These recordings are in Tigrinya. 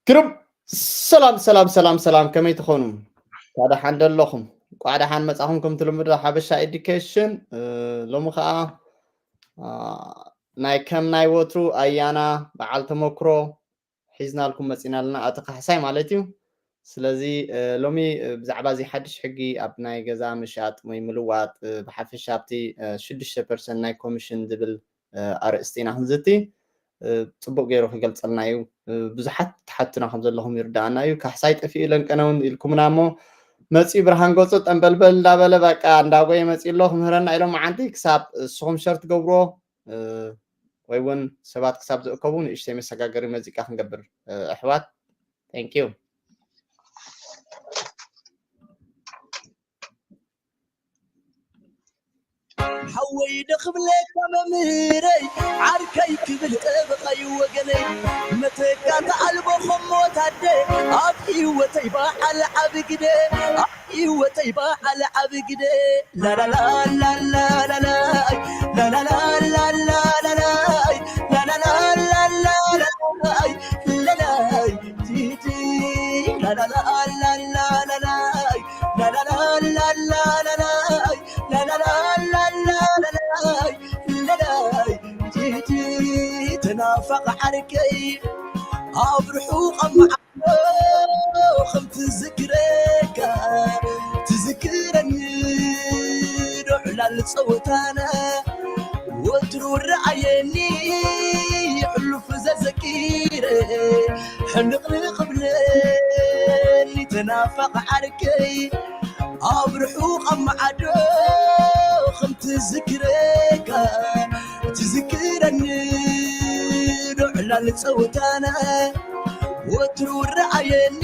ግርም። ሰላም ሰላም ሰላም ሰላም፣ ከመይ ትኾኑ? እንኳዕ ደሓን ደለኹም። እንኳዕ ደሓን መጻኹም። ከም ትልምዶ ሓበሻ ኤዱኬሽን፣ እ፣ ሎሚ ኸኣ፣ አ፣ ናይ ከም ናይ ወትሩ ኣያና በዓል ተመክሮ ሒዝናልኩም መጺና ኣለና፣ ኣቶ ካሕሳይ ማለት እዩ። ስለዚ፣ እ፣ ሎሚ፣ እ፣ ብዛዕባ እዚ ሓድሽ ሕጊ ኣብ ናይ ገዛ ምሻጥ ወይ ምልዋጥ፣ እ፣ ብሓፈሻ ኣብቲ፣ እ፣ ሽዱሽተ ፐርሰንት ናይ ኮሚሽን ዝብል፣ እ፣ ኣርእስቲ ኢና ክንዝቲ። እ፣ ጽቡቕ ገይሩ ክገልጸልና እዩ። እ፣ ብዙሓት ትሓቱና ከም ዘለኹም ይርዳኣና እዩ። ካሕሳይ ጠፊኡ ለንቀነ እውን ኢልኩምና እሞ፣ መጺኡ ብርሃን ገጹ ጠንበልበል እንዳበለ በቃ እንዳጎየ መጺኡ ኣሎ ክምህረና ኢሎም መዓንቲ ክሳብ ንስኹም ሸር ትገብርዎ፣ እ፣ ወይ እውን ሰባት ክሳብ ዝእከቡ ንእሽተይ መሰጋገሪ መዚቃ ክንገብር፣ እ፣ ኣሕዋት። Thank you። ሓወይ ዶ ክብለካ መምህረይ፣ ዓርከይ ክብል ጠበቓይ ወገነይ፣ መተካእታ ኣልቦ ኾሞ ታደ፣ ኣብ ህይወተይ በዓል ዓቢ ግደ፣ ኣብ ህይወተይ በዓል ዓቢ ግደ። ላላላ ላላላላይ፣ ላላላ ላላላላይ፣ ላላላ ላላላላይ፣ ላላይ ቲቲ፣ ላላላ ላላላላይ፣ ላላላ ላላላላይ፣ ላላላ ላላላላይ፣ ላላይ ቲቲ፣ ተናፋቒ ዓርከይ ኣብ ርሑቕ ኣብ መዓልቲ ከም ትዝክረካ ትዝክረኒ ዶ ዕላል ጸወታና ወትሩ ረኣየኒ ሕሉፍ ዘዘኪረ ሕንቕንቕ ብለኒ ተናፋቒ ዓርከይ ኣብ ርሑቕ ኣብ መዓዶ ከም ትዝክረካ ትዝክረኒ ዶ ዕላል ጸወታና ወትሩ ረኣየኒ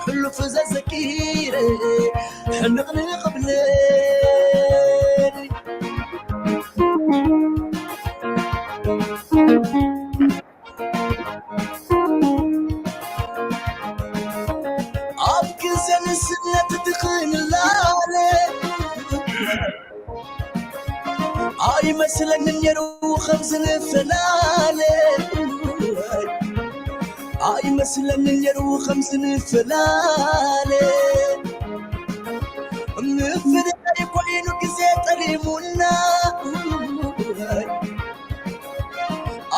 ሕሉፍ ዘዘኪረ ሕንቕንቕ ብለኒ ኣብ ግዜ ንስነት ትኽንላለ ኣይመስለንን ነይሩ ከምዚ ንፈላለ ኣይመስለንን ነይሩ ከምዚ ንፈላለ ምፍልላይ ኮይኑ ግዜ ጠሊሙና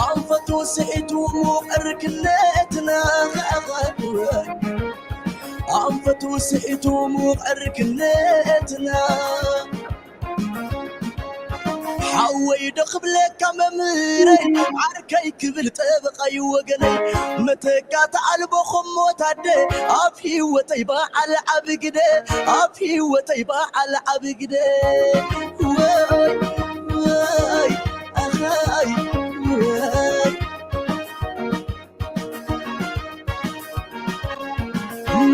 ኣንፈቱ ስሒቱ ሙቐር ክነትና ኣንፈቱ ስሒቱ ሙቐር ክነትና ሓወይ ዶ ክብለካ መምህረይ ዓርከይ ክብል ጠበቓይ ወገነይ መተካእታ ኣልቦ ኾሞ ታደ ኣብ ህይወተይ በዓል ዓቢ ግደ ኣብ ህይወተይ በዓል ዓቢ ግደ ወይ ወይ ኣኻይ ወይ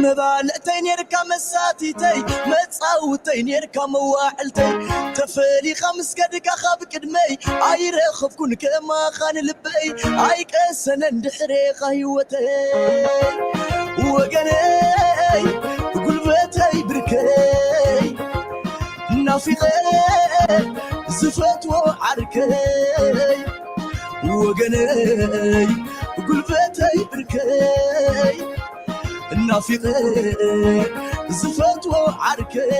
መባልዕተይ ኔርካ መሳቲተይ መጻውተይ ኔርካ መዋዕልተይ ተፈሊኻ ምስ ከድካ ካብ ቅድመይ ኣይረኸብኩን ከማኻ ንልበይ ኣይቀሰነን ድሕሬኻ ህይወተይ ወገነይ ጉልበተይ ብርከይ ናፊቐ ዝፈትዎ ዓርከይ ወገነይ ጉልበተይ ብርከይ ናፊቐ ዝፈትዎ ዓርከይ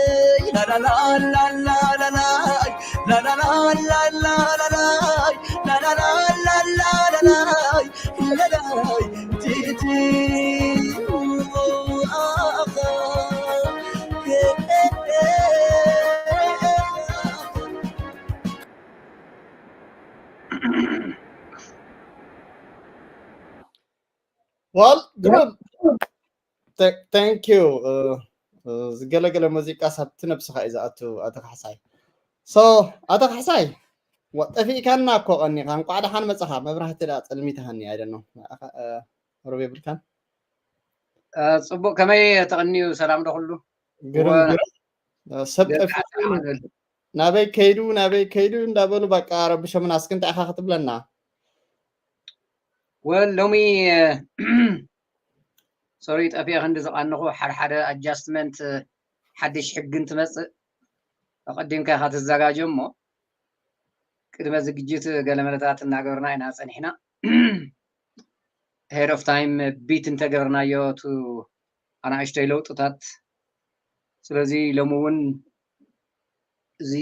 ላላላላላላላይ ላላላላላላላይ ላላላላላላላይ ላላይ ቲቲ ዋል ግሩም። Thank you። ዝገለገለ ሙዚቃ ሳብቲ ነብስኻ እዩ ዝኣቱ። ኣቶ ካሕሳይ ሶ ኣቶ ካሕሳይ ጠፊእካና እኮ ቀኒኻ። እንቋዕ ደሓን መጻኻ። መብራህቲ ዳ ጸልሚትሃኒ ኣይደኖ ሮብ የብልካን። ጽቡቅ ከመይ ተቐንዩ? ሰላም ዶ ኩሉ? ግርም ግርም። ሰብ ጠፊኡ ናበይ ከይዱ ናበይ ከይዱ እንዳበሉ በቃ ረብሾምና። እስኪ እንታይ ኢኻ ክትብለና? ወል ሎሚ ሶሪ ጠፊአ ክንዲ ዝቐንኹ ሓደ ሓደ ኣጃስትመንት ሓድሽ ሕግን ትመፅእ ኣቐዲምካ ኢኻ ትዘጋጆ እሞ ቅድመ ዝግጅት ገለመለታት እናገበርና ኢና ፀኒሕና። ahead of time beat እንተገበርናዮ፣ እቲ ኣናእሽተይ ለውጥታት። ስለዚ ሎሚ እውን እዚ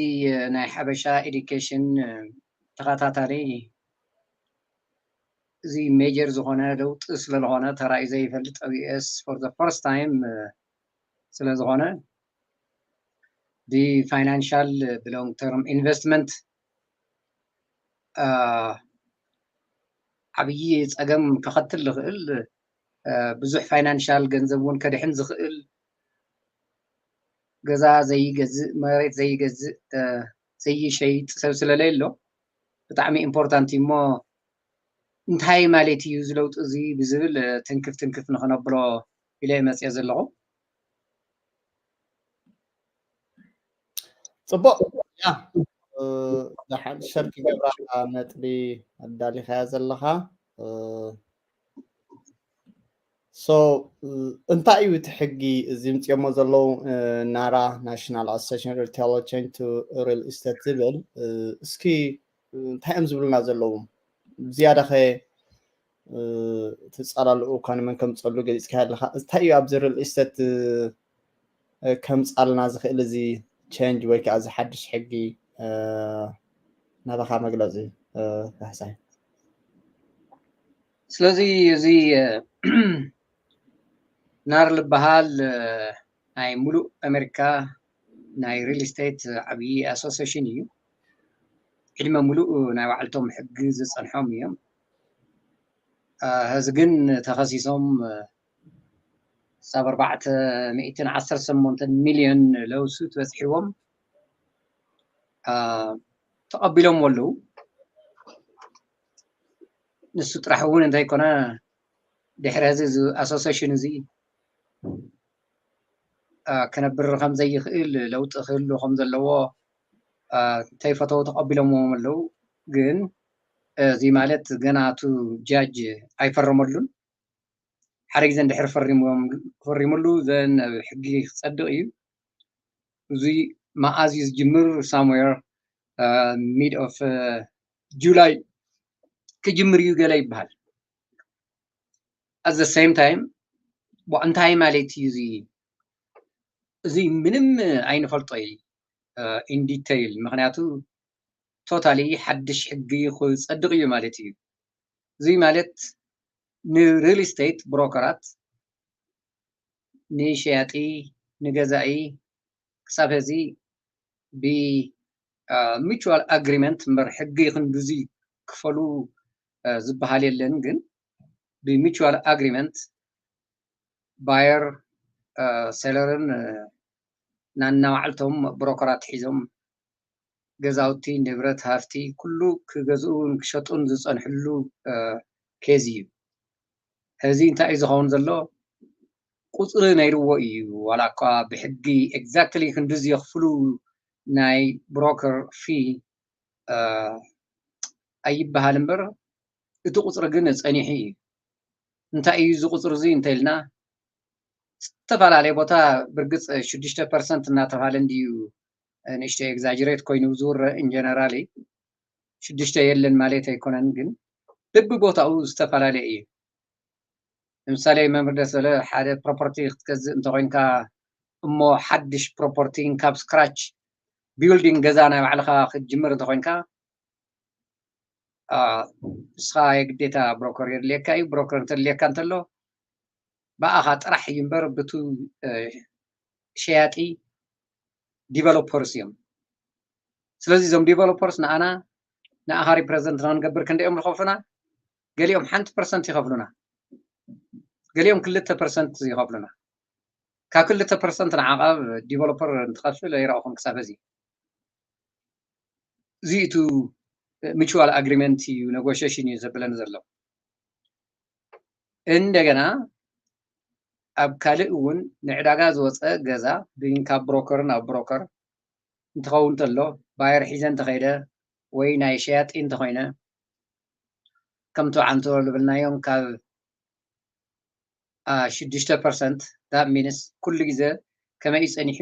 ናይ ሓበሻ ኤዱኬሽን ተኸታታሊ፣ እዚ ሜጀር ዝኾነ ለውጢ ስለዝኾነ፣ ተራእዩ ዘይፈልጥ ኣብ ዩ ኤስ for the first time ስለዝኾነ፣ ብፋይናንሻል፣ ብሎንግ ተርም ኢንቨስትመንት ዓብዪ ፀገም ከኸትል ዝኽእል፣ ብዙሕ ፋይናንሻል ገንዘብ እውን ከድሕን ዝኽእል፣ ገዛ ዘይገዝእ፣ መሬት ዘይገዝእ፣ ዘይሸይጥ ሰብ ስለለየሎ፣ ብጣዕሚ ኢምፖርታንት እዩ። እሞ እንታይ ማለት እዩ እዚ ለውጢ እዚ ብዝብል ትንክፍ ትንክፍ ንኸነብሎ ኢለ እየ መፅየ ዘለኹ። ፅቡቕ። ያ፣ ደሓን ሸር ክገብራ ነጥቢ ኣዳሊኻያ ዘለኻ። So እንታይ እዩ እቲ ሕጊ እዚ ምፅኦሞ ዘለዉ፣ ናራ፣ ናሽናል ኣሶሴሽን ሪቴል ቼንጅ ቱ ሪል ኢስቴት ዝብል? እስኪ እንታይ እዮም ዝብሉና ዘለዉ? ዝያዳ ኸ ትፃላልኡ እኳ ንመን ከምፀሉ ገሊፅካ ኣለካ። እንታይ እዩ ኣብዚ ሪል ኢስቴት ከምፃልና ዝኽእል እዚ ቼንጅ ወይ ከዓ እዚ ሓድሽ ሕጊ? ናባኻ መግለፂ ካሕሳይ። ስለዚ እዚ ናር ዝበሃል ናይ ሙሉእ ኣሜሪካ ናይ ሪል ስቴት ዓብዪ ኣሶሴሽን እዩ። ዕድመ ሙሉእ ናይ ባዕልቶም ሕጊ ዝፀንሖም እዮም። ሕዚ ግን ተኸሲሶም ሳብ ኣርባዕተ ሚእትን ዓሰርተ ሸሞንተን ሚልዮን ለውሱት በፂሕዎም ተቐቢሎም ኣለዉ። ንሱ ጥራሕ እውን እንተይኮነ ድሕሪ ሕዚ እዚ ኣሶሴሽን እዚ ክነብር ከም ዘይኽእል ለውጢ ክህሉ ከም ዘለዎ እንተይፈተው ተቐቢሎምዎም ኣለዉ። ግን እዚ ማለት ገና እቱ ጃጅ ኣይፈረመሉን። ሓደ ግዜ እንድሕር ፈሪምዎም-፣ ፈሪሙሉ ዘን ኣብ ሕጊ ክጸድቕ እዩ። እዚ መኣዝ እዩ ዝጅምር? ሳምዌር ሚድ ኦፍ ጁላይ ክጅምር እዩ ገለ ይበሃል። At the same time እንታይ ማለት እዩ እዚ? እዚ ምንም ኣይንፈልጦ እዩ ኢን ዲቴይል፣ ምክንያቱ ቶታሊ ሓድሽ ሕጊ ክጸድቕ እዩ ማለት እዩ። እዚ ማለት ንሪል ስቴት ብሮከራት፣ ንሸያጢ፣ ንገዛኢ ክሳብ ሕዚ ብሚቹዋል ኣግሪመንት እምበር ሕጊ ክንድዚ ክፈሉ ዝበሃል የለን። ግን ብሚቹዋል ኣግሪመንት ባየር ሴለርን ናናባዕልቶም ብሮከራት ሒዞም ገዛውቲ፣ ንብረት፣ ሃፍቲ ኩሉ ክገዝኡን ክሸጡን ዝጸንሕሉ ኬዝ እዩ። ሕዚ እንታይ እዩ ዝኸውን ዘሎ? ቁጽሪ ነይርዎ እዩ፣ ዋላ እኳ ብሕጊ ኤግዛክትሊ ክንድዚ የኽፍሉ ናይ ብሮከር ፊ ኣይበሃል እምበር፣ እቲ ቁጽሪ ግን ጸኒሑ እዩ። እንታይ እዩ እዚ ቁጽሪ እዚ እንተኢልና፣ ዝተፈላለየ ቦታ ብርግጽ ሽዱሽተ ፐርሰንት እናተባሃለ እንድዩ ንእሽተይ ኤግዛጀሬት ኮይኑ ዝውረ። ኢን ጀነራሊ ሽዱሽተ የለን ማለት ኣይኮነን፣ ግን በብቦታኡ ዝተፈላለየ እዩ። ንምሳሌ መምህር ደስ በለ፣ ሓደ ፕሮፐርቲ ክትገዝእ እንተኮይንካ እሞ ሓድሽ ፕሮፐርቲ ካብ ስክራች ቢልዲንግ ገዛ ናይ ባዕልኻ ክትጅምር እንተኮይንካ፣ ንስኻ የግዴታ ብሮከር የድልየካ እዩ። ብሮከር እንተድልየካ እንተሎ ብኣኻ ጥራሕ እዩ እምበር ብቱ ሸያጢ ዲቨሎፐርስ እዮም። ስለዚ እዞም ዲቨሎፐርስ ንኣና ንኣኻ ሪፕሬዘንት ንክንገብር ክንደኦም ዝኸፍሉና? ገሊኦም ሓንቲ ፐርሰንት ይኸፍሉና፣ ገሊኦም ክልተ ፐርሰንት ይኸፍሉና። ካብ ክልተ ፐርሰንት ንዓቐብ ዲቨሎፐር እንትኸፍል ኣይረእኹን ክሳብ ሕዚ። እዚ እቲ ሚቹዋል ኣግሪመንት እዩ፣ ኔጎሽሽን እዩ ዘብለን ዘሎ። እንደገና ኣብ ካልእ እውን ንዕዳጋ ዝወፀ ገዛ ብን ካብ ብሮከር ናብ ብሮከር እንትኸውን እንተሎ፣ ባየር ሒዘ እንተኸይደ ወይ ናይ ሸያጢ እንተኾይነ፣ ከምቲ ዓንቶ ዝብልናዮም ካብ ሽዱሽተ ፐርሰንት፣ that means ኩሉ ግዜ ከመይ እዩ ጸኒሑ?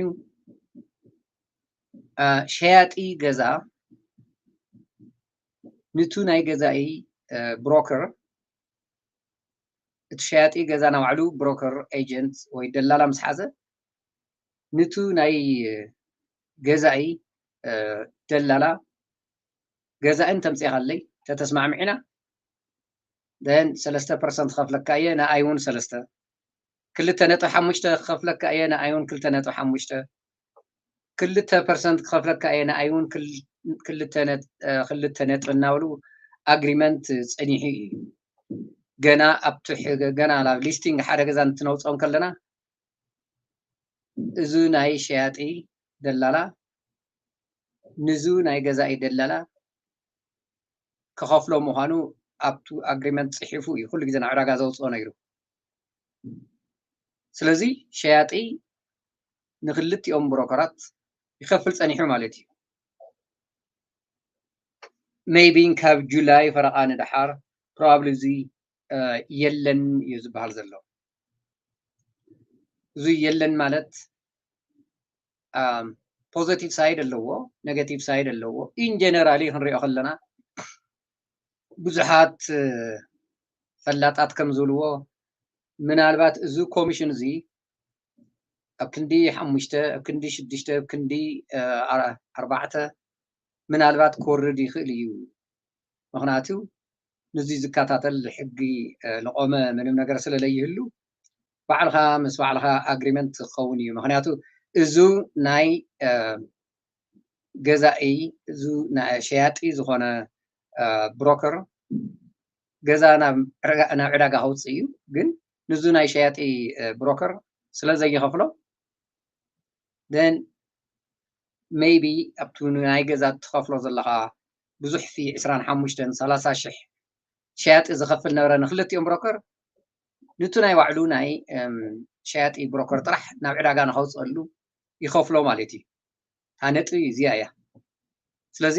ሸያጢ ገዛ ንቱ ናይ ገዛኢ ብሮከር እቲ ሸያጢ ገዛ ናባዕሉ ብሮከር ኤጀንት ወይ ደላላ ምስ ሓዘ፣ ንቱ ናይ ገዛኢ ደላላ ገዛእን ተምፅእኻለይ ተተስማዕምዒና፣ ን ሰለስተ ፐርሰንት ክኸፍለካ እየ፣ ንኣይ እውን ሰለስተ፣ ክልተ ነጥብ ሓሙሽተ ክኸፍለካ እየ፣ ንኣይ እውን ክልተ ነጥብ ሓሙሽተ፣ ክልተ ፐርሰንት ክኸፍለካ እየ፣ ንኣይ እውን ክልተ ነጥቢ እናበሉ ኣግሪመንት ፀኒሑ እዩ። ገና ኣብቲ ገና ናብ ሊስቲንግ ሓደ ገዛ እንትነውፅኦ ከለና፣ እዚ ናይ ሸያጢ ደላላ ንዙ ናይ ገዛኢ ደላላ ክኸፍሎ ምዃኑ ኣብቱ ኣግሪመንት ፅሒፉ እዩ ኩሉ ግዜ ናብ ዕዳጋ ዘውፅኦ ነይሩ። ስለዚ ሸያጢ ንክልቲኦም ብሮከራት ይኸፍል ፀኒሑ ማለት እዩ። ሜይቢ ካብ ጁላይ ፈረቓ ንደሓር ፕሮባብሊ እዚ የለን እዩ ዝበሃል ዘሎ። እዚ የለን ማለት ፖዘቲቭ ሳይድ ኣለዎ፣ ኔጋቲቭ ሳይድ ኣለዎ። ኢን ጀነራሊ ክንሪኦ ከለና ብዙሓት ፈላጣት ከም ዝብልዎ፣ ምናልባት እዚ ኮሚሽን እዚ ኣብ ክንዲ ሓሙሽተ፣ ኣብ ክንዲ ሽዱሽተ፣ ኣብ ክንዲ ኣርባዕተ ምናልባት ክወርድ ይኽእል እዩ። ምኽንያቱ ንዚ ዝከታተል ሕጊ ልቆመ ምንም ነገር ስለለይህሉ፣ ባዕልኻ ምስ ባዕልኻ ኣግሪመንት ክኸውን እዩ። ምኽንያቱ እዙ ናይ ገዛኢ፣ እዙ ሸያጢ ዝኾነ ብሮከር ገዛ ናብ ዕዳጋ ከውፅእ እዩ። ግን ንዙ ናይ ሸያጢ ብሮከር ስለ ዘይኸፍሎ፣ ን ሜይቢ ኣብቲ ናይ ገዛ ትኸፍሎ ዘለኻ ብዙሕ ፊ ዕስራን ሓሙሽተን ሰላሳ ሽሕ ሸያጢ ዝኸፍል ነበረ ንክልቲኦም ብሮከር፣ ንቱ ናይ ባዕሉ ናይ ሸያጢ ብሮከር ጥራሕ ናብ ዕዳጋ ንኸውፅአሉ ይኸፍሎ ማለት እዩ። እታ ነጥቢ እዚኣ እያ። ስለዚ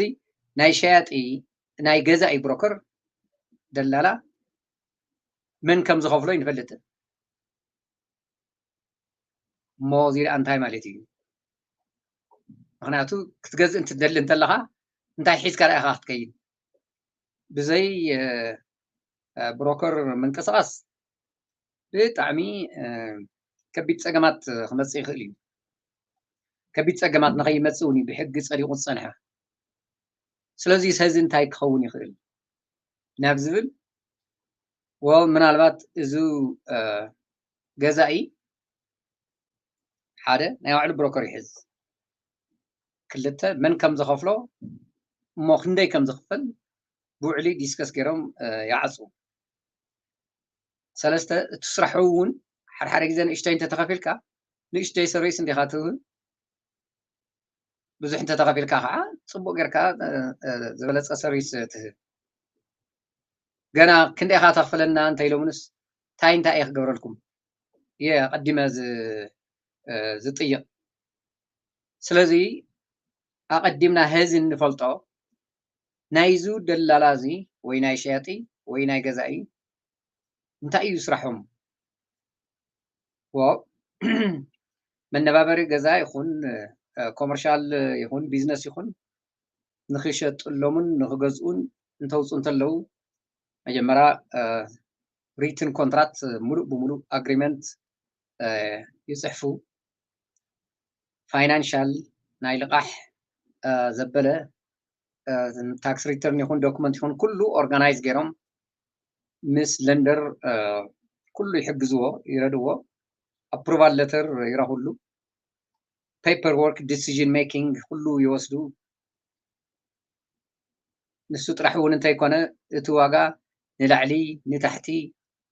ናይ ሸያጢ፣ ናይ ገዛኢ ብሮከር፣ ደላላ፣ መን ከም ዝኸፍሎ ይንፈልጥን። እሞ እዚ ደኣ እንታይ ማለት እዩ? ምኽንያቱ ክትገዝእ እንትትደሊ እንተለኻ እንታይ ሒዝካ ደኣ ኢኻ ክትከይድ? ብዘይ ብሮከር ምንቅስቓስ ብጣዕሚ ከቢድ ፀገማት ክመፅእ ይኽእል እዩ። ከቢድ ፀገማት ንኸይመፅእ እውን እዩ ብሕጊ ፀዲቑ ዝፀንሐ። ስለዚ እዚ እንታይ ክኸውን ይኽእል ናብ ዝብል፣ ወ ምናልባት እዚ ገዛኢ ሓደ ናይ ባዕሉ ብሮከር ይሕዝ፣ ክልተ መን ከም ዝኸፍሎ እሞ ክንደይ ከም ዝኽፈል ብውዕሊ ዲስከስ ገይሮም ይዓፅዉ። ሰለስተ እቲ ስራሕ እውን ሓድሓደ ግዜ ንእሽተይ እንተተኸፊልካ ንእሽተይ ሰርቪስ እንዲኻ ትህብ፣ ብዙሕ እንተተኸፊልካ ከዓ ፅቡቅ ጌርካ ዝበለፀ ሰርቪስ ትህብ። ገና ክንደይ ኢኻ ተኽፍለና እንተኢሎምንስ እንታይ እንታይ እየ ክገብረልኩም እየ ኣቐዲመ ዝጥይቕ። ስለዚ ኣቐዲምና ሀዚ እንፈልጦ ናይዙ ደላላ እዚ ወይ ናይ ሸያጢ ወይ ናይ ገዛኢ እንታይ እዩ ስራሖም? ወ መነባበሪ ገዛ ይኹን ኮመርሻል ይኹን ቢዝነስ ይኹን ንኽሸጥሎምን ንኽገዝኡን እንተውፁ እንተለዉ መጀመርያ ሪትን ኮንትራት ሙሉእ ብሙሉእ ኣግሪመንት ይፅሕፉ። ፋይናንሻል ናይ ልቓሕ ዘበለ ታክስ ሪተርን ይኹን ዶክመንት ይኹን ኩሉ ኦርጋናይዝ ገይሮም ምስ ለንደር ኩሉ ይሕግዝዎ፣ ይረድዎ። ኣፕሩቫል ለተር ይረኽብሉ። ፔፐር ወርክ፣ ዲሲዥን ሜኪንግ ኩሉ ይወስዱ። ንሱ ጥራሕ እውን እንተይኮነ እቲ ዋጋ ንላዕሊ ንታሕቲ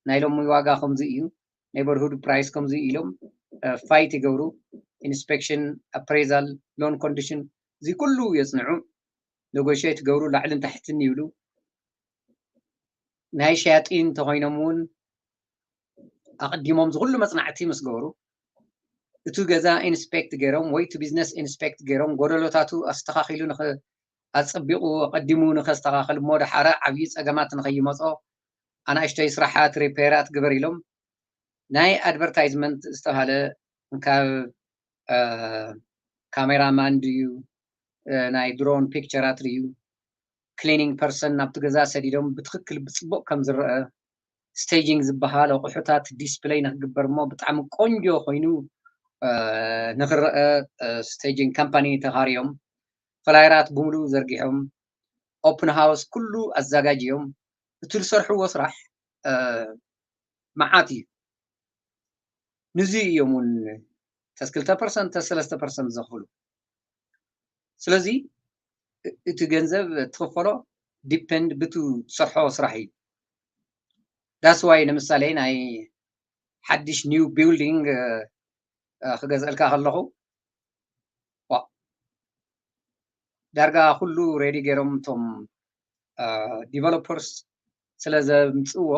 ናይ ሎሚ ዋጋ ከምዚ እዩ፣ ኔበርሁድ ፕራይስ ከምዚ ኢሎም ፋይት ይገብሩ። ኢንስፔክሽን፣ ኣፕሬዛል፣ ሎን ኮንዲሽን እዚ ኩሉ የፅንዑ። ኔጎሽት ይገብሩ፣ ላዕልን ታሕትን ይብሉ። ናይ ሸያጢ እንተኮይኖም እውን ኣቐዲሞም ዝኩሉ መፅናዕቲ ምስ ገበሩ እቲ ገዛ ኢንስፔክት ገይሮም ወይ እቲ ቢዝነስ ኢንስፔክት ገይሮም ጎደሎታቱ ኣስተኻኺሉ ኣፀቢቑ ኣቐዲሙ ንኸስተኻኽል እሞ ደሓረ ዓብዪ ፀገማት ንኸይመፆ ኣናእሽተይ ስራሓት ሪፔራት ግበር ኢሎም ናይ ኣድቨርታይዝመንት ዝተባሃለ ካብ ካሜራማን ድዩ ናይ ድሮን ፒክቸራት ድዩ ክሊኒንግ ፐርሰን ናብቲ ገዛ ሰዲዶም ብትኽክል ብፅቡቕ ከም ዝረአ staging ዝበሃል ኣቑሑታት display ንክግበር እሞ ብጣዕሚ ቆንጆ ኮይኑ ንክረአ staging company ተኻርዮም፣ flyer ራት ብምሉእ ዘርጊሖም፣ open house ኩሉ ኣዘጋጅዮም፣ እቲ ዝሰርሕዎ ስራሕ መዓት እዩ። ንዚ እዮም እውን ተስ ክልተ ፐርሰንት ተስ ሰለስተ ፐርሰንት ዘኽፍሉ። ስለዚ እቲ ገንዘብ ትኽፈሎ depend ብቱ ትሰርሖ ስራሕ እዩ። That's why ንምሳሌ ናይ ሓድሽ new building ክገዝእልካ ከለኹ ዳርጋ ኩሉ ready ገይሮም እቶም developers ስለ ዘምፅዎ፣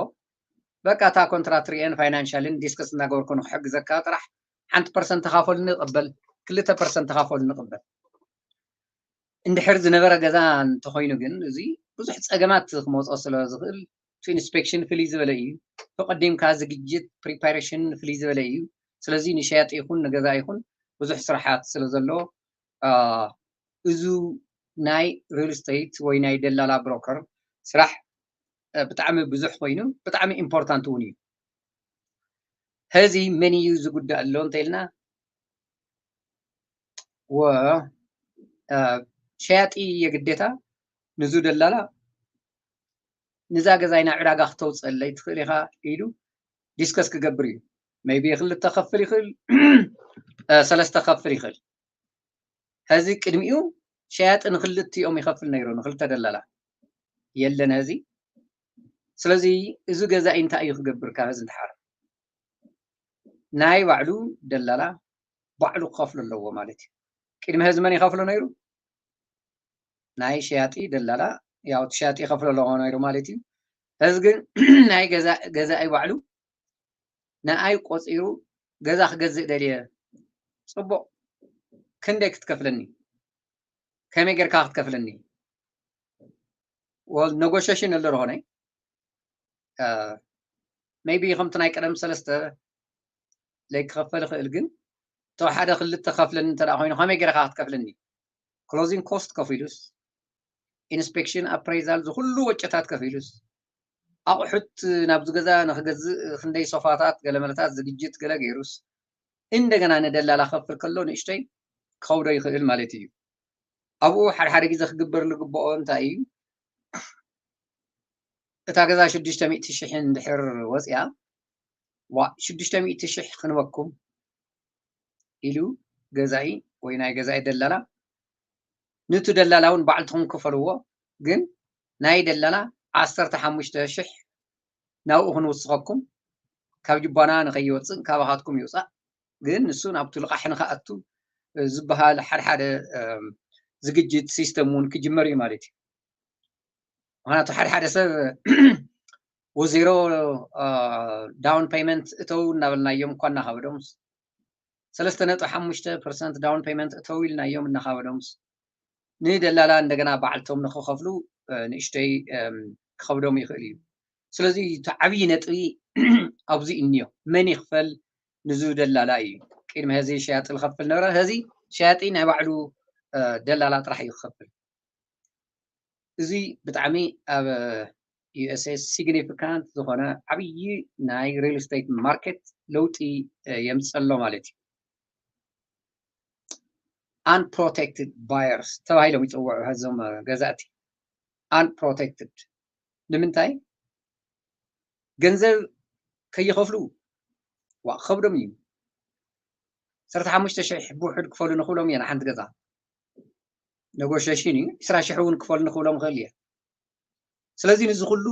በቃ እታ contract ሪኤን financial ን discuss እናገበርኩ ንክሕግዘካ ጥራሕ ሓንቲ ፐርሰንት ተኻፈሉ ንቕበል፣ ክልተ ፐርሰንት ተኻፈሉ ንቕበል። እንድሕር ዝነበረ ገዛ እንተኾይኑ ግን እዚ ብዙሕ ፀገማት ክመፅኦ ስለ ዝኽእል እቲ inspection ፍልይ ዝበለ እዩ። ተቐዲምካ ዝግጅት preparation ፍልይ ዝበለ እዩ። ስለዚ ንሸያጢ ይኹን ንገዛ ይኹን ብዙሕ ስራሓት ስለ ዘሎ እዙ ናይ real estate ወይ ናይ ደላላ broker ስራሕ ብጣዕሚ ብዙሕ ኮይኑ ብጣዕሚ important እውን እዩ። ሕዚ መን እዩ ዝጉዳእ ኣሎ እንተኢልና ወ ሸያጢ የግዴታ ንዙ ደላላ ንዛ ገዛይ ናብ ዕዳጋ ክተውፅአለይ ትኽእል ኢኻ ኢሉ discuss ክገብር እዩ። Maybe ክልተ ከፍል ይኽእል፣ ሰለስተ ከፍል ይኽእል። ሕዚ ቅድሚኡ ሸያጢ ንክልቲኦም ይኸፍል ነይሩ፣ ንክልተ ደላላ የለን ሕዚ። ስለዚ እዚ ገዛኢ እንታይ እዩ ክገብር ካብ ሕዚ ንደሓር? ናይ ባዕሉ ደላላ ባዕሉ ክኸፍሎ ኣለዎ ማለት እዩ። ቅድሚ ሕዚ መን ይኸፍሎ ነይሩ? ናይ ሸያጢ ደላላ፣ ያው እቲ ሸያጢ ይኸፍሎ ኣለዎ ነይሩ ማለት እዩ። ሕዚ ግን ናይ ገዛኢ ባዕሉ ንኣይ ቆፂሩ ገዛ ክገዝእ ደልየ፣ ፅቡቕ፣ ክንደይ ክትከፍለኒ? ከመይ ጌርካ ክትከፍለኒ? Well, negotiation ኣሎ ዝኾነ maybe ከምቲ ናይ ቀደም ሰለስተ ለይ ክኸፈል ይኽእል፣ ግን ተወሓደ ክልተ ከፍለኒ እንተ ኮይኑ ከመይ ጌርካ ክትከፍለኒ? Closing cost ከፊሉስ፣ inspection፣ appraisal ዝኩሉ ወጨታት ከፊሉስ፣ ኣቑሑት ናብዚ ገዛ ንክገዝእ ክንደይ ሶፋታት ገለመለታት ዝግጅት ገለ ገይሩስ እንደገና ንደላላ ከፍል ከሎ ንእሽተይ ክኸብዶ ይኽእል ማለት እዩ። ኣብኡ ሓድሓደ ግዜ ክግበር ዝግብኦ እንታይ እዩ? እታ ገዛ ሽዱሽተ ሚእቲ ሽሕ እንድሕር ወፂኣ፣ ዋ ሽዱሽተ ሚእቲ ሽሕ ክንበኩም ኢሉ ገዛኢ ወይ ናይ ገዛኢ ደላላ፣ ንቱ ደላላ እውን ባዕልትኹም ክፈልዎ፣ ግን ናይ ደላላ ዓሰርተ ሓሙሽተ ሽሕ ናብኡ ክንውስኸኩም፣ ካብ ጅባና ንኸይወፅእ ካባኻትኩም ይውፃእ፣ ግን ንሱ ናብቱ ልቓሕ ንኽኣቱ ዝበሃል ሓድሓደ ዝግጅት ሲስተም እውን ክጅመር እዩ ማለት እዩ። ምክንያቱ ሓድሓደ ሰብ ወዜሮ down payment እተው እናበልናዮም እኳ እናኸበዶምስ፣ ሰለስተ ነጥቢ ሓሙሽተ ፐርሰንት down payment እተው ኢልናዮም እናኸበዶምስ፣ ንደላላ እንደገና ባዕልቶም ንክኸፍሉ ንእሽተይ ክኸብዶም ይኽእል እዩ። ስለዚ እቲ ዓብዪ ነጥቢ ኣብዚ እኒዮ፣ መን ይኽፈል ንዙ ደላላ እዩ። ቅድሚ ሕዚ ሸያጢ ዝኸፍል ነበረ፣ ሕዚ ሸያጢ ናይ ባዕሉ ደላላ ጥራሕ እዩ ክኸፍል። እዚ ብጣዕሚ ኣብ USA significant ዝኾነ ዓብዪ ናይ real estate market ለውጢ የምፅእ ኣሎ ማለት እዩ። Unprotected buyers ተባሂሎም ይፅውዑ እዞም ገዛእቲ። Unprotected ንምንታይ? ገንዘብ ከይኸፍሉ ዋ ክኸብዶም እዩ። ዓሰርተ ሓሙሽተ ሽሕ ብውሕድ ክፈሉ ንኽብሎም እየ ንሓንቲ ገዛ። Negotiation እዩ። ዕስራ ሽሕ እውን ክፈሉ ንኽብሎም ይኽእል እየ። ስለዚ ንዚ ኩሉ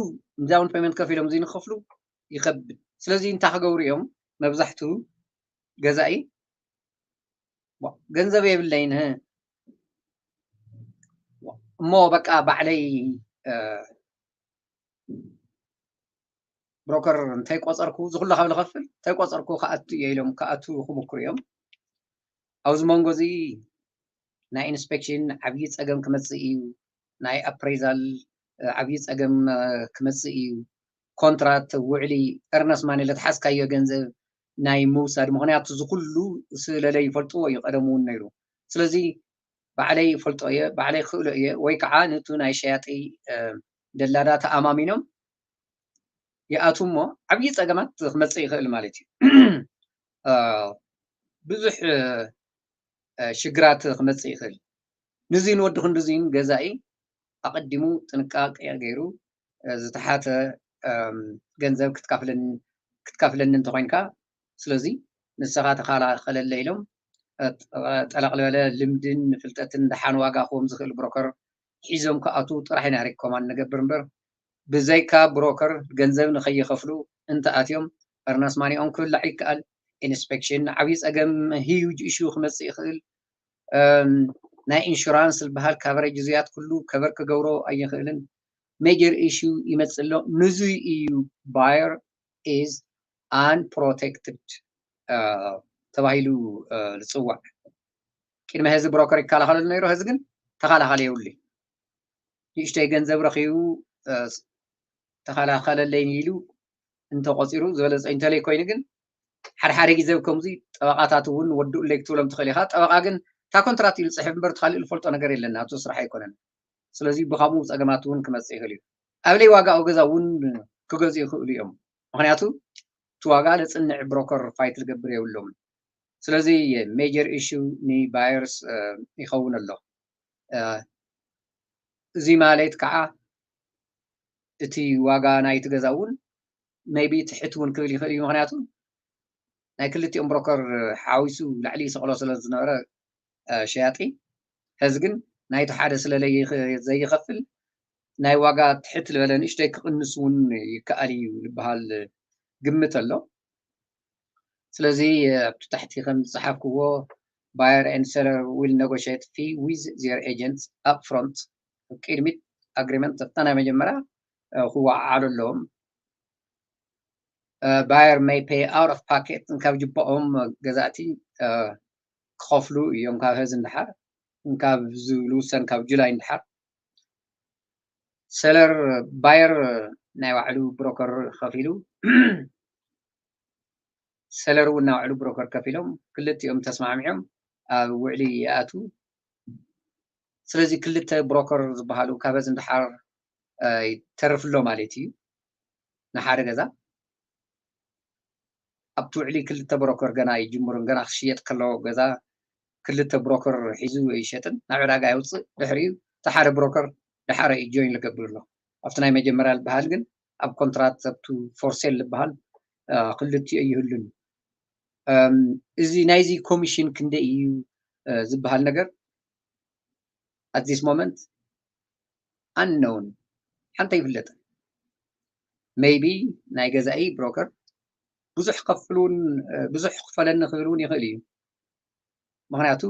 down payment ከፊሎም እዚ ንክኸፍሉ ይኸብድ። ስለዚ እንታይ ክገብሩ እዮም መብዛሕቱ ገዛኢ? ገንዘብ የብለይን እሞ በቃ ባዕለይ ብሮከር እንተይቆፀርኩ ዝኩሉ ካብ ዝኸፍል እንተይቆፀርኩ ክኣቱ እየ ኢሎም ክኣቱ ክምክሩ እዮም። ኣብዚ መንጎ እዚ ናይ ኢንስፔክሽን ዓብዪ ፀገም ክመፅእ እዩ፣ ናይ ኣፕሬዛል ዓብዪ ፀገም ክመፅእ እዩ፣ ኮንትራት ውዕሊ earnest money ለትሓዝካዮ ገንዘብ ናይ ምውሳድ፣ ምክንያቱ እዚ ኩሉ ስለለ ይፈልጥዎ እዩ ቀደም እውን ነይሩ። ስለዚ ባዕለይ ይፈልጦ እየ፣ ባዕለይ ክእሎ እየ፣ ወይ ከዓ ንቱ ናይ ሸያጢ ደላላ ተኣማሚኖም ይኣቱ እሞ ዓብዪ ፀገማት ክመፅእ ይኽእል ማለት እዩ። ብዙሕ ሽግራት ክመፅእ ይኽእል። ንዙይ ንወዲ ክንዱዙይን ገዛኢ ኣቐዲሙ ጥንቃቄ ገይሩ ዝተሓተ ገንዘብ ክትካፍለኒ እንተኾይንካ፣ ስለዚ ንስኻ ተኸላኸለለ ኢሎም ጠለቕ ዝበለ ልምድን ፍልጠትን ደሓን ዋጋ ክዎም ዝኽእል ብሮከር ሒዞም ክኣቱ ጥራሕ ኢና ሪኮማንድ ንገብር እምበር፣ ብዘይካ ብሮከር ገንዘብ ንኸይኸፍሉ እንተኣትዮም፣ እርነስ ማኒኦም ክብላዕ ይከኣል። ኢንስፔክሽን ዓብዪ ፀገም፣ ሂዩጅ ኢሹ ክመፅእ ይኽእል። ናይ ኢንሹራንስ ዝበሃል ካቨሬጅ እዙያት ኩሉ ከቨር ክገብሮ ኣይኽእልን። ሜጀር ኢሹ ይመፅእ ኣሎ። ንዙይ እዩ ባየር ኢዝ ኣን ፕሮቴክትድ ተባሂሉ ዝፅዋዕ። ቅድሚ ሕዚ ብሮከር ይከላኸለሉ ነይሩ፣ ሕዚ ግን ተኸላኸለ የብሉ። ንእሽተይ ገንዘብ ረኺቡ ተኸላኸለለይ ኢሉ እንተቆፂሩ ዝበለፀ እንተለይ ኮይኑ ግን ሓድሓደ ግዜ ከምዚ ጠበቃታት እውን ወድኡለይ ክትብሎም ትኽእል ኢኻ። ጠበቃ ግን እታ ኮንትራት እዩ ዝፅሕፍ እምበር ካልእ ዝፈልጦ ነገር የለን፣ ናቱ ስራሕ ኣይኮነን። ስለዚ ብከምኡ ፀገማት እውን ክመፅእ ይኽእል እዩ። ኣብ ለይ ዋጋኡ ገዛ እውን ክገዝኡ ይኽእሉ እዮም። ምክንያቱ እቲ ዋጋ ለፅንዕ ብሮከር ፋይት ዝገብር የብሎም። ስለዚ ሜጀር ኢሹ ንባየርስ ይኸውን ኣሎ። እዚ ማለት ከዓ እቲ ዋጋ ናይቲ ገዛ እውን ሜቢ ትሕት እውን ክብል ይኽእል እዩ። ምክንያቱ ናይ ክልቲኦም ብሮከር ሓዊሱ ላዕሊ ይሰቕሎ ስለ ዝነበረ ሸያጢ፣ ሕዚ ግን ናይቲ ሓደ ስለ ዘይኸፍል ናይ ዋጋ ትሕት ዝበለ ንእሽተይ ክቕንስ እውን ይከኣል እዩ ዝበሃል ግምት ኣሎ። ስለዚ ኣብቲ ታሕቲ ከም ዝፀሓፍክዎ buyer and seller will negotiate fee with their agents upfront፣ ቅድሚት ኣግሪመንት ኣብታ ናይ መጀመርያ ክወዓዓሉ ኣለዎም። Buyer may pay out of pocket፣ ካብ ጅባኦም ገዛእቲ ክኸፍሉ እዮም፣ ካብ ሕዚ እንድሓር ካብ ዝውሰን ካብ ጁላይ እንድሓር። ሰለር ባየር ናይ ባዕሉ ብሮከር ከፊሉ፣ ሰለር እውን ናይ ባዕሉ ብሮከር ከፊሎም ክልቲኦም ተስማዕሚዖም ኣብ ውዕሊ ይኣቱ። ስለዚ ክልተ ብሮከር ዝበሃሉ ካብ ሕዚ እንድሓር ይተርፍ ኣሎ ማለት እዩ ንሓደ ገዛ። ኣብቲ ውዕሊ ክልተ ብሮከር ገና ኣይጅምሩን። ገና ክሽየጥ ከሎ ገዛ ክልተ ብሮከር ሒዙ ኣይሸጥን፣ ናብ ዕዳጋ የውፅእ። ድሕሪኡ እቲ ሓደ ብሮከር ድሓረ እዩ ጆይን ዝገብር ኣሎ። ኣብቲ ናይ መጀመርያ ዝበሃል ግን ኣብ ኮንትራት ኣብቱ ፎር ሴል ዝበሃል ክልቲኡ ኣይህሉን። እዚ ናይዚ ኮሚሽን ክንደይ እዩ ዝበሃል ነገር at this moment unknown፣ ሓንቲ ኣይፍለጥን። ሜይቢ ናይ ገዛኢ ብሮከር ብዙሕ ከፍል እውን ብዙሕ ክፈለኒ ክብል እውን ይኽእል እዩ። ምክንያቱ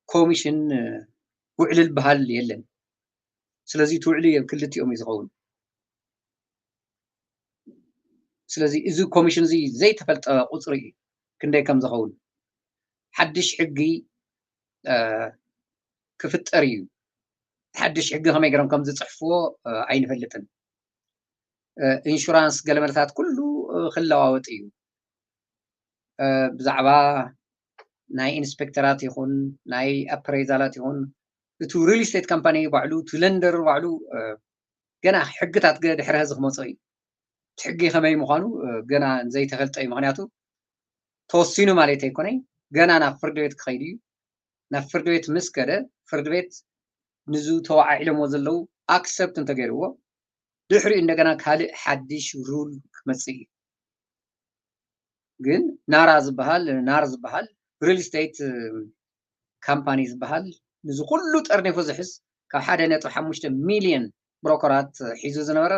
ኮሚሽን ውዕሊ ዝበሃል የለን። ስለዚ እቲ ውዕሊ ኣብ ክልቲኦም እዩ ዝኸውን። ስለዚ እዚ ኮሚሽን እዚ ዘይተፈልጠ ቁፅሪ እዩ፣ ክንደይ ከም ዝኸውን። ሓድሽ ሕጊ ክፍጠር እዩ። ሓድሽ ሕጊ ከመይ ገይሮም ከም ዝፅሕፍዎ ኣይንፈልጥን። ኢንሹራንስ ገለመለታት ኩሉ ክለዋወጥ እዩ። ብዛዕባ ናይ ኢንስፔክተራት ይኹን ናይ ኣፕሬዛላት ይኹን እቲ ሪል ስቴት ካምፓኒ ባዕሉ እቲ ለንደር ባዕሉ ገና ሕግታት ድሕሪ ሕዚ ክመፅኦ እዩ። እቲ ሕጊ ከመይ ምዃኑ ገና ዘይተፈልጠ እዩ። ምክንያቱ ተወሲኑ ማለት ኣይኮነይ፣ ገና ናብ ፍርዲ ቤት ክኸይድ እዩ። ናብ ፍርዲ ቤት ምስ ከደ ፍርዲ ቤት ንዙ ተወዓዒሎሞ ዘለዉ ኣክሰፕት እንተገይርዎ ድሕሪኡ እንደገና ካልእ ሓድሽ ሩል ክመፅእ እዩ። ግን ናራ ዝበሃል ናር ዝበሃል ሪል ስቴት ካምፓኒ ዝበሃል ንዚ ኩሉ ጠርኒፉ ዝሕዝ ካብ ሓደ ነጥቢ ሓሙሽተ ሚሊዮን ብሮከራት ሒዙ ዝነበረ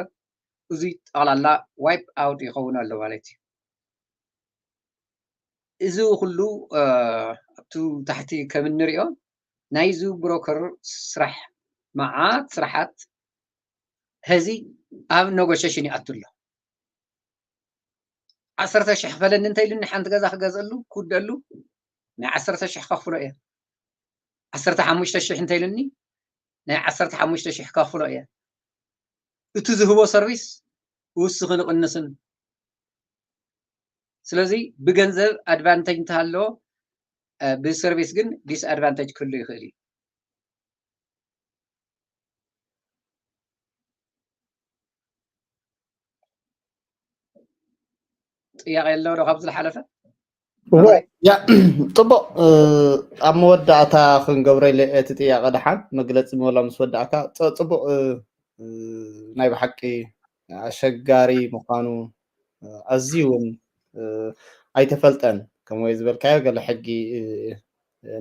እዙይ ጠቕላላ ዋይፕ ኣውት ይኸውን ኣሎ ማለት እዩ። እዚ ኩሉ ኣብቱ ታሕቲ ከም እንሪኦ ናይዚ ብሮከር ስራሕ መዓት ስራሓት ሕዚ ኣብ ኔጎሽሽን ይኣቱ ኣሎ። ዓሰርተ ሽሕ ክፈለኒ እንተኢሉኒ ሓንቲ ገዛ ክገዝአሉ ክውደሉ ናይ ዓሰርተ ሽሕ ከኽፍሎ እየ። ዓሰርተ ሓሙሽተ ሽሕ እንተኢሉኒ ናይ ዓሰርተ ሓሙሽተ ሽሕ ከኽፍሎ እየ። እቲ ዝህቦ ሰርቪስ ውስኽን ይቕንስን። ስለዚ ብገንዘብ ኣድቫንቴጅ እንተሃለዎ ብሰርቪስ ግን ዲስኣድቫንቴጅ ክህሉ ይኽእል እዩ። ጥያቄ ኣሎ ዶ ካብዚ ዝሓለፈ? ያ ጽቡቕ። ኣብ መወዳእታ ክንገብሮ ኢለ እቲ ጥያቄ ደሓን መግለፂ ምበላ ምስ ወዳእካ፣ ጽቡቕ። ናይ ብሓቂ ኣሸጋሪ ምዃኑ ኣዝዩ እውን ኣይተፈልጠን። ከም ወይ ዝበልካዮ ገለ ሕጊ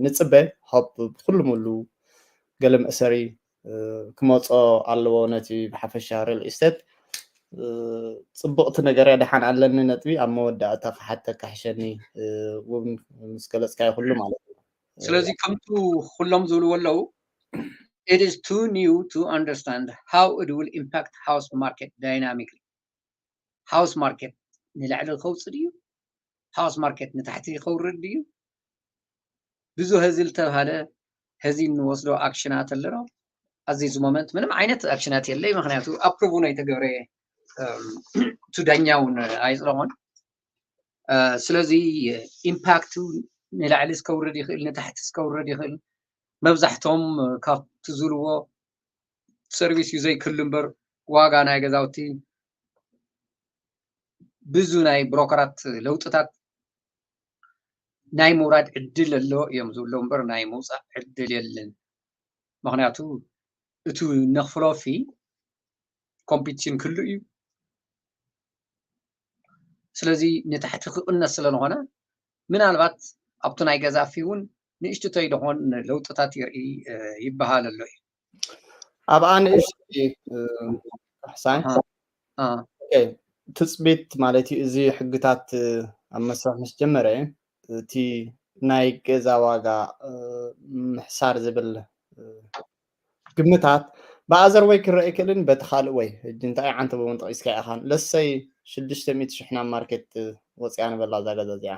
ንጽበ፣ ሆፕ ብኩሉ ሙሉ ገለ መእሰሪ ክመጾ ኣለዎ ነቲ ብሓፈሻ ሪል ኢስቴት። ጽቡቕቲ ነገር እያ። ደሓን ኣለኒ ነጥቢ ኣብ መወዳእታ ክሓተካ ሕሸኒ እውን ምስ ገለጽካዮ ኩሉ ማለት እዩ። ስለዚ ከምቱ ኩሎም ዝብልዎ ኣለዉ፣ it is too new to understand how it will impact house market dynamically. ሃውስ ማርኬት ንላዕሊ ከውፅእ ድዩ? ሃውስ ማርኬት ንታሕቲ ከውርድ ድዩ? ብዙ ሀዚ ዝተባሃለ ሀዚ እንወስዶ ኣክሽናት ኣለና። ኣዚ እዚ ሞመንት ምንም ዓይነት ኣክሽናት የለይ፣ ምክንያቱ ኣፕሩቭ እውን ኣይተገብረ ቱ ዳኛ እውን ኣይፅደቆን። ስለዚ ኢምፓክቱ ንላዕሊ እስከውርድ ይኽእል፣ ንታሕቲ እስከውርድ ይኽእል። መብዛሕቶም ካብቲ ዝብልዎ ሰርቪስ እዩ ዘይክሉ እምበር ዋጋ ናይ ገዛውቲ ብዙ ናይ ብሮከራት ለውጥታት ናይ ምውራድ ዕድል ኣሎ እዮም ዝብሎ እምበር ናይ ምውፃእ ዕድል የለን። ምክንያቱ እቱ ነኽፍሎ ፊ ኮምፒቲሽን ክሉ እዩ። ስለዚ ንታሕቲ ክቕነስ ስለዝኾነ ምናልባት ኣብቱ ናይ ገዛ ፊ እውን ንእሽትቶይ ዝኾን ለውጥታት ይርኢ ይበሃል ኣሎ እዩ። ኣብኣ ንእሽተይ ካሕሳይ ትፅቢት ማለት እዩ። እዚ ሕግታት ኣብ መስርሕ ምስ ጀመረ እቲ ናይ ገዛ ዋጋ ምሕሳር ዝብል ግምታት ብኣዘር ወይ ክረአ ይክእልን በቲ ካልእ ወይ ሕጂ እንታይ ዓንተ እውን ጠቂስካ ኢኻን ለሰይ ሽዱሽተ ሚእቲ ሽሕ ናብ ማርኬት ወፅያ ንበላ እዛ ገዛ እዚኣ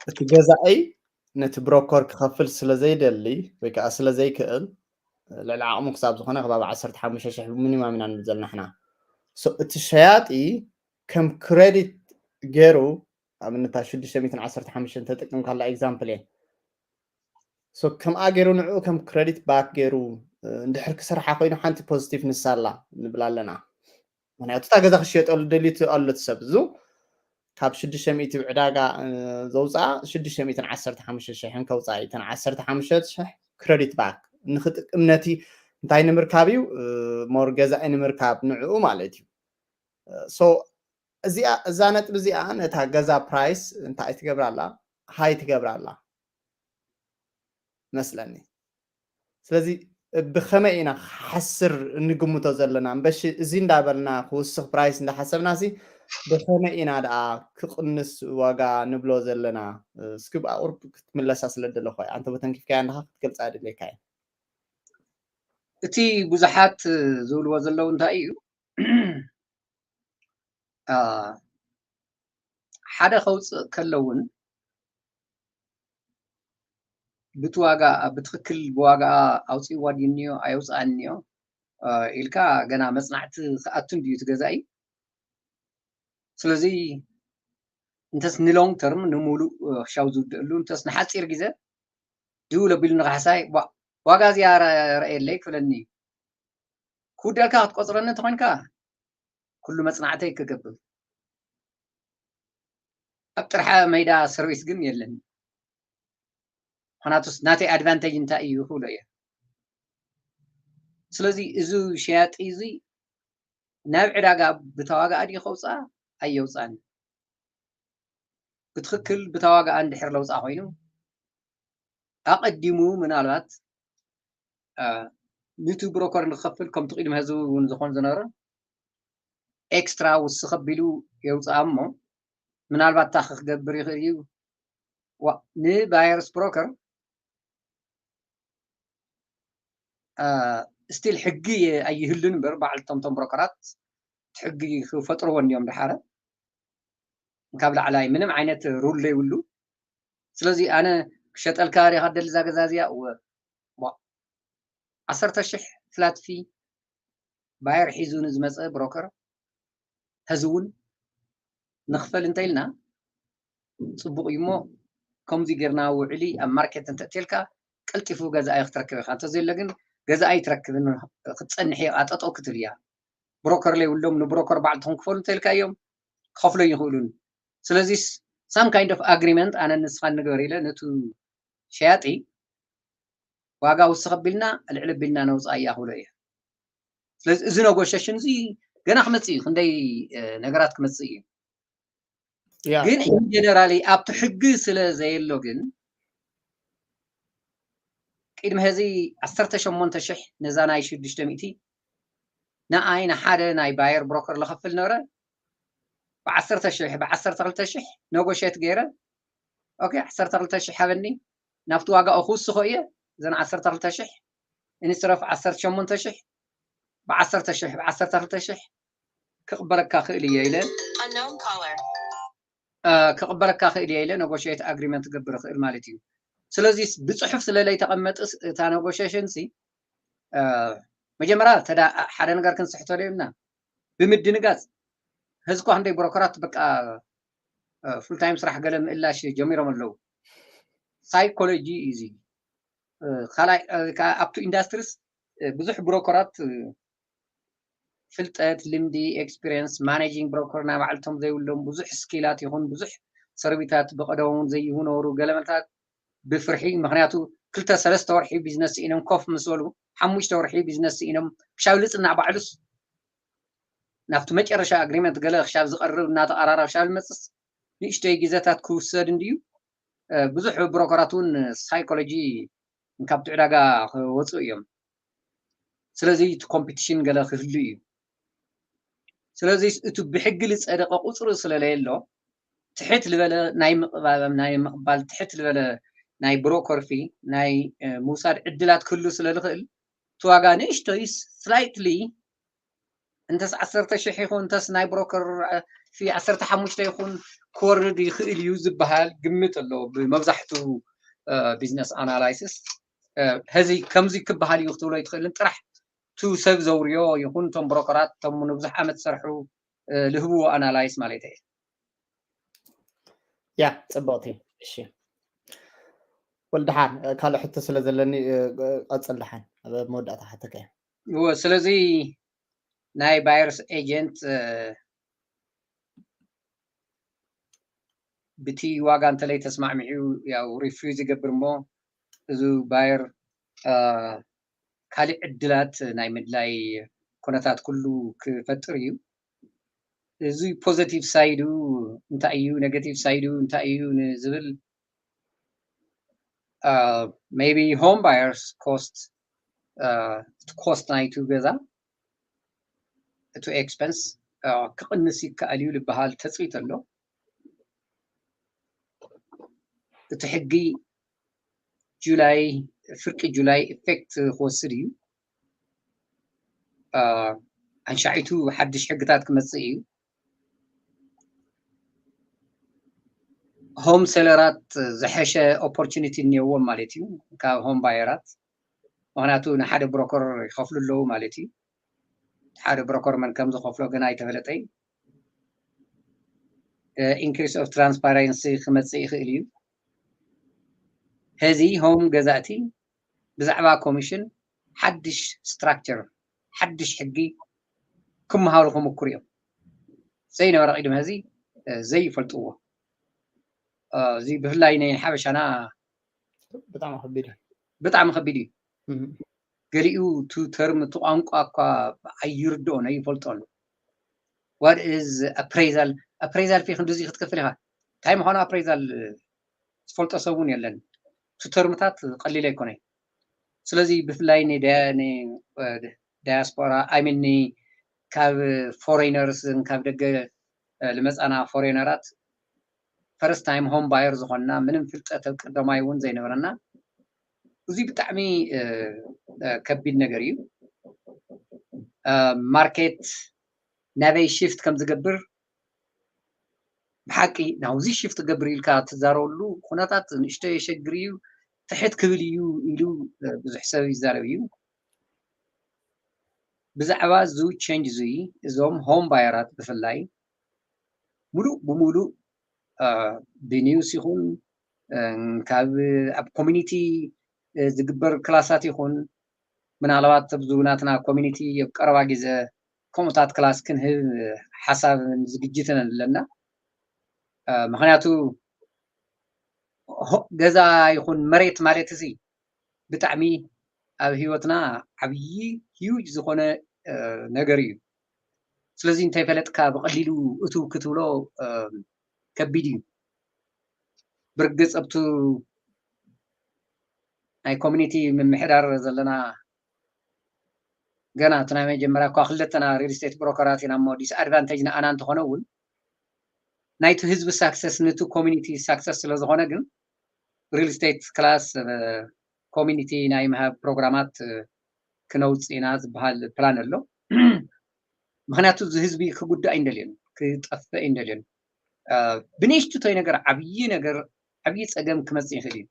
እቲ ገዛኢ ነቲ ብሮከር ክኸፍል ስለ ዘይደሊ ወይ ከዓ ስለ ዘይክእል ልዕሊ ዓቕሙ ክሳብ ዝኾነ ከባቢ ዓሰርተ ሓሙሽተ ሽሕ ሚኒማም ኢና ንብል ዘለና ሕና። እቲ ሸያጢ ከም ክሬዲት ገይሩ ኣብነታ ሽዱሽተ ሚእትን ዓሰርተ ሓሙሽተን ተጠቅም ካላ ኤግዛምፕል እየ ከምኣ ገይሩ ንዕኡ ከም ክሬዲት ባክ ገይሩ እንድሕር ክሰርሓ ኮይኑ ሓንቲ ፖዚቲቭ ንሳላ ንብል ኣለና። ምክንያቱ እታ ገዛ ክሽየጠሉ ደልዩ ኣሎ እቲ ሰብ እዙ ካብ ሽዱሽተ ሚእቲ ብዕዳጋ ዘውፅኣ ሽዱሽተ ሚእትን ዓሰርተ ሓሙሽተ ሽሕን ከውፅኣ እዩ። እተን ዓሰርተ ሓሙሽተ ሽሕ ክረዲት ባክ ንክጥቅም ነቲ እንታይ ንምርካብ እዩ ሞር ገዛኢ ንምርካብ ንዕኡ ማለት እዩ። እዚኣ እዛ ነጥቢ እዚኣ ነታ ገዛ ፕራይስ እንታይ ትገብራ ኣላ? ሃይ ትገብራ ኣላ መስለኒ። ስለዚ ብኸመይ ኢና ክሓስር እንግምቶ ዘለና? እምበሺ እዚ እንዳበልና ክውስኽ ፕራይስ እንዳሓሰብና ሲ ብኸመይ ኢና ደኣ ክቕንስ ዋጋ ንብሎ ዘለና? እስኪ ብኣቑርብ ክትምለሳ ስለ ደለኹ እያ። ኣንተ በተንኪፍካያ እንድኻ ክትገልጻ ድሌካ እየ። እቲ ብዙሓት ዝብልዎ ዘለዉ እንታይ እዩ ሓደ ከውፅእ ከለውን ብቲ ዋጋ ብትክክል ብዋጋ ኣውፅእዋ ድንዮ ኣየውፅኣንዮ ኢልካ ገና መፅናዕቲ ክኣቱን ድዩ ትገዛኢ። ስለዚ እንተስ ንሎንግ ተርም ንሙሉእ ክሻው ዝውድእሉ እንተስ ንሓፂር ግዜ ድው ለቢሉ ንካሕሳይ ዋጋ እዚኣ ረእየለይ ክብለኒ እዩ። ክውደልካ ክትቆፅረኒ እንተኮይንካ ኩሉ መፅናዕተይ ክገብር ኣብ ጥርሓ መይዳ ሰርቪስ ግን የለን። ምክንያቱስ ናተይ ኣድቫንቴጅ እንታይ እዩ ክብሎ እየ። ስለዚ እዚ ሸያጢ እዚ ናብ ዕዳጋ ብተዋጋኣ ድዩ ከውፅኣ ኣየውፅኣን? ብትክክል ብተዋጋኣ እንድሕር ለውፅኣ ኮይኑ ኣቐዲሙ ምናልባት ንቲ ብሮከር ንክኸፍል ከምቲ ቅድሚ ህዝቢ እውን ዝኾን ዝነበረ ኤክስትራ ውስኽ ኣቢሉ የውፅኣ እሞ ምናልባት ታኸ ክገብር ይኽእል እዩ። ንባየርስ ብሮከር ስቲል ሕጊ ኣይህሉን እምበር በዓል ቶምቶም ብሮከራት ሕጊ ክፈጥርዎ እንዲዮም ደሓረ ካብ ላዕላይ ምንም ዓይነት ሩል ዘይብሉ። ስለዚ ኣነ ክሸጠልካ ዲኻ ደሊ እዛ ገዛ እዚኣ እወ ዓሰርተ ሽሕ ፍላት ፊ ባየር ሒዙ ንዝመፀ ብሮከር ሕዚ እውን ንኽፈል እንተኢልና ፅቡቕ እዩ እሞ ከምዚ ጌርና ውዕሊ ኣብ ማርኬት እንተእትየልካ ቀልጢፉ ገዛኢ ክትረክብ ኢኻ። እንተዘየለ ግን ገዛኢ ኣይትረክብን ክትፀንሕ እየ ጠጠው ክትብል እያ። ብሮከር ለይብሎም ንብሮከር ባዕልትኹም ክፈሉ እንተኢልካዮም ክኸፍሎ ይኽእሉን። ስለዚስ some kind of agreement ኣነ ንስኻን ንግበር ኢለ ነቱ ሸያጢ ዋጋ ውስኽ ኣቢልና ልዕል ኣቢልና ነውፅኣያ ክብሎ እየ። ስለዚ እዚ ነጎሸሽን እዚ ገና ክመፅእ እዩ፣ ክንደይ ነገራት ክመፅእ እዩ። ግን ኢንጀነራሊ ኣብቲ ሕጊ ስለ ዘየሎ ግን ቅድሚ ሕዚ ዓሰርተ ሸሞንተ ሽሕ ነዛ ናይ ሽዱሽተ ሚእቲ ንኣይ ንሓደ ናይ ባየር ብሮከር ለኸፍል ነበረ። ብዓሰርተ ሽሕ ብዓሰርተ ክልተ ሽሕ ነጎሸት ገይረ። ኦኬ ዓሰርተ ክልተ ሽሕ ሃበኒ፣ ናብቲ ዋጋ ክውስኾ እየ። እዘን ዓሰርተ ክልተ ሽሕ ኢንስትረፍ ዓሰርተ ሸሞንተ ሽሕ ብዓሰርተ ሽሕ ብዓሰርተ ክልተ ሽሕ ክቕበለካ ክእል እየ ኢለ ክቕበለካ ክእል እየ ኢለ ነጎሽት ኣግሪመንት ክገብር ክእል ማለት እዩ። ስለዚ ብፅሑፍ ስለ ለይተቐመጥስ እታ ነጎሽሽን ሲ መጀመርያ ሓደ ነገር ክንስሕቶ ደይብና ብምድንጋፅ ህዝኳ ክንደይ ብሮከራት በቃ ፉል ታይም ስራሕ ገለ ምእላሽ ጀሚሮም ኣለዉ። ሳይኮሎጂ እዩ እዚ። ካልኣይ ኣብቱ ኢንዳስትሪስ ብዙሕ ብሮከራት ፍልጠት፣ ልምዲ፣ ኤክስፒሪየንስ ማኔጂንግ ብሮከር ናይ ባዕልቶም ዘይብሎም ብዙሕ ስኪላት ይኹን ብዙሕ ሰርቪታት ብቐደሞም ዘይህቡ ነበሩ። ገለመልታት ብፍርሒ፣ ምክንያቱ ክልተ ሰለስተ ወርሒ ቢዝነስ ስኢኖም ኮፍ ምስ በሉ፣ ሓሙሽተ ወርሒ ቢዝነስ ስኢኖም ክሻብ ልፅናዕ ባዕሉስ ናብቲ መጨረሻ ኣግሪመንት ገለ ክሻብ ዝቐርብ እናተቐራረብ ክሻብ ዝመፅስ ንእሽተይ ግዜታት ክውሰድ እንድዩ። ብዙሕ ብሮከራት እውን ሳይኮሎጂ ካብቲ ዕዳጋ ክወፁ እዮም። ስለዚ እቲ ኮምፒቲሽን ገለ ክህሉ እዩ። ስለዚ እቲ ብሕጊ ዝፀደቐ ቁፅሪ ስለለየሎ ትሕት ዝበለ ናይ ምቕባል ናይ ምቕባል ትሕት ዝበለ ናይ ብሮከር ፊ ናይ ምውሳድ ዕድላት ክህሉ ስለ ዝኽእል እቲ ዋጋ ንእሽቶይ ስላይትሊ እንተስ ዓሰርተ ሽሕ ይኹን እንተስ ናይ ብሮከር ፊ ዓሰርተ ሓሙሽተ ይኹን ክወርድ ይኽእል እዩ ዝበሃል ግምት ኣሎ ብመብዛሕቱ ቢዝነስ ኣናላይሲስ። ሀዚ ከምዚ ክበሃል እዩ ክትብሎ ይትኽእልን ጥራሕ ቱ ሰብ ዘውርዮ ይኹን እቶም ብሮከራት እቶም ንብዙሕ ዓመት ዝሰርሑ ልህብዎ ኣናላይስ ማለት እየ። ያ ፅብቕቲ። እሺ ወልድሓን ካልእ ሕቶ ስለ ዘለኒ ቀፅል ድሓን ኣብ መወዳእታ ሓተካ እየ። ስለዚ ናይ ባየርስ ኤጀንት ብቲ ዋጋ እንተለይ ተስማዕሚዑ ያው ሪፊውዝ ይገብር እሞ እዚ ባየር ካልእ ዕድላት ናይ ምድላይ ኩነታት ኩሉ ክፈጥር እዩ። እዚ ፖዘቲቭ ሳይዱ እንታይ እዩ፣ ኔጋቲቭ ሳይዱ እንታይ እዩ ንዝብል maybe home buyers cost እቲ ኮስት ናይቱ ገዛ እቲ ኤክስፐንስ ክቕንስ ይከኣል እዩ ዝበሃል ተፅቢት ኣሎ። እቲ ሕጊ ጁላይ ፍርቂ ጁላይ ኢፌክት ክወስድ እዩ። ኣንሻዒቱ ሓድሽ ሕግታት ክመፅእ እዩ። ሆም ሴለራት ዝሐሸ ኦፖርቹኒቲ እኒአዎም ማለት እዩ ካብ ሆም ባየራት። ምክንያቱ ንሓደ ብሮከር ይኸፍሉ ኣለዉ ማለት እዩ። ሓደ ብሮከር መን ከም ዝኸፍሎ ገና ኣይተፈለጠይ። ኢንክሪስ ኦፍ ትራንስፓረንሲ ክመፅእ ይኽእል እዩ። ሕዚ ሆም ገዛእቲ ብዛዕባ ኮሚሽን ሓድሽ ስትራክቸር ሓድሽ ሕጊ ክመሃሩ ክምክሩ እዮም። ዘይነበረ ቅድሚ ሕዚ ዘይፈልጥዎ። እዚ ብፍላይ ናይ ሓበሻና ብጣዕሚ ከቢድ እዩ። ብጣዕሚ ከቢድ እዩ። ገሊኡ ቱ ተርም እቲ ቋንቋ እኳ ኣይርድኦን ኣይፈልጦን። What is appraisal? Appraisal ፊ ክንድዚ ክትከፍል ኢኻ። እንታይ ምዃኑ ኣፕሬዛል ዝፈልጦ ሰብ እውን የለን። ቱ ተርምታት ቀሊል ኣይኮነን። ስለዚ ብፍላይ ንዳያስፖራ ኣይሚን ካብ ፎሬነርስ ካብ ደገ ዝመፃና ፎሬነራት ፈርስት ታይም ሆም ባየር ዝኾንና ምንም ፍልጠት ኣብ ቀዳማይ እውን ዘይነበረና እዚ ብጣዕሚ ከቢድ ነገር እዩ። ማርኬት ናበይ ሽፍት ከም ዝገብር ብሓቂ ናብዚ ሽፍት ክገብር ኢልካ ትዛረበሉ ኩነታት ንእሽቶ የሸግር እዩ፣ ትሕት ክብል እዩ ኢሉ ብዙሕ ሰብ ይዛረብ እዩ። ብዛዕባ እዚ ቸንጅ እዚ እዞም ሆም ባየራት ብፍላይ ሙሉእ ብሙሉእ ብኒውስ ይኹን ካብ ኣብ ኮሚኒቲ ዝግበር ክላሳት ይኹን ምናልባት ኣብዚ ናትና ኮሚኒቲ ኣብ ቀረባ ግዜ ከምኡታት ክላስ ክንህብ ሓሳብን ዝግጅትን ኣለና። ምክንያቱ ገዛ ይኹን መሬት ማለት እዚ ብጣዕሚ ኣብ ህይወትና ዓብዪ ሂዩጅ ዝኾነ ነገር እዩ። ስለዚ እንተይፈለጥካ ብቐሊሉ እቱ ክትብሎ ከቢድ እዩ። ብርግፅ ኣብቱ ናይ ኮሚኒቲ ምምሕዳር ዘለና ገና እቲ ናይ መጀመርያ እኳ ክልተና ሪል ስቴት ብሮከራት ኢና እሞ ዲስኣድቫንቴጅ ንኣና እንተኾነ እውን ናይቲ ህዝቢ ሳክሰስ ነቲ ኮሚኒቲ ሳክሰስ ስለዝኾነ ግን ሪል ስቴት ክላስ ኮሚኒቲ ናይ ምሃብ ፕሮግራማት ክነውፅእ ኢና ዝበሃል ፕላን ኣሎ። ምክንያቱ እዚ ህዝቢ ክጉዳእ ኣይንደልዮን፣ ክጠፍእ ኣይንደልዮን። ብንእሽትቶይ ነገር ዓብዪ ነገር ዓብዪ ፀገም ክመፅእ ይኽእል እዩ።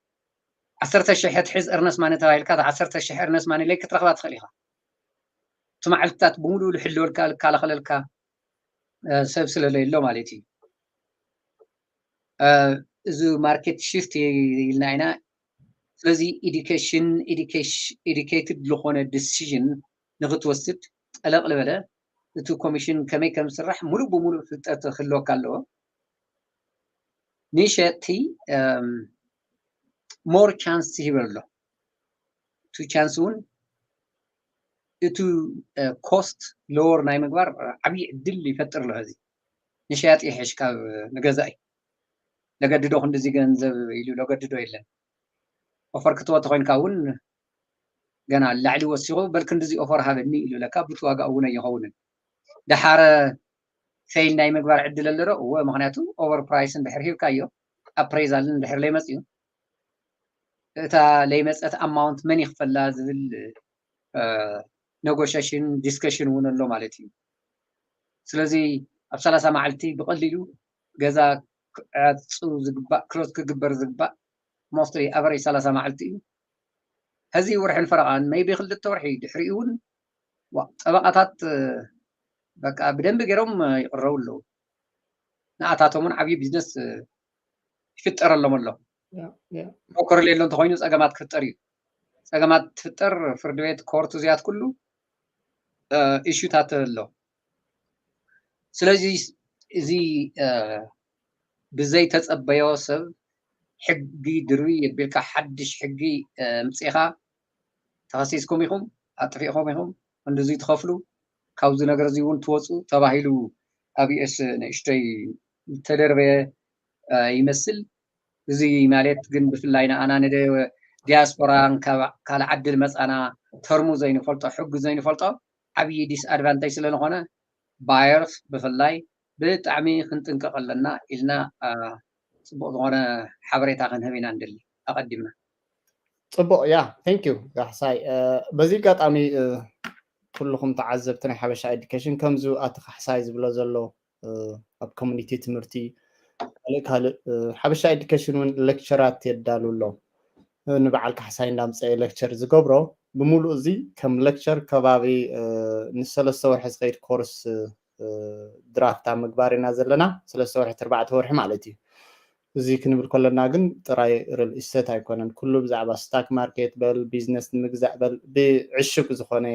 ዓሰርተ ሽሕ ትሕዝ እርነስ ማኒ ተባሂልካ ዓሰርተ ሽሕ እርነስ ማኒ ለይ ክትረኽባ ትኽእል ኢኻ። እቲ መዓልትታት ብምሉኡ ልሕልወልካ ልከላኸለልካ ሰብ ስለለየሎ ማለት እዩ። እዚ ማርኬት ሽፍት ኢልና ኢና። ስለዚ ኢዱኬሽን ኢዱኬትድ ዝኾነ ዲሲዥን ንክትወስድ ጠለቕ ልበለ እቲ ኮሚሽን ከመይ ከም ዝስራሕ ሙሉእ ብሙሉእ ፍልጠት ክህልወካ ኣለዎ። ንሸጥቲ ሞር ቻንስ ይህብ ኣሎ። እቲ ቻንስ እውን እቲ ኮስት ሎወር ናይ ምግባር ዓብዪ ዕድል ይፈጥር ኣሎ። እዚ ንሸያጢ ይሕሽ ካብ ንገዛኢ። ለገድዶ ክንድዚ ገንዘብ ኢሉ ለገድዶ የለን። ኦፈር ክትወ ተኮይንካ እውን ገና ላዕሊ ወሲኹ በል ክንድዚ ኦፈር ሃበኒ ኢሉ ለካ ብቲ ዋጋ እውን ኣይኸውንን። ደሓረ ፌል ናይ ምግባር ዕድል ኣሎ ዶ? እወ፣ ምክንያቱ ኦቨር ፕራይስ እንድሕር ሂብካዮ ኣፕሬዛል እንድሕር ለይመፅዩ እታ ለይመፀት ኣማውንት መን ይኽፈላ ዝብል ኔጎሽሽን ዲስከሽን እውን ኣሎ ማለት እዩ። ስለዚ ኣብ ሰላሳ መዓልቲ ብቐሊሉ ገዛ ክዓፁ ዝግባእ ክሎዝ ክግበር ዝግባእ ሞስትሊ ኣቨሬጅ ሰላሳ መዓልቲ እዩ። ሕዚ ወርሕን ፈረቓን ሜይቢ ክልተ ወርሒ ድሕሪኡ እውን ጠበቃታት በቃ ብደንቢ ገይሮም ይቕረቡ ኣለዉ። ንኣታቶም እውን ዓብዪ ቢዝነስ ይፍጠረሎም ኣሎ። ብሮከር ሌሎ እንተኮይኑ ፀገማት ክፍጠር እዩ። ፀገማት ትፍጠር ፍርዲ ቤት ኮርት እዚያት ኩሉ ኢሹታት ኣሎ። ስለዚ እዚ ብዘይተፀበዮ ሰብ ሕጊ ድርቢ የቢልካ ሓድሽ ሕጊ ምፅኢኻ ተኸሲስኩም ኢኹም ኣጥፊእኹም ኢኹም ክንድዚ ትኸፍሉ ካብዚ ነገር እዚ እውን ትወፁ ተባሂሉ ኣብ ዩኤስ ንእሽተይ ዝተደርበየ ይመስል። እዚ ማለት ግን ብፍላይ ንኣና ንዲያስፖራን ካልእ ዓዲ ዝመፃና ተርሙ ዘይንፈልጦ ሕጊ ዘይንፈልጦ ዓብዪ ዲስኣድቫንቴጅ ስለዝኾነ ባየርስ ብፍላይ ብጣዕሚ ክንጥንቀቕ ኣለና ኢልና ፅቡቕ ዝኾነ ሓበሬታ ክንህብ ኢና ንደሊ ኣቐዲምና። ፅቡቕ ያ ቴንክ ዩ ካሕሳይ። በዚ ኣጋጣሚ ኩልኹም ተዓዘብቲ ናይ ሓበሻ ኤዱኬሽን ከምዚ ኣቲ ካሕሳይ ዝብሎ ዘሎ ኣብ ኮሚኒቲ ትምህርቲ ካልእ ካልእ ሓበሻ ኤዱኬሽን እውን ሌክቸራት የዳሉ ኣሎ። ንበዓል ካሕሳይ እንዳምፀ ሌክቸር ዝገብሮ ብምሉእ እዚ ከም ሌክቸር ከባቢ ንሰለስተ ወርሒ ዝኸይድ ኮርስ ድራፍት ኣብ ምግባር ኢና ዘለና። ሰለስተ ወርሒ ኣርባዕተ ወርሒ ማለት እዩ። እዚ ክንብል ከለና ግን ጥራይ ሪል ኢስቴት ኣይኮነን። ኩሉ ብዛዕባ ስታክ ማርኬት በል ቢዝነስ ንምግዛእ በል ብዕሹግ ዝኾነ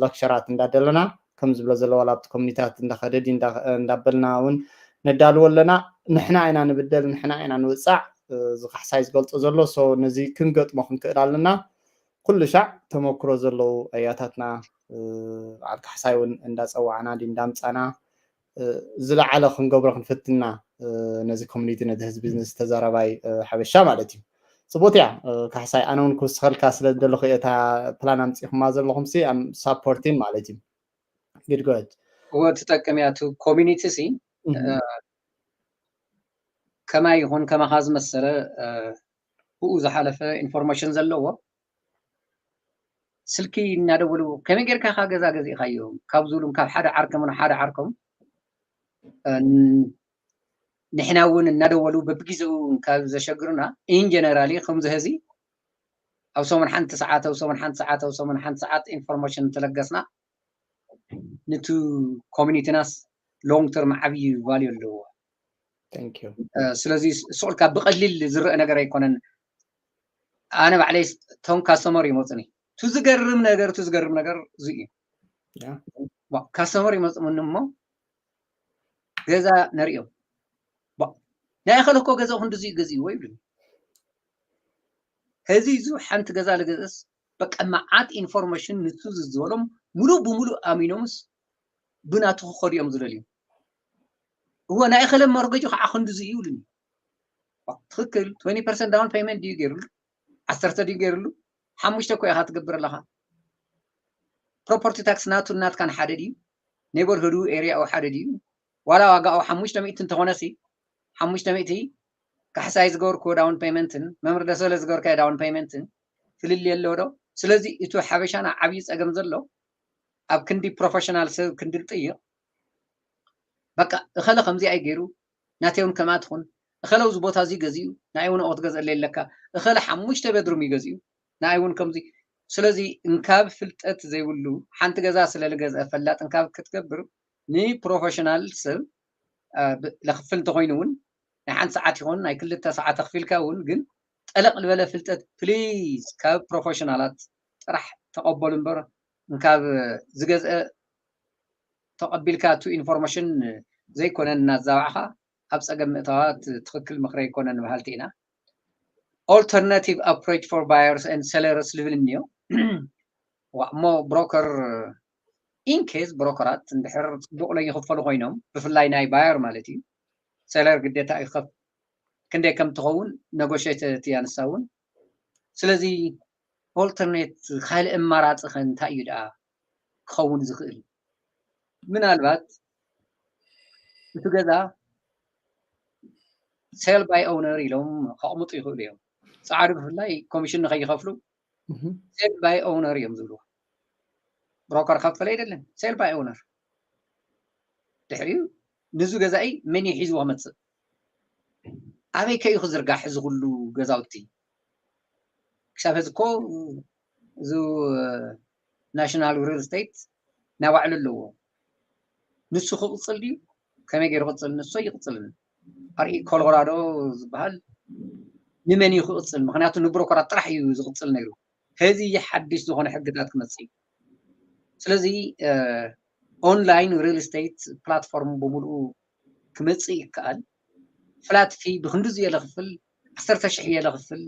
ሌክቸራት እንዳደለና ከም ዝብሎ ዘሎ ዋላ ኣብቲ ኮሚኒታት እንዳኸደ ድዩ እንዳበልና እውን ነዳልዎ ኣለና። ንሕና ኢና ንብደል፣ ንሕና ኢና ንውፃዕ። እዚ ካሕሳይ ዝገልፆ ዘሎ ሶ ነዚ ክንገጥሞ ክንክእል ኣለና። ኩሉ ሻዕ ተመክሮ ዘለዉ ኣያታትና በዓል ካሕሳይ እውን እንዳፀዋዕና ድዩ እንዳምፃና ዝለዓለ ክንገብሮ ክንፍትና ነዚ ኮሚኒቲ ነዚ ህዝቢ ንዝተዛረባይ ሓበሻ ማለት እዩ። ፅቡቅ እያ ካሕሳይ፣ ኣነ እውን ክውስኸልካ ስለ ዝደለኹ እየ እታ ፕላን ኣምፂኹማ ዘለኹም ሲ ኣም ሳፖርቲን ማለት እዩ። ግድጎት እወ ትጠቅም እያ። እቲ ኮሚኒቲ ሲ ከማይ ይኹን ከማኻ ዝመሰለ ብኡ ዝሓለፈ ኢንፎርሜሽን ዘለዎ ስልኪ እናደወሉ ከመይ ጌርካ ኢኻ ገዛ ገዚእኻዮ ካብ ዝብሉን ካብ ሓደ ዓርከምን ሓደ ዓርኮም ንሕና እውን እናደወሉ በብግዜኡ ካብ ዘሸግሩና ኢንጀነራሊ ከምዚ ህዚ ኣብ ሰሙን ሓንቲ ሰዓት ኣብ ሰሙን ሓንቲ ሰዓት ኣብ ሰሙን ሓንቲ ሰዓት ኢንፎርሜሽን እንተለገስና ንቱ ኮሚኒቲናስ ሎንግ ተርም ዓብዪ ቫልዩ ኣለዎ። ስለዚ ስቑልካ ብቐሊል ዝረአ ነገር ኣይኮነን። ኣነ ባዕለይ ቶም ካስተመር ይመፁኒ ቱ ዝገርም ነገር ቱ ዝገርም ነገር እዚ እዩ። ካስተመር ይመፅሙኒ እሞ ገዛ ነሪኦም። ናይ እኸለ እኮ ገዛ ክንድዚ እዩ ገዚእዎ ይብሉኒ። ሕዚ እዚ ሓንቲ ገዛ ልገዝእስ በቃ መዓት ኢንፎርሜሽን ንሱ ዝበሎም ሙሉእ ብሙሉእ ኣሚኖምስ ብናቱ ክኸዱ እዮም ዝደልዩ። እወ ናይ እኸለ መርገጆ ከዓ ክንድዚ እዩ ይብሉኒ። ትኽክል። ትወንቲ ፐርሰንት ዳውን ፔመንት ድዩ ገይሩሉ? ዓሰርተ ድዩ ገይሩሉ? ሓሙሽተ እኮ ኢኻ ትገብር ኣለኻ። ፕሮፐርቲ ታክስ ናቱ ናትካን ሓደ ድዩ? ኔበርሁዱ ኤሪያኡ ሓደ ድዩ? ዋላ ዋጋኡ ሓሙሽተ ሚእቲ እንተኾነሲ ሓሙሽተ ሚእቲ ካሕሳይ ዝገበርክዎ ዳውን ፔመንትን መምህር ደሰለ ዝገበርካዮ ዳውን ፔመንትን ፍልልይ ኣለዎ ዶ? ስለዚ እቲ ሓበሻና ዓብዪ ፀገም ዘሎ ኣብ ክንዲ ፕሮፌሽናል ሰብ ክንዲ ዝጥይቕ በቃ እኸለ ከምዚ ኣይገይሩ ናተይ እውን ከምኣ ትኹን እኸለ ኣብዚ ቦታ እዚ ገዚኡ ንኣይ እውን ኦት ገዝእለ ኣለካ እኸለ ሓሙሽተ ቤድሩም እዩ ገዚኡ ንኣይ እውን ከምዚ ስለዚ እንካብ ፍልጠት ዘይብሉ ሓንቲ ገዛ ስለ ዝገዝአ ፈላጥ እንካብ ክትገብር ንፕሮፌሽናል ሰብ ለክፍል እንተኮይኑ እውን ናይ ሓንቲ ሰዓት ይኹን ናይ ክልተ ሰዓት ኣኽፊልካ እውን ግን ጠለቕ ዝበለ ፍልጠት ፕሊዝ ካብ ፕሮፌሽናላት ጥራሕ ተቐበሉ እምበር እንካብ ዝገዝአ ተቐቢልካ ቱ ኢንፎርሜሽን ዘይኮነ እናዛባዕኻ ኣብ ፀገም ምእታዋ ትኽክል ምኽሪ ኣይኮነን በሃልቲ ኢና። Alternative approach for buyers and sellers ልብል እኒኦ። እሞ ብሮከር ኢንኬዝ ብሮከራት እንድሕር ፅቡቕ ለይኽፈሉ ኮይኖም ብፍላይ ናይ ባየር ማለት እዩ ሰለር ግዴታ ይኸፍ ክንደይ ከም ትኸውን ነጎሽት እያ ንሳ እውን ስለዚ ኦልተርኔት ካልእ ኣማራፂ ከ እንታይ እዩ ደኣ ክኸውን ዝኽእል ምናልባት እቲ ገዛ ሴል ባይ ኦውነር ኢሎም ከቕምጡ ይኽእሉ እዮም ፃዕዱ ብፍላይ ኮሚሽን ንኸይኸፍሉ ሴል ባይ ኦውነር እዮም ዝብሉ ብሮከር ከፈለ ኣይደለን ሴል ባይ ኦውነር ድሕሪኡ ንዙ ገዛኢ መን እዩ ሒዝዎ ክመፅእ ኣበይ ከዩ ክዝርጋሕ እዚ ኩሉ ገዛውቲ ክሳብ ሕዚ እኮ እዚ ናሽናል ሪል ስቴት ናይ ባዕሉ ኣለዎ ንሱ ክቕፅል ድዩ ከመይ ገይሩ ቅፅል ንሱ ይቕፅልን ኣርኢ ኮሎራዶ ዝበሃል ንመን እዩ ክቕፅል ምክንያቱ ንብሮኮራት ጥራሕ እዩ ዝቕፅል ነይሩ ሕዚ ሓድሽ ዝኾነ ሕግታት ክመፅእ እዩ ስለዚ ኦንላይን ሪል ስቴት ፕላትፎርም ብምልኡ ክመፅእ ይከኣል ፍላት ፊ ብክንድዚ እየ ለክፍል ዓሰርተ ሽሕ እየ ለክፍል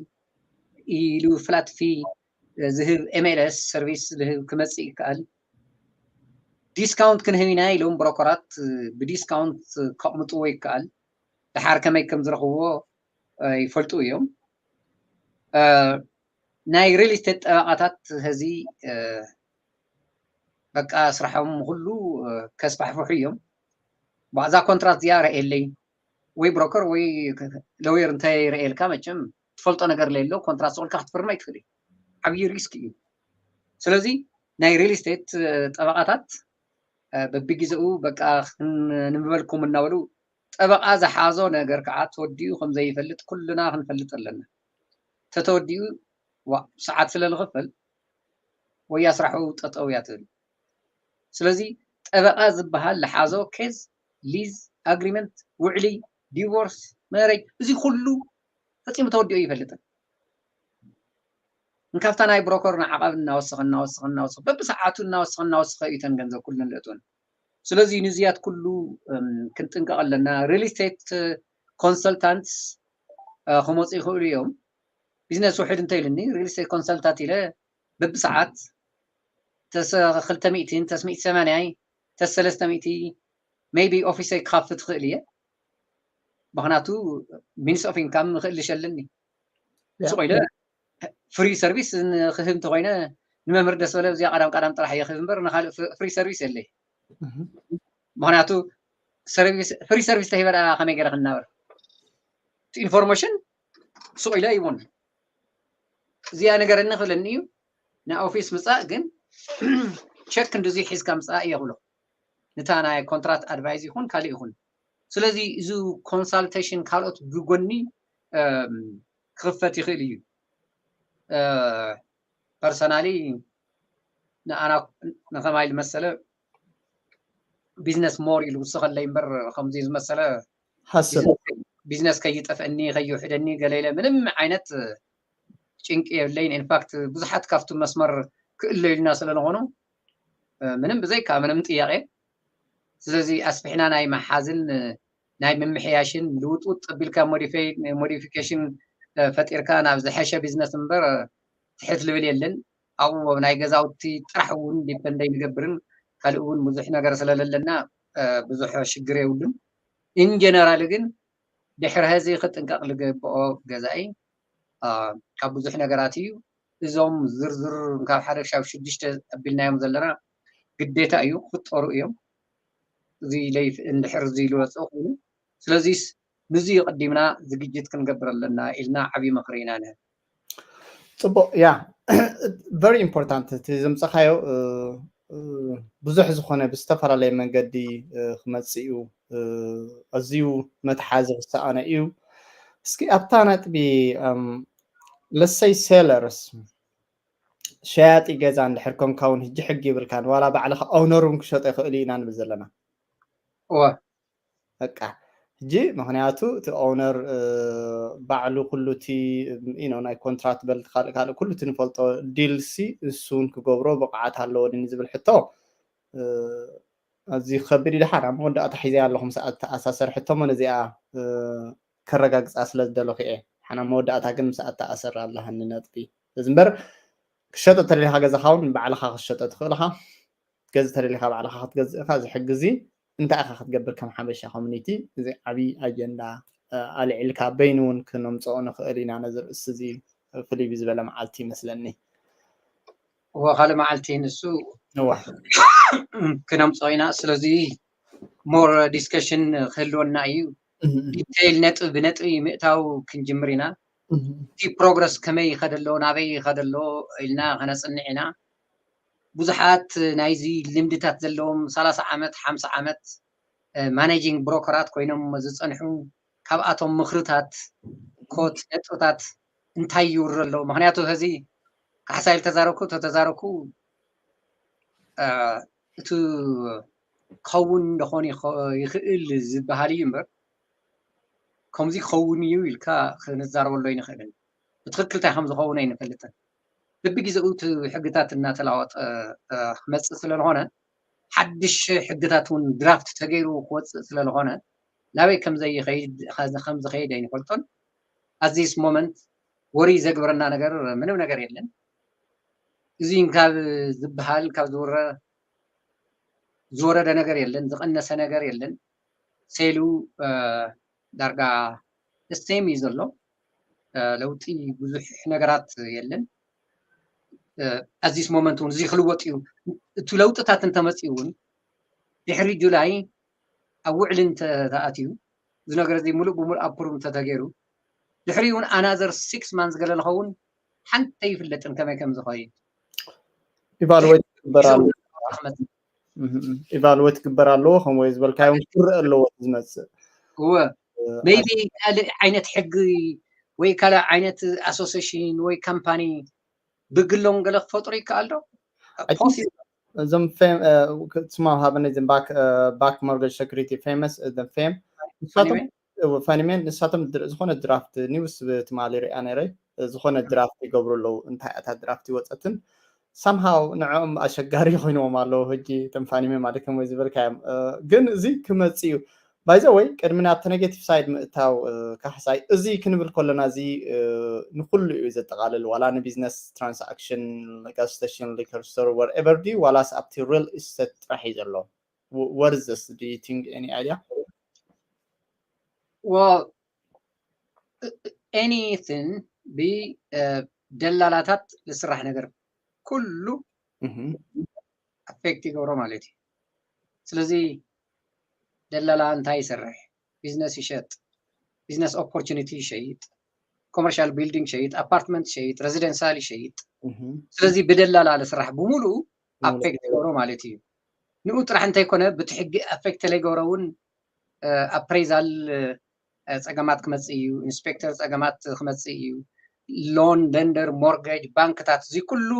ኢሉ ፍላት ፊ ዝህብ ኤምኤልኤስ ሰርቪስ ዝህብ ክመፅእ ይከኣል ዲስካውንት ክንህብ ኢና ኢሎም ብሮኮራት ብዲስካውንት ከቕምጥዎ ይከኣል ድሓር ከመይ ከም ዝረኽብዎ ይፈልጡ እዮም ናይ ሪል ስቴት ጠበቃታት ህዚ በቃ ስራሖም ኩሉ ከስፋሕፍሑ እዮም። እዛ ኮንትራት እዚኣ ረእየለይ ወይ ብሮከር ወይ ለውየር እንተይረእየልካ መቸም ትፈልጦ ነገር ለየሎ ኮንትራት ስቑልካ ክትፍርም ኣይትኽእል እዩ። ዓብዪ ሪስክ እዩ። ስለዚ ናይ ሪል ስቴት ጠበቃታት በቢግዜኡ በቃ ንምበልኩም እናበሉ ጠበቃ ዝሓዞ ነገር ከዓ ተወዲኡ ከም ዘይፈልጥ ኩልና ክንፈልጥ ኣለና። ተተወዲኡ ሰዓት ስለ ዝኽፈል ወያ ስራሑ ጠጠው እያ ትብል። ስለዚ ጠበቃ ዝበሃል ዝሓዞ ኬዝ፣ ሊዝ ኣግሪመንት፣ ውዕሊ፣ ዲቮርስ፣ መሬጅ እዚ ኩሉ ፈፂሙ ተወዲኡ ይፈልጥን። እንካብታ ናይ ብሮከር ንዓቐብ እናወሰኸ እናወሰኸ እናወሰኸ በብሰዓቱ እናወሰኸ እናወሰኸ እዩ ተን ገንዘብ ኩሉ ንልእቱን። ስለዚ ንዝያት ኩሉ ክንጥንቀቕ ኣለና። ሪል ስቴት ኮንሰልታንትስ ክመፁ ይኽእሉ እዮም። ቢዝነስ ውሕድ እንተ ኢልኒ ሪል ስቴት ኮንሰልታንት ኢለ በብሰዓት ተስ ክልተ ሚእትን ተስ ሚእቲ ሰማንያይ ተስ ሰለስተ ሚእቲ ሜይቢ ኦፊሰይ ክኸፍት ትኽእል እየ። ምኽንያቱ ሚንስ ኦፍ ኢንካም ምኽእልሽ ኣለኒ። ያ፣ ሱቕ ኢለ ያ። ፍሪ ሰርቪስ ን-፣ ክህብ እንተኾይነ ንመምህር ደስ በለ እዚኣ ቀዳም ቀዳም ጥራሕ እየ ክህብ እምበር ንኻልእ ፍ-፣ ፍሪ ሰርቪስ የለይ። እህ። ምኽንያቱ ሰርቪስ፣ ፍሪ ሰርቪስ ተሂበ ደኣ ከመይ ገይረ ክናበር? እቲ ኢንፎርሜሽን ሱቕ ኢለ ይቡን። እዚኣ ነገረኒ ክብለኒ እዩ። ንኦፊስ ምጻእ ግን ቸክ ክንድዚ ሒዝካ ምጻእ እየ ክብሎ። ንታ ናይ ኮንትራት ኣድቫይዝ ይኹን ካልእ ይኹን። ስለዚ እዚ ኮንሳልቴሽን ካልኦት ብጎኒ፣ እም፣ ክኽፈት ይኽእል እዩ። እ፣ ፐርሰናሊ ንኣና ንኸማይ ዝመሰለ ቢዝነስ ሞር ኢሉ ዝውስኸለይ እምበር ከምዚ ዝመሰለ ሓሰብ። ቢዝነስ ከይጠፍአኒ፣ ከይውሕደኒ ገለ ኢለ ምንም ዓይነት ጭንቂ የብለይን። ኢንፋክት ብዙሓት ካብቲ መስመር ክእለዩልና ስለ ዝኾኑ ምንም ብዘይካ ምንም ጥያቄ። ስለዚ ኣስፊሕና ናይ ምሓዝን ናይ ምምሕያሽን ልውጥውጥ ኣቢልካ ሞዲፊኬሽን ፈጢርካ ናብ ዝሐሸ ቢዝነስ እምበር ትሕት ልብል የለን። ኣብኡ ናይ ገዛውቲ ጥራሕ እውን ዲፐንድ ኣይንገብርን። ካልእ እውን ብዙሕ ነገር ስለለለና ብዙሕ ሽግር የብሉን። ኢን ጀነራል ግን ድሕሪ ሀዚ ክጥንቀቕ ዝግብኦ ገዛኢ ካብ ብዙሕ ነገራት እዩ። እዞም ዝርዝር ካብ ሓደ ክሻብ ሽዱሽተ ኣቢልናዮም ዘለና ግዴታ እዩ፣ ክፍጠሩ እዮም። እዚ ለይፍ እንድሕር እዚ ልወፅእ ኮይኑ፣ ስለዚስ ንዚ ቀዲምና ዝግጅት ክንገብር ኣለና ኢልና ዓብዪ ምኽሪ ኢና ንህብ። ፅቡቅ ያ very important እቲ ዘምፀኻዮ ብዙሕ ዝኾነ ብዝተፈላለየ መንገዲ ክመፅእ እዩ። ኣዝዩ መትሓዚ ክሰኣነ እዩ። እስኪ ኣብታ ነጥቢ let's say sellers ሸያጢ ገዛ እንድሕር ኮንካ እውን ሕጂ ሕጊ ይብልካን ዋላ ባዕልኻ ኦነር እውን ክሸጦ ይኽእል እዩ ኢና ንብል ዘለና። እወ በቃ ሕጂ ምክንያቱ እቲ ኦነር ባዕሉ ኩሉ እቲ ናይ ኮንትራት በል ካልእ ካልእ ኩሉ እቲ ንፈልጦ ዲልሲ እሱ እውን ክገብሮ ብቕዓት ኣለዎ ድኒ ዝብል ሕቶ ኣዝዩ ከቢድ እዩ። ደሓን ኣብ መወዳእታ ሒዘያ ኣለኹ ምስ ኣተኣሳሰር ሕቶ እሞ ነዚኣ ከረጋግፃ ስለ ዝደለኹ እየ። ሓና መወዳእታ ግን ምስ ኣተኣሰር ኣለሃኒ ነጥቢ እዚ እምበር ክሸጦ ተደሊኻ ገዛኻ እውን ባዕልኻ ክትሸጦ ትኽእል ኢኻ። ገዚ ተደሊኻ ባዕልኻ ክትገዝእ ኢኻ። እዚ ሕጊ እዚ እንታይ ኢኻ ክትገብር ከም ሓበሻ ኮሚኒቲ? እዚ ዓብዪ ኣጀንዳ ኣልዒልካ በይኑ እውን ክነምፅኦ ንኽእል ኢና። ነዚ ርእሲ እዚ ፍልይ ብዝበለ መዓልቲ ይመስለኒ። እወ ካልእ መዓልቲ ንሱ እዋ ክነምፅኦ ኢና። ስለዚ ሞር ዲስከሽን ክህልወና እዩ። ዲቴይል ነጥቢ ብነጥቢ ምእታው ክንጅምር ኢና። እቲ ፕሮግረስ ከመይ ይኸደ ኣሎ ናበይ ይኸደ ኣሎ ኢልና ከነፅንዕ ኢና። ብዙሓት ናይዚ ልምድታት ዘለዎም ሰላሳ ዓመት ሓምሳ ዓመት ማኔጂንግ ብሮከራት ኮይኖም ዝፀንሑ ካብኣቶም ምኽርታት ኮት ነጥብታት እንታይ ይውረ ኣሎ። ምክንያቱ ሕዚ ካሕሳይ ተዛረኩ ተተዛረኩ እቲ ክኸውን እንደኾን ይኽእል ዝበሃል እዩ እምበር ከምዚ ክኸውን እዩ ኢልካ ክንዛረበሉ ኣይንኽእልን። ብትኽክል እንታይ ከም ዝኸውን ኣይንፈልጥን። በብግዜኡ እቲ ሕግታት እናተለዋወጠ ክመፅእ ስለዝኾነ ሓድሽ ሕግታት እውን ድራፍት ተገይሩ ክወፅእ ስለዝኾነ ናበይ ከምዘይኸይድ ከምዝኸይድ ኣይንፈልጦን። ኣዚስ ሞመንት ወሪ ዘግብረና ነገር ምንም ነገር የለን። እዚ ካብ ዝበሃል ካብ ዝውረ ዝወረደ ነገር የለን፣ ዝቐነሰ ነገር የለን። ሴሉ ዳርጋ ስቴም እዩ ዘሎ። ለውጢ ብዙሕ ነገራት የለን። ኣዚስ ሞመንት እውን እዚ ክልወጥ እዩ። እቲ ለውጥታት እንተመፅኡ እውን ድሕሪ ጁላይ ኣብ ውዕሊ እንተተኣትዩ እዚ ነገር እዚ ሙሉእ ብሙሉእ ኣፕሩቭ እንተተገይሩ ድሕሪ እውን ኣናዘር ሲክስ ማንስ ገለ ዝኸውን ሓንቲ ኣይፍለጥን ከመይ ከም ዝኸይድ። ኢቫሉዌት ክግበር ኣለዎ። ኢቫሉዌት ክግበር ኣለዎ። ከም ወይ ዝበልካዮ ክረአ ኣለዎ ዝመፅእ እወ ሜይቢ ካልእ ዓይነት ሕጊ ወይ ካልእ ዓይነት ኣሶሲሽን ወይ ካምፓኒ ብግሎም ገለ ክፈጥሩ ይከኣል ዶ? እዞም ስማ ሃበነ ባክ ሞርገጅ ሰኩሪቲ ፌመስ ፌም ንሳቶም ፈኒሜን ንሳቶም ዝኾነ ድራፍት ኒውስ ትማሊ ሪኣ ነረ ዝኾነ ድራፍት ይገብሩ ኣለዉ። እንታይ እታ ድራፍት ይወፀትን ሳምሃው ንዕኦም ኣሸጋሪ ኮይንዎም ኣለዉ። ሕጂ ተንፋኒመ ማለት ከም ወይ ዝበልካዮም ግን እዚ ክመፅ እዩ። ባይዘ ወይ ቅድሚ ናብቲ ኔጌቲቭ ሳይድ ምእታው ካሕሳይ እዚ ክንብል ከለና እዚ ንኩሉ እዩ ዘጠቃልል ዋላ ንቢዝነስ ትራንሳክሽን ጋስ ስቴሽን ሊከር ስቶር ወርኤቨር ድዩ ዋላስ ኣብቲ ሪል ኢስቴት ጥራሕ እዩ ዘሎ? What is this? Do you think any idea? Well, anything ብደላላታት ዝስራሕ ነገር ኩሉ ኣፌክት ይገብሮ ማለት እዩ። ስለዚ ደላላ እንታይ ይሰርሕ? ቢዝነስ ይሸጥ፣ ቢዝነስ ኦፖርቹኒቲ ይሸይጥ፣ ኮመርሻል ቢልዲንግ ይሸይጥ፣ ኣፓርትመንት ይሸይጥ፣ ሬዚደንሻል ይሸይጥ። ስለዚ ብደላላ ዝስራሕ ብምሉኡ ኣፌክት ይገብሮ ማለት እዩ። ንኡ ጥራሕ እንተይኮነ ብቲ ሕጊ ኣፌክት ተለይገብሮ እውን ኣፕሬዛል ፀገማት ክመፅእ እዩ፣ ኢንስፔክተር ፀገማት ክመፅእ እዩ፣ ሎን፣ ለንደር፣ ሞርገጅ፣ ባንክታት እዚ ኩሉ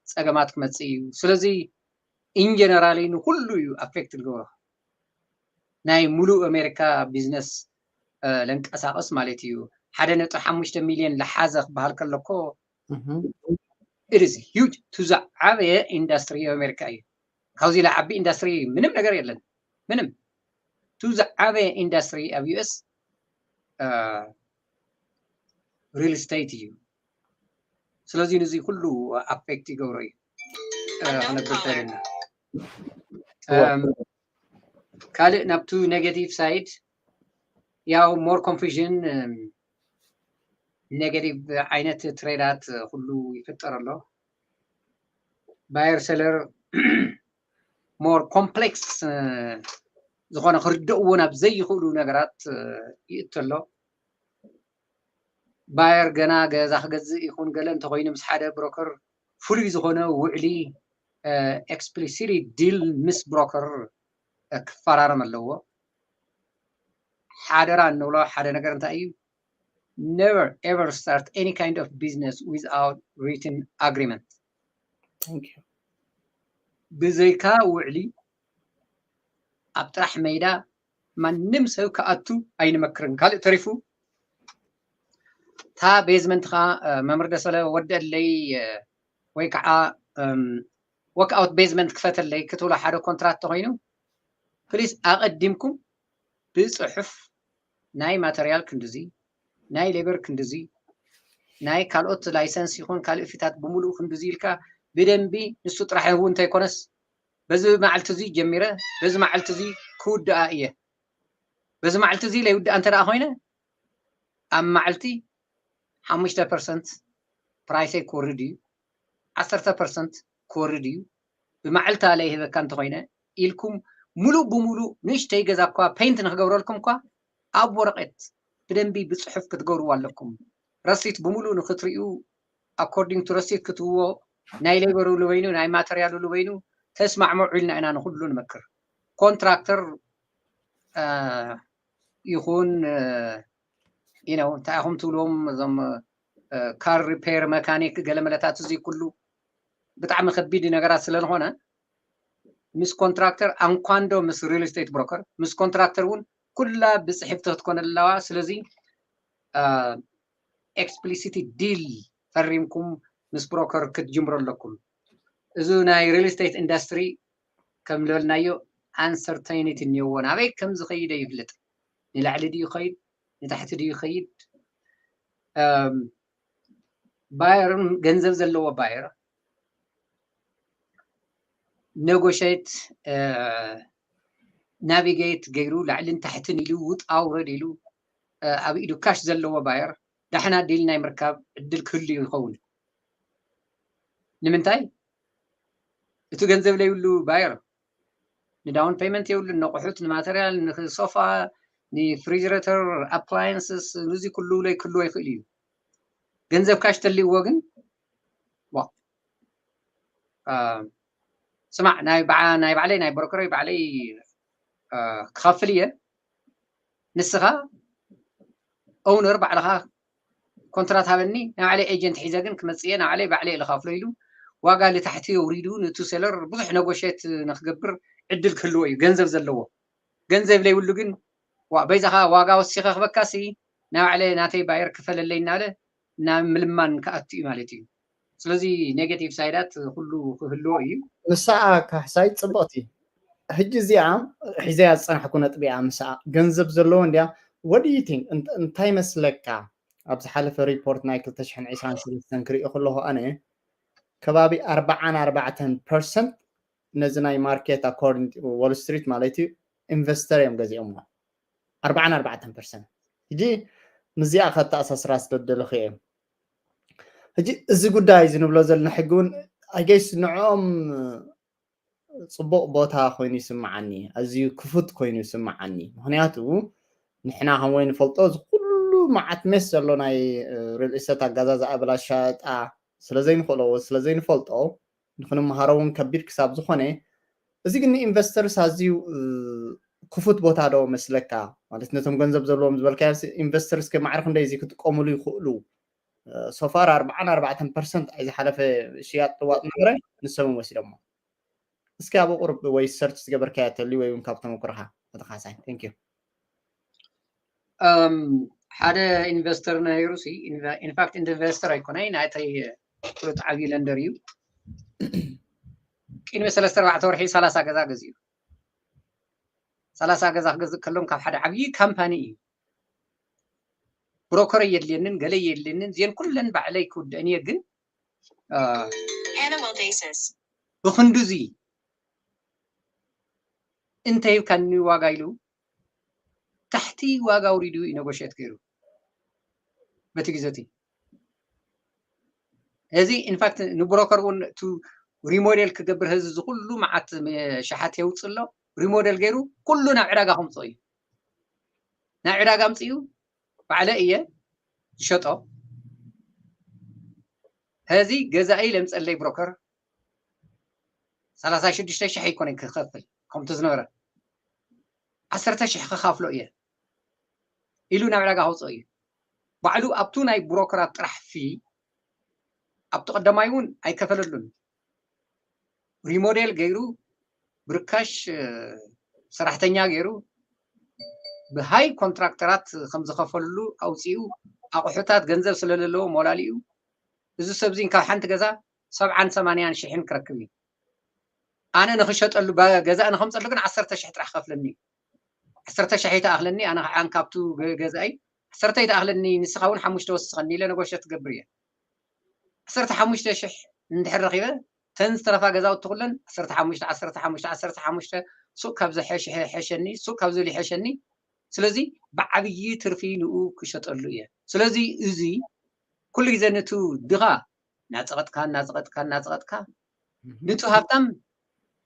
ፀገማት ክመፅእ እዩ። ስለዚ ኢንጀነራሊ ንኩሉ እዩ ኣፌክት ዝገብሮ። ናይ ሙሉእ ኣሜሪካ ቢዝነስ ለንቀሳቀስ ማለት እዩ። ሓደ ነጥቢ ሓሙሽተ ሚሊዮን ለሓዘ ክበሃል ከለኮ ኢትስ ሂውጅ ቱ ዝዓበየ ኢንዳስትሪ ኣሜሪካ እዩ። ካብዚ ዝዓቢ ኢንዱስትሪ ምንም ነገር የለን። ምንም። እቲ ዝዓበየ ኢንዱስትሪ ኣብ ዩ ኤስ ሪል ስቴት እዩ። ስለዚ ንዚ ኩሉ ኣፌክት ይገብሮ እዩ። ክነብል ተልና ካልእ ናብቱ ኔጋቲቭ ሳይድ ያው ሞር ኮንፊዥን፣ ኔጋቲቭ ዓይነት ትሬዳት ኩሉ ይፍጠር ኣሎ። ባየር ሰለር ሞር ኮምፕሌክስ ዝኾነ ክርደእዎ ናብ ዘይኽእሉ ነገራት ይእቶ ኣሎ። ባየር ገና ገዛ ክገዝእ ይኹን ገለ እንተኾይኑ ምስ ሓደ ብሮከር ፍሉይ ዝኾነ ውዕሊ ኤክስፕሊሲቲ ዲል ምስ ብሮከር ክፈራረም ኣለዎ። ሓደራ እንብሎ ሓደ ነገር እንታይ እዩ? Never ever start any kind of business without written agreement። ብዘይካ ውዕሊ ኣብ ጥራሕ ሜዳ ማንም ሰብ ክኣቱ ኣይንመክርን። ካልእ ተሪፉ እታ ቤዝመንትኻ መምህር ደሰለ ወደለይ ወይ ከዓ ወክኣውት ቤዝመንት ክፈተለይ ክትብሎ ሓደ ኮንትራት ተኮይኑ ፕሊስ ኣቐዲምኩም ብፅሑፍ ናይ ማተርያል ክንድዚ ናይ ሌበር ክንድዚ ናይ ካልኦት ላይሰንስ ይኹን ካልእ ፊታት ብምሉእ ክንድዚ ኢልካ ብደንቢ ንሱ ጥራሕ እውን እንተይኮነስ በዚ መዓልቲ እዚ ጀሚረ በዚ መዓልቲ እዚ ክውድኣ እየ በዚ መዓልቲ እዚ ለይውድኣ እንተ ኮይነ ኣብ መዓልቲ ሓሙሽተ ፐርሰንት ፕራይሰይ ክወርድ እዩ፣ ዓሰርተ ፐርሰንት ክወርድ እዩ፣ ብመዓልታ ለይህበካ እንተኮይነ ኢልኩም ሙሉእ ብሙሉእ ንእሽተይ ገዛ እኳ ፔንት ንክገብረልኩም እኳ ኣብ ወረቀት ብደንቢ ብፅሑፍ ክትገብርዎ ኣለኩም። ረሲት ብሙሉእ ንክትርእዩ ኣኮርዲንግ ቱ ረሲት ክትህብዎ ናይ ሌበር ሉ በይኑ ናይ ማተርያል ሉ በይኑ ተስማዕምዑ ኢልና ኢና ንኩሉ ንመክር። ኮንትራክተር ይኹን you know እንታይ ኢኹም ትብልዎም እዞም ካር ሪፔር መካኒክ ገለመለታት እዚ ኩሉ ብጣዕሚ ከቢድ ነገራት ስለዝኾነ ምስ ኮንትራክተር ኣንኳንዶ ምስ ሪል ስቴት ብሮከር ምስ ኮንትራክተር እውን ኩላ ብፅሕፍቲ ክትኮነ ኣለዋ። ስለዚ ኤክስፕሊሲቲ ዲል ፈሪምኩም ምስ ብሮከር ክትጅምሩ ኣለኩም። እዚ ናይ ሪል ስቴት ኢንዱስትሪ ከም ዝበልናዮ ኣንሰርተይኒቲ እኒኦዎ ናበይ ከም ዝኸይድ ኣይፍለጥ። ንላዕሊ ድዩ ይኸይድ ንታሕቲ ድዩ ይኸይድ? ባየርን ገንዘብ ዘለዎ ባየር ኔጎሽት ናቪጌት ገይሩ ላዕልን ታሕትን ኢሉ ውጣ ውረድ ኢሉ ኣብ ኢዱ ካሽ ዘለዎ ባየር ዳሕና ዲል ናይ ምርካብ ዕድል ክህሉ ይኸውን። ንምንታይ እቲ ገንዘብ ለይብሉ ባየር ንዳውን ፔመንት የብሉን፣ ነቑሑት ንማተርያል ንሶፋ ንፍሪጅሬተር ኣፕላየንስስ ንዚ ኩሉ ለይክልዎ ይኽእል እዩ። ገንዘብ ካሽ ተልይዎ ግን ስማዕ ናይ ባዕለይ ናይ ብሮከረይ ባዕለይ ክኸፍል እየ። ንስኻ ኦውነር ባዕልኻ ኮንትራት ሃበኒ ናይ ባዕለይ ኤጀንት ሒዘ ግን ክመፅእ እየ ናይ ባዕለይ ባዕለይ እየ ዝኸፍሎ ኢሉ ዋጋ ልታሕቲ የውሪዱ ንቱ ሴለር ብዙሕ ነጎሽት ንክገብር ዕድል ክህልዎ እዩ ገንዘብ ዘለዎ። ገንዘብ ለይብሉ ግን በይዛኻ ዋጋ ወሲኸ ክበካሲ ናይ ባዕለይ ናተይ ባየር ክፈለለይ እናበለ ናብ ምልማን ክኣቱ እዩ ማለት እዩ። ስለዚ ኔጌቲቭ ሳይዳት ኩሉ ክህልዎ እዩ። ንስኣ ካሕሳይ ፅብቕቲ ሕጂ እዚኣ ሒዘያ ዝፀናሕኩ ነጥቢ እያ። ምስኣ ገንዘብ ዘለዎ እንድያ። What do you think? እንታይ መስለካ? ኣብ ዝሓለፈ ሪፖርት ናይ ክልተ ሽሕን ዕስራን ሰለስተን ክሪኦ ከለኹ ኣነ ከባቢ ኣርባዓን ኣርባዕተን ፐርሰንት ነዚ ናይ ማርኬት ኣኮርዲንግ ዎል ስትሪት ማለት እዩ ኢንቨስተር እዮም ገዚኦምዎ። ኣርባዓን ኣርባዕተን ፐርሰንት። ሕጂ ምስዚኣ ከተኣሳስራ ስለደለኹ እየ። ሕጂ እዚ ጉዳይ እዚ ንብሎ ዘለና ሕጊ እውን ኣይ ጌስ ንዕኦም ፅቡቕ ቦታ ኮይኑ ይስምዓኒ፣ ኣዝዩ ክፉት ኮይኑ ይስምዓኒ። ምክንያቱ ንሕና ከም ወይ ንፈልጦ እዚ ኩሉ መዓት ሜስ ዘሎ ናይ ሪል ኢስቴት ኣጋዛዝኣ ብላ ሻጣ ስለ ዘይንኽእሎ ስለ ዘይንፈልጦ ንክንምሃሮ እውን ከቢድ ክሳብ ዝኾነ እዚ ግን ንኢንቨስተርስ ኣዝዩ ክፉት ቦታ ዶ መስለካ? ማለት ነቶም ገንዘብ ዘለዎም ዝበልካዮ ኢንቨስተርስ ከ ማዕረ ክንደይ እዚ ክጥቀሙሉ ይኽእሉ? ሶፋር ኣርባዓን ኣርባዕተን ፐርሰንት ኣይ ዝሓለፈ ሽያጥ ጥዋጥ ነበረ ንሶም ወሲዶሞ። እስኪ ኣብ ቁርብ ወይ ሰርች ዝገበርካዮ ተልዩ ወይ እውን ካብ ተመኩሮኻ እቲ ካሕሳይ። Thank you። ሓደ ኢንቨስተር ነይሩ ሲ ኢንፋክት ኢንቨስተር ኣይኮነይ ናይተይ ፍሉጥ ዓብዪ ለንደር እዩ። ቅድሚ ሰለስተ ኣርባዕተ ወርሒ ሰላሳ ገዛ ገዚኡ። ሰላሳ ገዛ ክገዝእ ከሎም ካብ ሓደ ዓብዪ ካምፓኒ እዩ። ብሮከር የድልየንን ገለ የድልየንን እዚአን ኩለን ባዕለይ ክውድአን እየ። ግን Animal basis. ብክንዱዚ እንተ ሂብካኒ ዋጋ ኢሉ ታሕቲ ዋጋ ኣውሪዱ እዩ ነጎሽት ገይሩ በቲ ግዜ እቲ። እዚ ኢንፋክት ንብሮከር እውን ቱ ሪሞዴል ክገብር ህዚ ዝኩሉ መዓት ሸሓት የውፅእ ኣሎ። ሪሞዴል ገይሩ ኩሉ ናብ ዕዳጋ ከምፅኦ እዩ። ናብ ዕዳጋ ኣምፅኡ ባዕለ እየ ዝሸጦ። ሕዚ ገዛኢ ለምፀለይ ብሮከር ሰላሳ ሽዱሽተ ሽሕ ኣይኮነ ክኸፍል ከምቲ ዝነበረ ዓሰርተ ሽሕ ክኻፍሎ እየ ኢሉ ናብ ዕዳጋ ከውፅኦ እዩ። ባዕሉ ኣብቱ ናይ ብሮከራት ጥራሕ ፊ ኣብቲ ቀዳማይ እውን ኣይከፈለሉን። ሪሞዴል ገይሩ ብርካሽ ሰራሕተኛ ገይሩ ብሃይ ኮንትራክተራት ከም ዝኸፈልሉ ኣውፂኡ ኣቑሑታት ገንዘብ ስለለለዎ ሞላሊኡ እዚ ሰብዚ ካብ ሓንቲ ገዛ ሰብዓን ሰማንያን ሽሕን ክረክብ እዩ። ኣነ ንክሸጠሉ ገዛ ንከምፀሉ ግን ዓሰርተ ሽሕ ጥራሕ ከፍለኒ እዩ። ዓሰርተ ሽሕ ይተኣኽለኒ ኣነ ከዓ ካብቱ ገዛኢ ዓሰርተ ይተኣኽለኒ ንስኻ እውን ሓሙሽተ ወስኸኒ ኢለ ነጎሸት ትገብር እየ። ዓሰርተ ሓሙሽተ ሽሕ እንድሕር ረኺበ ተን ዝተረፋ ገዛውቲ ኩለን ዓሰርተ ሓሙሽተ ዓሰርተ ሓሙሽተ ዓሰርተ ሓሙሽተ ሱቅ ካብ ዝሐሸኒ ሱቅ ካብ ዝብል ይሐሸኒ። ስለዚ ብዓብዪ ትርፊ ንኡ ክሸጠሉ እየ። ስለዚ እዚ ኩሉ ግዜ ነቱ ድኻ እናፀቐጥካ እናፀቐጥካ እናፀቐጥካ ነቱ ሃብታም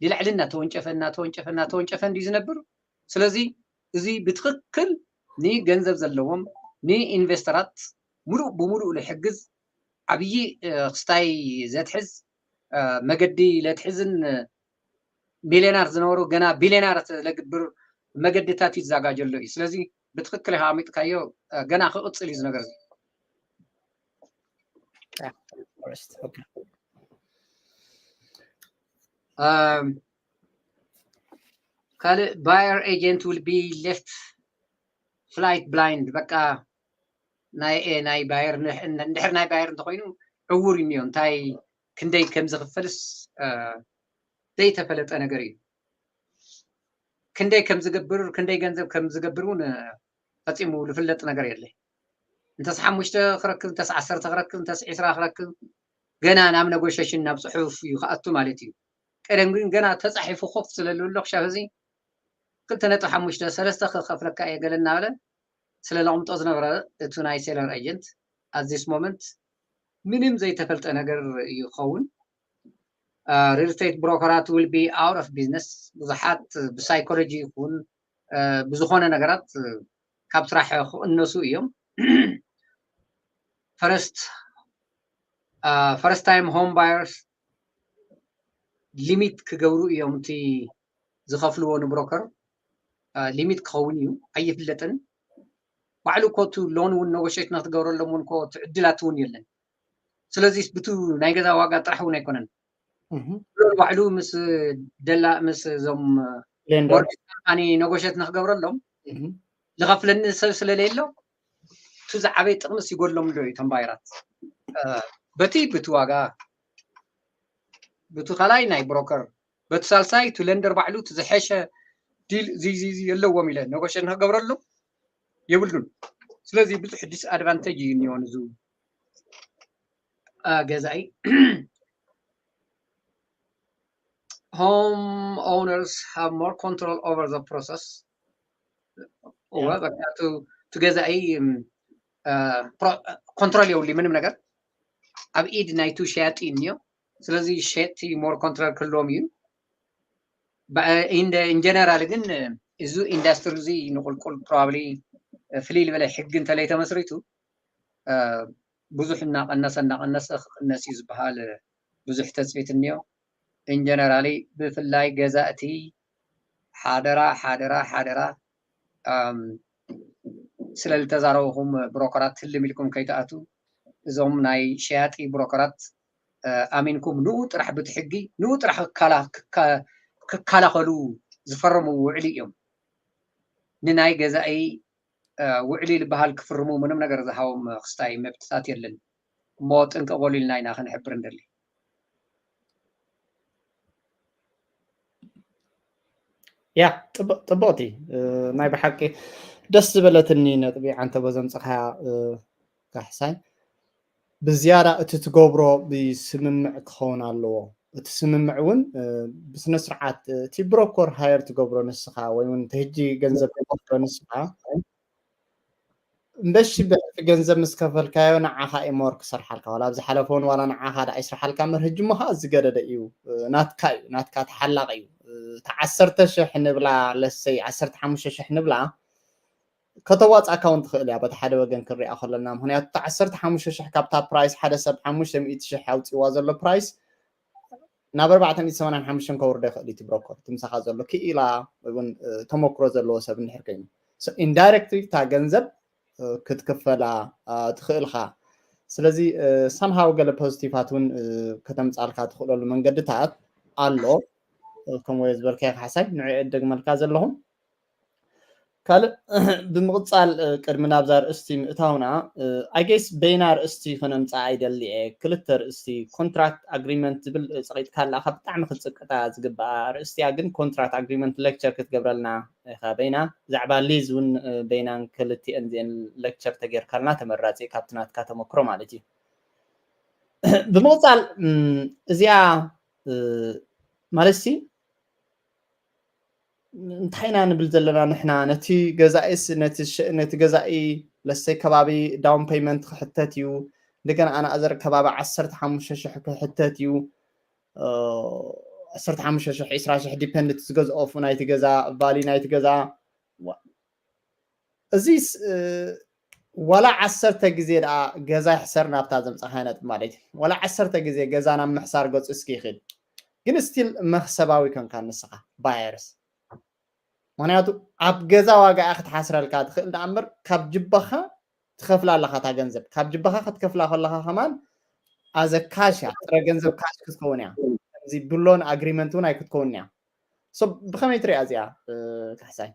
ንላዕሊ እናተወንጨፈ እናተወንጨፈ እናተወንጨፈ እንድዩ ዝነብር። ስለዚ እዚ ብትኽክል ንገንዘብ ዘለዎም ንኢንቨስተራት ሙሉእ ብሙሉእ ዝሕግዝ ዓብዪ ክስታይ ዘትሕዝ መገዲ ለትሕዝን ሚሊዮናር ዝነበሩ ገና ቢሊዮናር ለግብር መገድታት ይዘጋጀሎ እዩ። ስለዚ ብትኽክል ኢኻ ኣሚጥካዮ። ገና ክቕፅል እዩ ዝነገር እዚ። ካልእ buyer agent will be left flight blind። በቃ ናይ ናይ ባየር እንድሕር ናይ ባየር እንተኮይኑ ዕውር እዩ እኒኦ። እንታይ ክንደይ ከም ዝኽፈልስ ዘይተፈለጠ ነገር እዩ። ክንደይ ከም ዝገብር ክንደይ ገንዘብ ከም ዝገብር እውን ፈፂሙ ዝፍለጥ ነገር የለ። እንተስ ሓሙሽተ ክረክብ እንተስ ዓሰርተ ክረክብ እንተስ ዒስራ ክረክብ ገና ናብ ነጎሸሽን ናብ ፅሑፍ እዩ ክኣቱ ማለት እዩ። ቀደም ግን ገና ተፃሒፉ ኮፍ ስለልብሎ ክሻብ እዚ ክልተ ነጥቢ ሓሙሽተ ሰለስተ ክኸፍለካ እየ ገለ እናበለ ስለ ለቕምጦ ዝነበረ እቱ ናይ ሴለር ኤጀንት at this moment ምንም ዘይተፈልጠ ነገር እዩ ክኸውን። ሪል ስቴት ብሮከራት will be out of business። ብዙሓት ብሳይኮሎጂ ይኹን ብዝኾነ ነገራት ካብ ስራሕ ክቕነሱ እዮም። ፈረስት ፈረስት ታይም ሆም ባየርስ ሊሚት ክገብሩ እዮም እቲ ዝኸፍልዎ ንብሮከር ሊሚት ክኸውን እዩ። ኣይፍለጥን። ባዕሉ እኮ እቲ ሎን እውን ነጎሸት ንክትገብረሎም እውን እኮ እቲ ዕድላት እውን የለን። ስለዚ ብቱ ናይ ገዛ ዋጋ ጥራሕ እውን ኣይኮነን። ባዕሉ ምስ ደላ ምስ እዞም ሞርጌጅ ካምፓኒ ነጎሸት ንክገብረሎም ዝኸፍለኒ ሰብ ስለለየሎ እቲ ዝዓበይ ጥቕምስ ይጎድሎም ዶ እዩ እቶም ባየራት በቲ ብቲ ዋጋ ብቲ ካልኣይ ናይ ብሮከር በቲ ሳልሳይ እቲ ለንደር ባዕሉ እቲ ዝሐሸ ዲል ዝይዝይዚ የለዎም ኢለ ነጎሸት ንክገብረሎም የብሉን። ስለዚ ብዙሕ ዲስኣድቫንቴጅ እዩ እኒኦ ንዙ ገዛኢ። Home owners have more control over the process። እወ በቃ እቲ ገዛኢ ኮንትሮል የብሉ ምንም ነገር ኣብ ኢድ ናይቱ ሸያጢ እኒኦ። ስለዚ ሸየጥቲ ሞር ኮንትሮል ክህልዎም እዩ። ኢንጀነራል ግን እዚ ኢንዳስትሪ እዚ ንቁልቁል ፕሮባብሊ ፍልይ ዝበለ ሕጊ እንተለይ ተመስሪቱ ብዙሕ እናቐነሰ እናቐነሰ ክቕነስ እዩ ዝበሃል ብዙሕ ተፅቢት እኒኦ። ኢንጀነራሊ ብፍላይ ገዛእቲ ሓደራ ሓደራ ሓደራ ስለ ዝተዛረብኹም ብሮከራት ህልም ኢልኩም ከይትኣቱ እዞም ናይ ሸያጢ ብሮከራት ኣሚንኩም ንኡ ጥራሕ ብቲ ሕጊ ንኡ ጥራሕ ክከላኸሉ ዝፈረሙ ውዕሊ እዮም። ንናይ ገዛኢ ውዕሊ ዝበሃል ክፍርሙ ምንም ነገር ዝሃቦም ክስታይ መብትታት የለን። እሞ ጥንቅቕ በሉ ኢልና ኢና ክንሕብር እንደሊ። ያ ጽቡቕቲ ናይ ብሓቂ ደስ ዝበለትኒ ነጥቢ ዓንተቦ ዘምጽኻያ ካሕሳይ። ብዝያዳ እቲ ትገብሮ ብስምምዕ ክኸውን ኣለዎ። እቲ ስምምዕ እውን ብስነ ስርዓት እቲ ብሮኮር ሃየር ትገብሮ ንስኻ ወይ እውን ተህጂ ገንዘብ ትገብሮ ንስኻ እምበሺ ብሕቲ ገንዘብ ምስ ከፈልካዮ ንዓኻ እዩ ሞር ክሰርሓልካ ዋላ ኣብ ዝሓለፈ እውን ዋላ ንዓኻ ደኣ ይስርሓልካ እምበር ህጂ እሞ ከዓ ዝገደደ እዩ። ናትካ እዩ ናትካ ተሓላቂ እዩ። እቲ ዓሰርተ ሽሕ ንብላ ለሰይ ዓሰርተ ሓሙሽተ ሽሕ ንብላ ከተዋፅኣካ እውን ትኽእል እያ በቲ ሓደ ወገን ክንሪኣ ከለና ምክንያቱ እቲ ዓሰርተ ሓሙሽተ ሽሕ ካብታ ፕራይስ ሓደ ሰብ ሓሙሽተ ሚእቲ ሽሕ ኣውፅዋ ዘሎ ፕራይስ ናብ ኣርባዕተ ሚእቲ ሰማንያን ሓሙሽተን ከውርዶ ይኽእል እዩ እቲ ብሮኮር እቲ ምሳኻ ዘሎ ክኢላ ወይ እውን ተመክሮ ዘለዎ ሰብ እንድሕር ኮይኑ ኢንዳይረክትሊ እታ ገንዘብ ክትክፈላ ትኽእልኻ ስለዚ ሳምሃው ገለ ፖዚቲቫት እውን ከተምፃልካ ትኽእለሉ መንገድታት ኣሎ ከምኡ ዝበልካዮ ካሕሳይ ንዕኡ እደግመልካ ዘለኹ ካልእ ብምቕፃል ቅድሚ ናብዛ ርእስቲ ምእታውና ኣጌስ በይና ርእስቲ ከነምፃእ ኣይደሊ እየ ክልተ ርእስቲ ኮንትራክት ኣግሪመንት ዝብል ፀቂጥካ ኣለካ ብጣዕሚ ክትፅቅጣ ዝግበኣ ርእስቲያ ግን ኮንትራክት ኣግሪመንት ሌክቸር ክትገብረልና ኢኻ በይና ብዛዕባ ሊዝ እውን በይናን ክልቲአን ዚአን ሌክቸር ተጌርካልና ተመራፂ ካብቲ ናትካ ተመክሮ ማለት እዩ ብምቕፃል እዚኣ ማለት ሲ እንታይ ኢና ንብል ዘለና ንሕና ነቲ ገዛኢስ ነቲ ገዛኢ ለሰይ ከባቢ ዳውን ፔመንት ክሕተት እዩ እንደገና ኣናእዘር ከባቢ ዓሰርተ ሓሙሽተ ሽሕ ክሕተት እዩ ዓሰርተ ሓሙሽተ ሽሕ ዕስራ ሽሕ ዲፐንድ ዝገዝኦ ናይቲ ገዛ ቫሊ ናይቲ ገዛ እዚ ዋላ ዓሰርተ ግዜ ደኣ ገዛ ይሕሰር ናብታ ዘምፃኻያ ነጥቢ ማለት እዩ ዋላ ዓሰርተ ግዜ ገዛ ናብ ምሕሳር ገፁ እስኪ ይኽእል ግን ስቲል መክሰባዊ ኮንካ ንስኻ ባየርስ ምክንያቱ ኣብ ገዛ ዋጋ ክትሓስረልካ ትኽእል ደኣ እምበር ካብ ጅባኻ ትኸፍላ ኣለኻ እታ ገንዘብ ካብ ጅባኻ ክትከፍላ ከለኻ ከማን ኣዘ ካሽ እያ ጥረ ገንዘብ ካሽ ክትከውን እያ እዚ ብሎን ኣግሪመንት እውን ኣይክትከውን እያ ብኸመይ ትሪኣ እዚኣ ካሕሳይ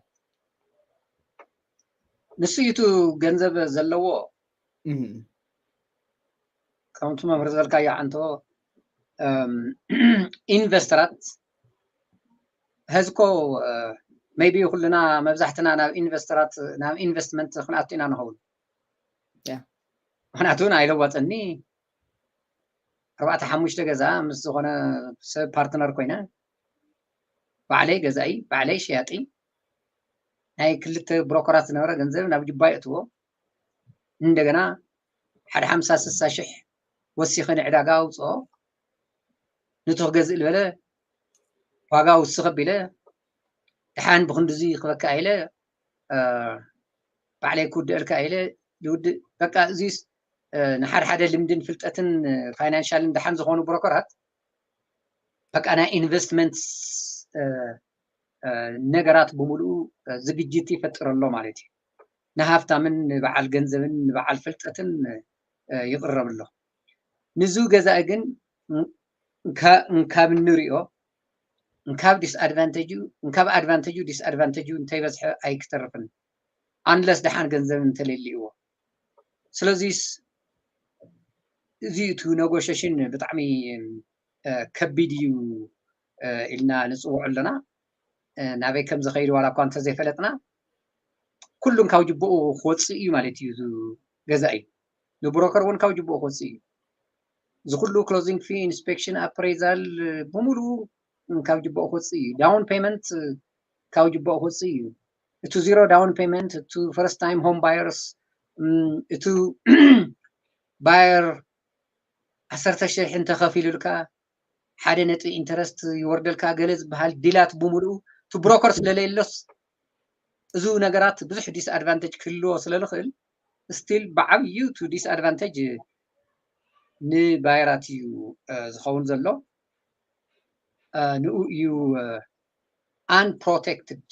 ንሱ እዩ ገንዘብ ዘለዎ ከምቲ መምህር ዝበልካዮ ዓንቶ ኢንቨስተራት ሀዝኮ ሜቢ ኩልና መብዛሕትና ናብ ኢንቨስተራት ናብ ኢንቨስትመንት ክንኣቱ ኢና ንኸውን ምክንያቱ ኣይለዋፀኒ ኣርባዕተ ሓሙሽተ ገዛ ምስ ዝኾነ ሰብ ፓርትነር ኮይነ ባዕለይ ገዛኢ ባዕለይ ሸያጢ ናይ ክልተ ብሮከራት ዝነበረ ገንዘብ ናብ ጅባ የእትዎ እንደገና ሓደ ሓምሳ ስሳ ሽሕ ወሲኸ ንዕዳጋ ኣውፅኦ ንቶ ክገዝእ ዝበለ ዋጋ ውስኽ ኣቢለ ድሓን ብክንድዚ ክበካ ኢለ ባዕለይ ክውድአልካ ኢለ ዝውድእ በቃ እዚስ ንሓደ ሓደ ልምድን ፍልጠትን ፋይናንሻልን ደሓን ዝኾኑ ብሮከራት በቃ ናይ ኢንቨስትመንት ነገራት ብምሉኡ ዝግጅት ይፈጥር ኣሎ ማለት እዩ ንሃፍታምን ንበዓል ገንዘብን ንበዓል ፍልጠትን ይቕረብ ኣሎ ንዙ ገዛኢ ግን እንካብ እንሪኦ እንካብ ዲስኣድቫንቴጅ እንካብ ኣድቫንቴጅ ዲስኣድቫንቴጅ እንተይበዝሐ ኣይክተርፍን ኣንለስ ደሓን ገንዘብ እንተሌሊእዎ ስለዚስ እዚ እቲ ነጎሸሽን ብጣዕሚ ከቢድ እዩ ኢልና ንፅውዖ ኣለና ናበይ ከም ዝኸይድ ዋላ እኳ እንተዘይፈለጥና ኩሉን ካብ ጅብኡ ክወፅእ እዩ ማለት እዩ ገዛ እዩ ንብሮከር እውን ካብ ጅብኡ ክወፅእ እዩ እዚ ኩሉ closing fee inspection appraisal ብምሉ ካብ ጅብኡ ክወፅእ እዩ down payment ካብ ጅብኡ ክወፅእ እዩ እቲ zero down payment እቲ first time home buyers እቲ buyer ዓሰርተ ሽሕ እንተኸፊሉልካ ሓደ ነጥቢ ኢንተረስት ይወርደልካ ገለ ዝበሃል ዲላት ብምሉኡ እቲ ብሮከር ስለለየሎስ እዚ ነገራት ብዙሕ ዲስኣድቫንቴጅ ክህልዎ ስለዝኽእል ስቲል ብዓብዩ እቲ ዲስኣድቫንቴጅ ንባየራት እዩ ዝኸውን ዘሎ ንኡ እዩ unprotected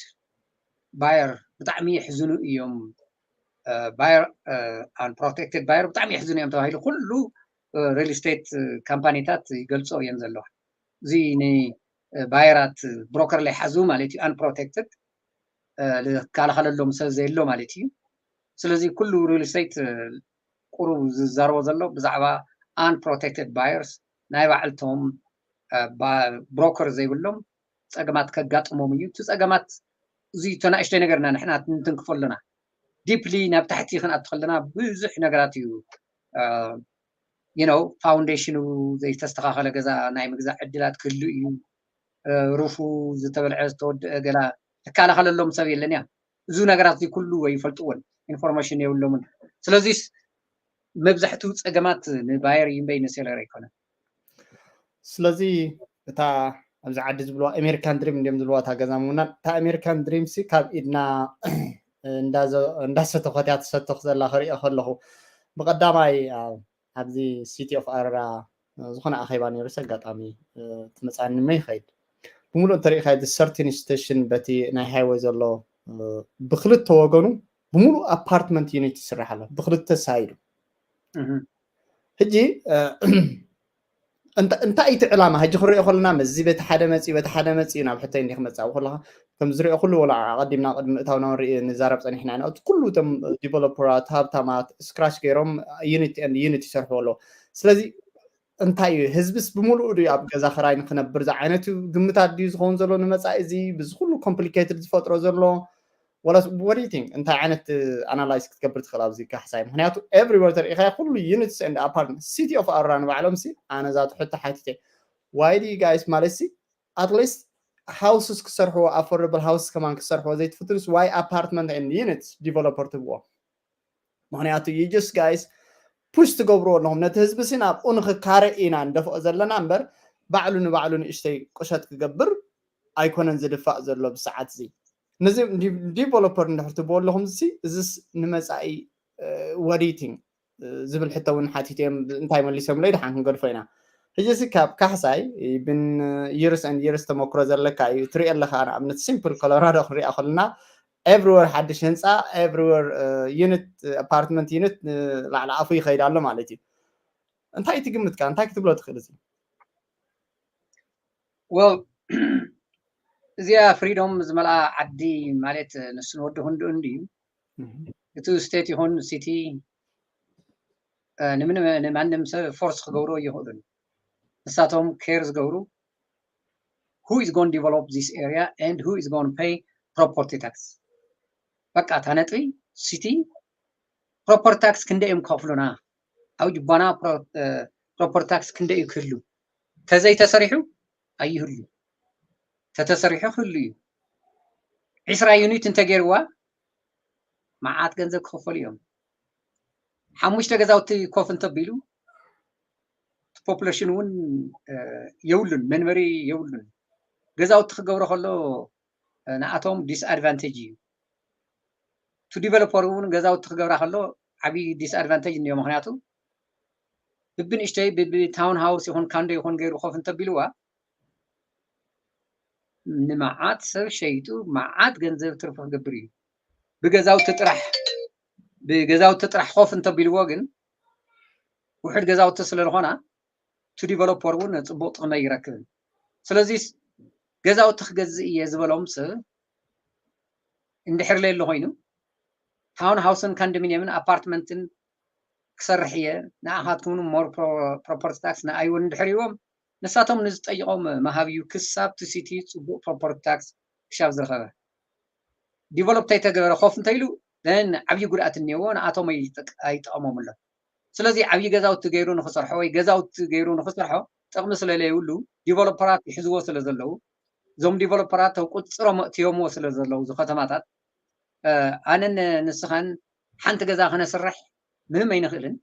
buyer ብጣዕሚ የሕዝኑ እዮም buyer unprotected buyer ብጣዕሚ የሕዝኑ እዮም ተባሂሉ ኩሉ ሪል ስቴት ካምፓኒታት ይገልፆ እየን ዘለዋ እዚ ንባየራት ብሮከር ለይሓዙ ማለት እዩ unprotected ዝከላኸለሎም ሰብ ዘየሎ ማለት እዩ ስለዚ ኩሉ ሪል ስቴት ቁሩብ ዝዛረቦ ዘሎ ብዛዕባ unprotected buyers ናይ ባዕልቶም ብሮከር ዘይብሎም ፀገማት ከጋጥሞም እዩ። እቲ ፀገማት እዚ እቶ ናእሽተይ ነገርና ንሕና ንትንክፎ ኣለና። ዲፕሊ ናብ ታሕቲ ክንኣቱ ከለና ብዙሕ ነገራት እዩ። ዩ ኖው ፋውንዴሽኑ ዘይተስተኻኸለ ገዛ ናይ ምግዛእ ዕድላት ክህሉ እዩ። ሩፉ ዝተበልዐ ዝተወደአ ገላ እከላኸለሎም ሰብ የለን እያ። እዚ ነገራት እዚ ኩሉ ኣይፈልጥዎን፣ ኢንፎርሜሽን የብሎምን። ስለዚስ መብዛሕትኡ ፀገማት ንባየር እዩ እምበይ ንሴለር ኣይኮነን። ስለዚ እታ ኣብዚ ዓዲ ዝብልዋ ኣሜሪካን ድሪም እንዲም ዝብልዋ እታ ገዛ ምውናን፣ እታ ኣሜሪካን ድሪም ሲ ካብ ኢድና እንዳሰተኾት እያ ትሰተኽ ዘላ ክሪኦ ከለኹ፣ ብቐዳማይ ኣብዚ ሲቲ ኦፍ ኣረራ ዝኾነ ኣኼባ ነይሩ፣ ኣጋጣሚ ትመፃኒ መ ይኸይድ ብምሉእ እንተሪኢኻ፣ ሰርቲን ስቴሽን በቲ ናይ ሃይወይ ዘሎ ብክልተ ወገኑ ብምሉእ ኣፓርትመንት ዩኒት ይስራሕ ኣሎ፣ ብክልተ ሳይዱ። ሕጂ እንታይ እቲ ዕላማ? ሕጂ ክንሪኦ ከለና መዚ በቲ ሓደ መፂኡ በቲ ሓደ መፂኡ ናብ ሕቶይ እንዲ ክመፅእ ከለካ፣ ከም ዝሪኦ ኩሉ ወላ ኣቐዲምና ቅድሚ እታውና ንርኢ ንዛረብ ፀኒሕና ኢና። እቲ ኩሉ እቶም ዲቨሎፐራት ሃብታማት ስክራች ገይሮም ዩኒት ዩኒት ይሰርሕዎ ኣለዉ። ስለዚ እንታይ እዩ ህዝብስ ብምሉኡ ድዩ ኣብ ገዛ ክራይ ንክነብር ዝዓይነቱ ግምታት ድዩ ዝኸውን ዘሎ ንመፃኢ እዚ ብዚ ኩሉ ኮምፕሊኬትድ ዝፈጥሮ ዘሎ? ወላስ what do you think? እንታይ ዓይነት ኣናላይዝ ክትገብር ትኽእል ኣብዚ ካሕሳይ? ምክንያቱ ኤቭሪወር ተሪኢኻ ኩሉ ዩኒትስ ኤንድ ኣፓርትመንት ሲቲ ኦፍ ኣሮራ ንባዕሎም ሲ ኣነ እዛ ትሕቶ ሓቲተ why do you guys ማለት ሲ at least ሃውስስ ክሰርሕዎ ኣፎርደብል ሃውስ ከማን ክሰርሕዎ ዘይትፍትንስ why ኣፓርትመንት ኤንድ ዩኒትስ ዲቨሎፐር ትብዎ? ምክንያቱ you just guys ፑሽ ትገብርዎ ኣለኹም ነቲ ህዝቢ ሲ ናብኡ ንክካረ ኢና ንደፍኦ ዘለና እምበር ባዕሉ ንባዕሉ ንእሽተይ ቁሸት ክገብር ኣይኮነን ዝድፋእ ዘሎ ብሰዓት እዚ። ነዚ ዲቨሎፐር እንድሕር ትብዎ ኣለኹም እዚ እዚስ ንመፃኢ what do you think ዝብል ሕቶ እውን ሓቲቶም እንታይ መሊሶምለይ ድሓን ክንገድፎ ኢና። ሕጂ ሲ ካብ ካሕሳይ ብን years and years ተመክሮ ዘለካ እዩ ትሪኦ ኣለካ። ንኣብነት ሲምፕል ኮሎራዶ ክንሪኣ ከለና ኤቭሪወር ሓድሽ ህንፃ ኤቭሪወር ዩኒት ኣፓርትመንት ዩኒት ንላዕሊ ኣፉ ይኸይድ ኣሎ ማለት እዩ። እንታይ ትግምትካ እንታይ ክትብሎ ትኽእል እዚ? Well እዚኣ ፍሪዶም ዝመልኣ ዓዲ ማለት ንሱ ንወዲ ክንድኡ እንድዩ። እቲ ስቴት ይኹን ሲቲ ንምንም ንማንም ሰብ ፎርስ ክገብርዎ ይኽእሉን። ንሳቶም ኬር ዝገብሩ who is going develop this area and who is going pay property tax? በቃ እታ ነጥቢ ሲቲ ፕሮፐርቲ ታክስ ክንደ እዮም ከፍሉና ኣብ ጅባና ፕሮፐርቲ ታክስ ክንደ እዩ ክህሉ? ተዘይተሰሪሑ ኣይህሉ፣ ተተሰሪሑ ክህሉ እዩ። ዒስራ ዩኒት እንተገይርዋ መዓት ገንዘብ ክኸፈሉ እዮም። ሓሙሽተ ገዛውቲ ኮፍ እንተቢሉ ፖፑሌሽን እውን የብሉን፣ መንበሪ የብሉን። ገዛውቲ ክገብሮ ከሎ ንኣቶም ዲስኣድቫንቴጅ እዩ። ቱ ዲቨሎፐር እውን ገዛውቲ ክገብራ ከሎ ዓብዪ ዲስኣድቫንቴጅ እንዮ። ምክንያቱ ብብንእሽተይ ብታውን ሃውስ ይኹን ካንዶ ይኹን ገይሩ ኮፍ እንተቢልዋ ንመዓት ሰብ ሸይጡ መዓት ገንዘብ ትርፉ ክገብር እዩ። ብገዛውቲ ጥራሕ ብገዛውቲ ጥራሕ ኮፍ እንተቢልዎ ግን ውሕድ ገዛውቲ ስለ ዝኾና ቱ ዲቨሎፐር እውን ፅቡቅ ጥቅሚ ኣይረክብን። ስለዚ ገዛውቲ ክገዝእ እየ ዝበሎም ሰብ እንድሕር ለየሎ ኮይኑ ታውን ሃውስን ካንዶሚኒየምን ኣፓርትመንትን ክሰርሕ እየ ንኣኻትኩም ሞር ፕሮፐርቲ ታክስ ንኣይውን እንድሕር ይዎም ንሳቶም ንዝጠይቆም መሃብ እዩ ክሳብ ቲ ሲቲ ፅቡቅ ፕሮፐርቲ ታክስ ክሻብ ዝረኸበ ዲቨሎፕ ተይተገበረ ኮፍ እንተኢሉ ን ዓብዪ ጉድኣት እኒአዎ ንኣቶም ኣይጠቀሞምሎ። ስለዚ ዓብዪ ገዛውቲ ገይሩ ንክሰርሖ ወይ ገዛውቲ ገይሩ ንክሰርሖ ጥቕሚ ስለለይብሉ ዲቨሎፐራት ይሕዝዎ ስለ ዘለዉ እዞም ዲቨሎፐራት ኣብ ቁፅሮም ኣእትዮምዎ ስለ ዘለዉ እዚ ከተማታት ኣነን ንስኻን ሓንቲ ገዛ ክነስርሕ ምህም ኣይንኽእልን።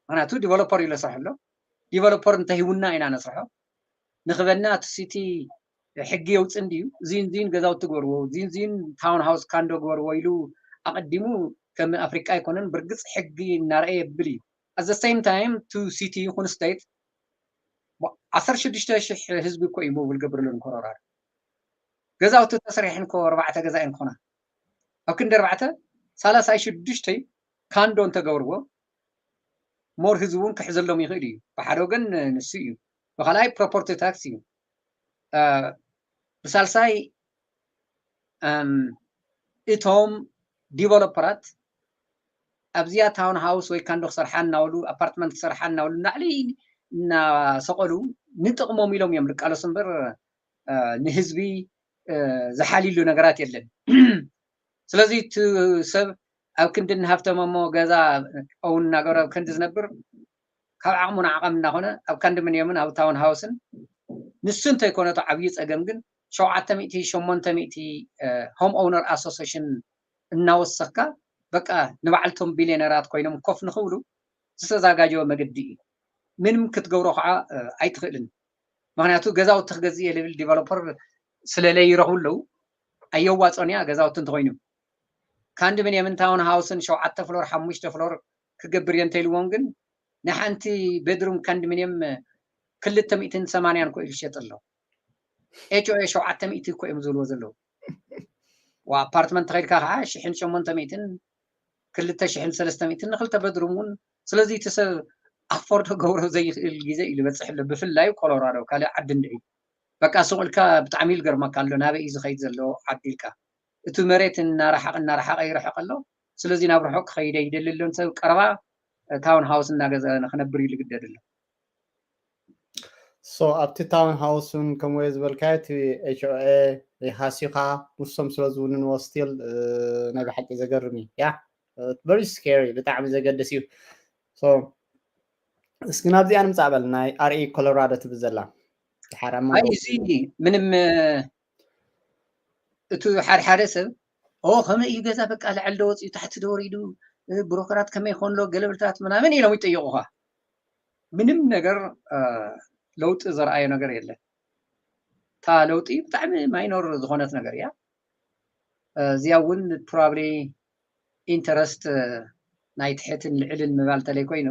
ምክንያቱ ዲቨሎፐር እዩ ለስርሐ ኣሎ። ዲቨሎፐር እንተሂቡና ኢና ነስርሖ። ንኽበና እቲ ሲቲ ሕጊ የውፅእ እንድዩ እዚን እዚን ገዛውቲ ግበርዎ እዚን እዚን ታውን ሃውስ ካንዶ ግበርዎ ኢሉ ኣቐዲሙ ከም ኣፍሪቃ ኣይኮነን ብርግፅ ሕጊ እናረአ የብል እዩ። ኣዘ ሴም ታይም ቱ ሲቲ ይኹን ስቴት ዓሰርተ ሽዱሽተ ሽሕ ህዝቢ እኮ እዩ ሞብል ገብርለን ኮሎራዶ ገዛውቲ ተሰሪሐን ኮ ኣርባዕተ ገዛ እየን ክኾና ኣብ ክንዲ ኣርባዕተ ሰላሳ ሽዱሽተ ካንዶ እንተገብርዎ ሞር ህዝቢ እውን ክሕዘሎም ይኽእል እዩ። ብሓደ ወገን ንሱ እዩ፣ ብካልኣይ ፕሮፐርቲ ታክስ እዩ፣ ብሳልሳይ እቶም ዲቨሎፐራት ኣብዚኣ ታውን ሃውስ ወይ ካንዶ ክሰርሓ እናበሉ ኣፓርትመንት ክሰርሓ እናበሉ ንላዕሊ እናሰቐሉ ንጥቕሞም ኢሎም እዮም ዝቃለሱ እምበር ንህዝቢ ዝሓልይሉ ነገራት የለን። ስለዚ እቲ ሰብ ኣብ ክንዲ ንሃብተመሞ ገዛ እውን እናገበረ ኣብ ክንዲ ዝነብር፣ ካብ ዓቕሙ ንዓቐም እናኾነ ኣብ ካንዶሚንየምን ኣብ ታውን ሃውስን፣ ንሱ እንተይኮነ እቲ ዓብዪ ፀገም ግን ሸውዓተ ሚእቲ ሸሞንተ ሚእቲ ሆም ኦውነር ኣሶሲሽን እናወሰኽካ፣ በቃ፣ ንባዕልቶም ቢልዮነራት ኮይኖም ኮፍ ንኽብሉ ዝተዘጋጀወ መገዲ እዩ። ምንም ክትገብሮ ከዓ ኣይትኽእልን። ምክንያቱ ገዛውቲ ክገዝእ እየ ልብል ዲቨሎፐር ስለለይረኽቡ ኣለዉ። ኣየዋፅኦን እያ ገዛውቲ እንተኮይኑ። ካንዶሚንየምን ታውን ሃውስን ሸውዓተ ፍሎር ሓሙሽተ ፍሎር ክገብር እየ እንተኢልዎም ግን፣ ንሓንቲ ቤድሩም ካንዶሚንየም ክልተ ሚእትን ሰማንያን እኮ እዩ ዝሸጥ ኣሎ። ኤች ኦ ኤ ሸውዓተ ሚእቲ እኮ እዮም ዝብልዎ ዘለዉ። ኣፓርትመንት ተኸይድካ ከዓ ሽሕን ሸሞንተ ሚእትን ክልተ ሽሕን ሰለስተ ሚእትን ንክልተ ቤድሩም እውን። ስለዚ እቲ ሰብ ኣፎርድ ክገብሮ ዘይኽእል ግዜ እዩ ዝበፅሕ ኣሎ፣ ብፍላይ ኮሎራዶ፣ ካልእ ዓዲ እንድዒ። በቃ ሱቕ ኢልካ ብጣዕሚ ይገርመካ ኣሎ፣ ናበይ እዩ ዝኸይድ ዘሎ ዓዲ ኢልካ። እቲ መሬት እናረሓቐ እናረሓቐ ይርሕቕ ኣሎ። ስለዚ ናብ ርሑቕ ክኸይደ ይደሊ ኣሎ። ሰብ ቀረባ ታውን ሃውስ እናገዘ ንክነብር እዩ ዝግደድ ኣሎ። ሶ ኣብቲ ታውን ሃውስ እውን ከምኡ ዝበልካዮ እቲ ኤች ኦ ኤ ሃሲኻ ንሶም ስለ ዝውንንዎ ስቲል ናይ ብሓቂ ዘገርም እዩ። ያ ቨሪ ስኬሪ፣ ብጣዕሚ ዘገድስ እዩ። ሶ እስኪ ናብዚኣ ንምፃእ በል፣ ናይ ኣርኢ ኮሎራዶ ትብል ዘላ ድሓር ኣብ መንጎ ኣይ እዚ ምንም እቲ ሓደ ሓደ ሰብ ኦ ከመይ እዩ ገዛ በቃ ላዕሊ ዶ ወፂኡ ታሕቲ ዶ ወሪዱ፣ ብሮከራት ከመይ ይኾን ኣሎ ገለብልታት ምናምን ኢሎም ይጠየቑኻ። ምንም ነገር ለውጢ ዘርኣዮ ነገር የለን። እታ ለውጢ ብጣዕሚ ማይኖር ዝኾነት ነገር እያ። እዚኣ እውን ፕሮባብሊ ኢንተረስት ናይ ትሕትን ልዕልን ምባል ተለይ ኮይኑ፣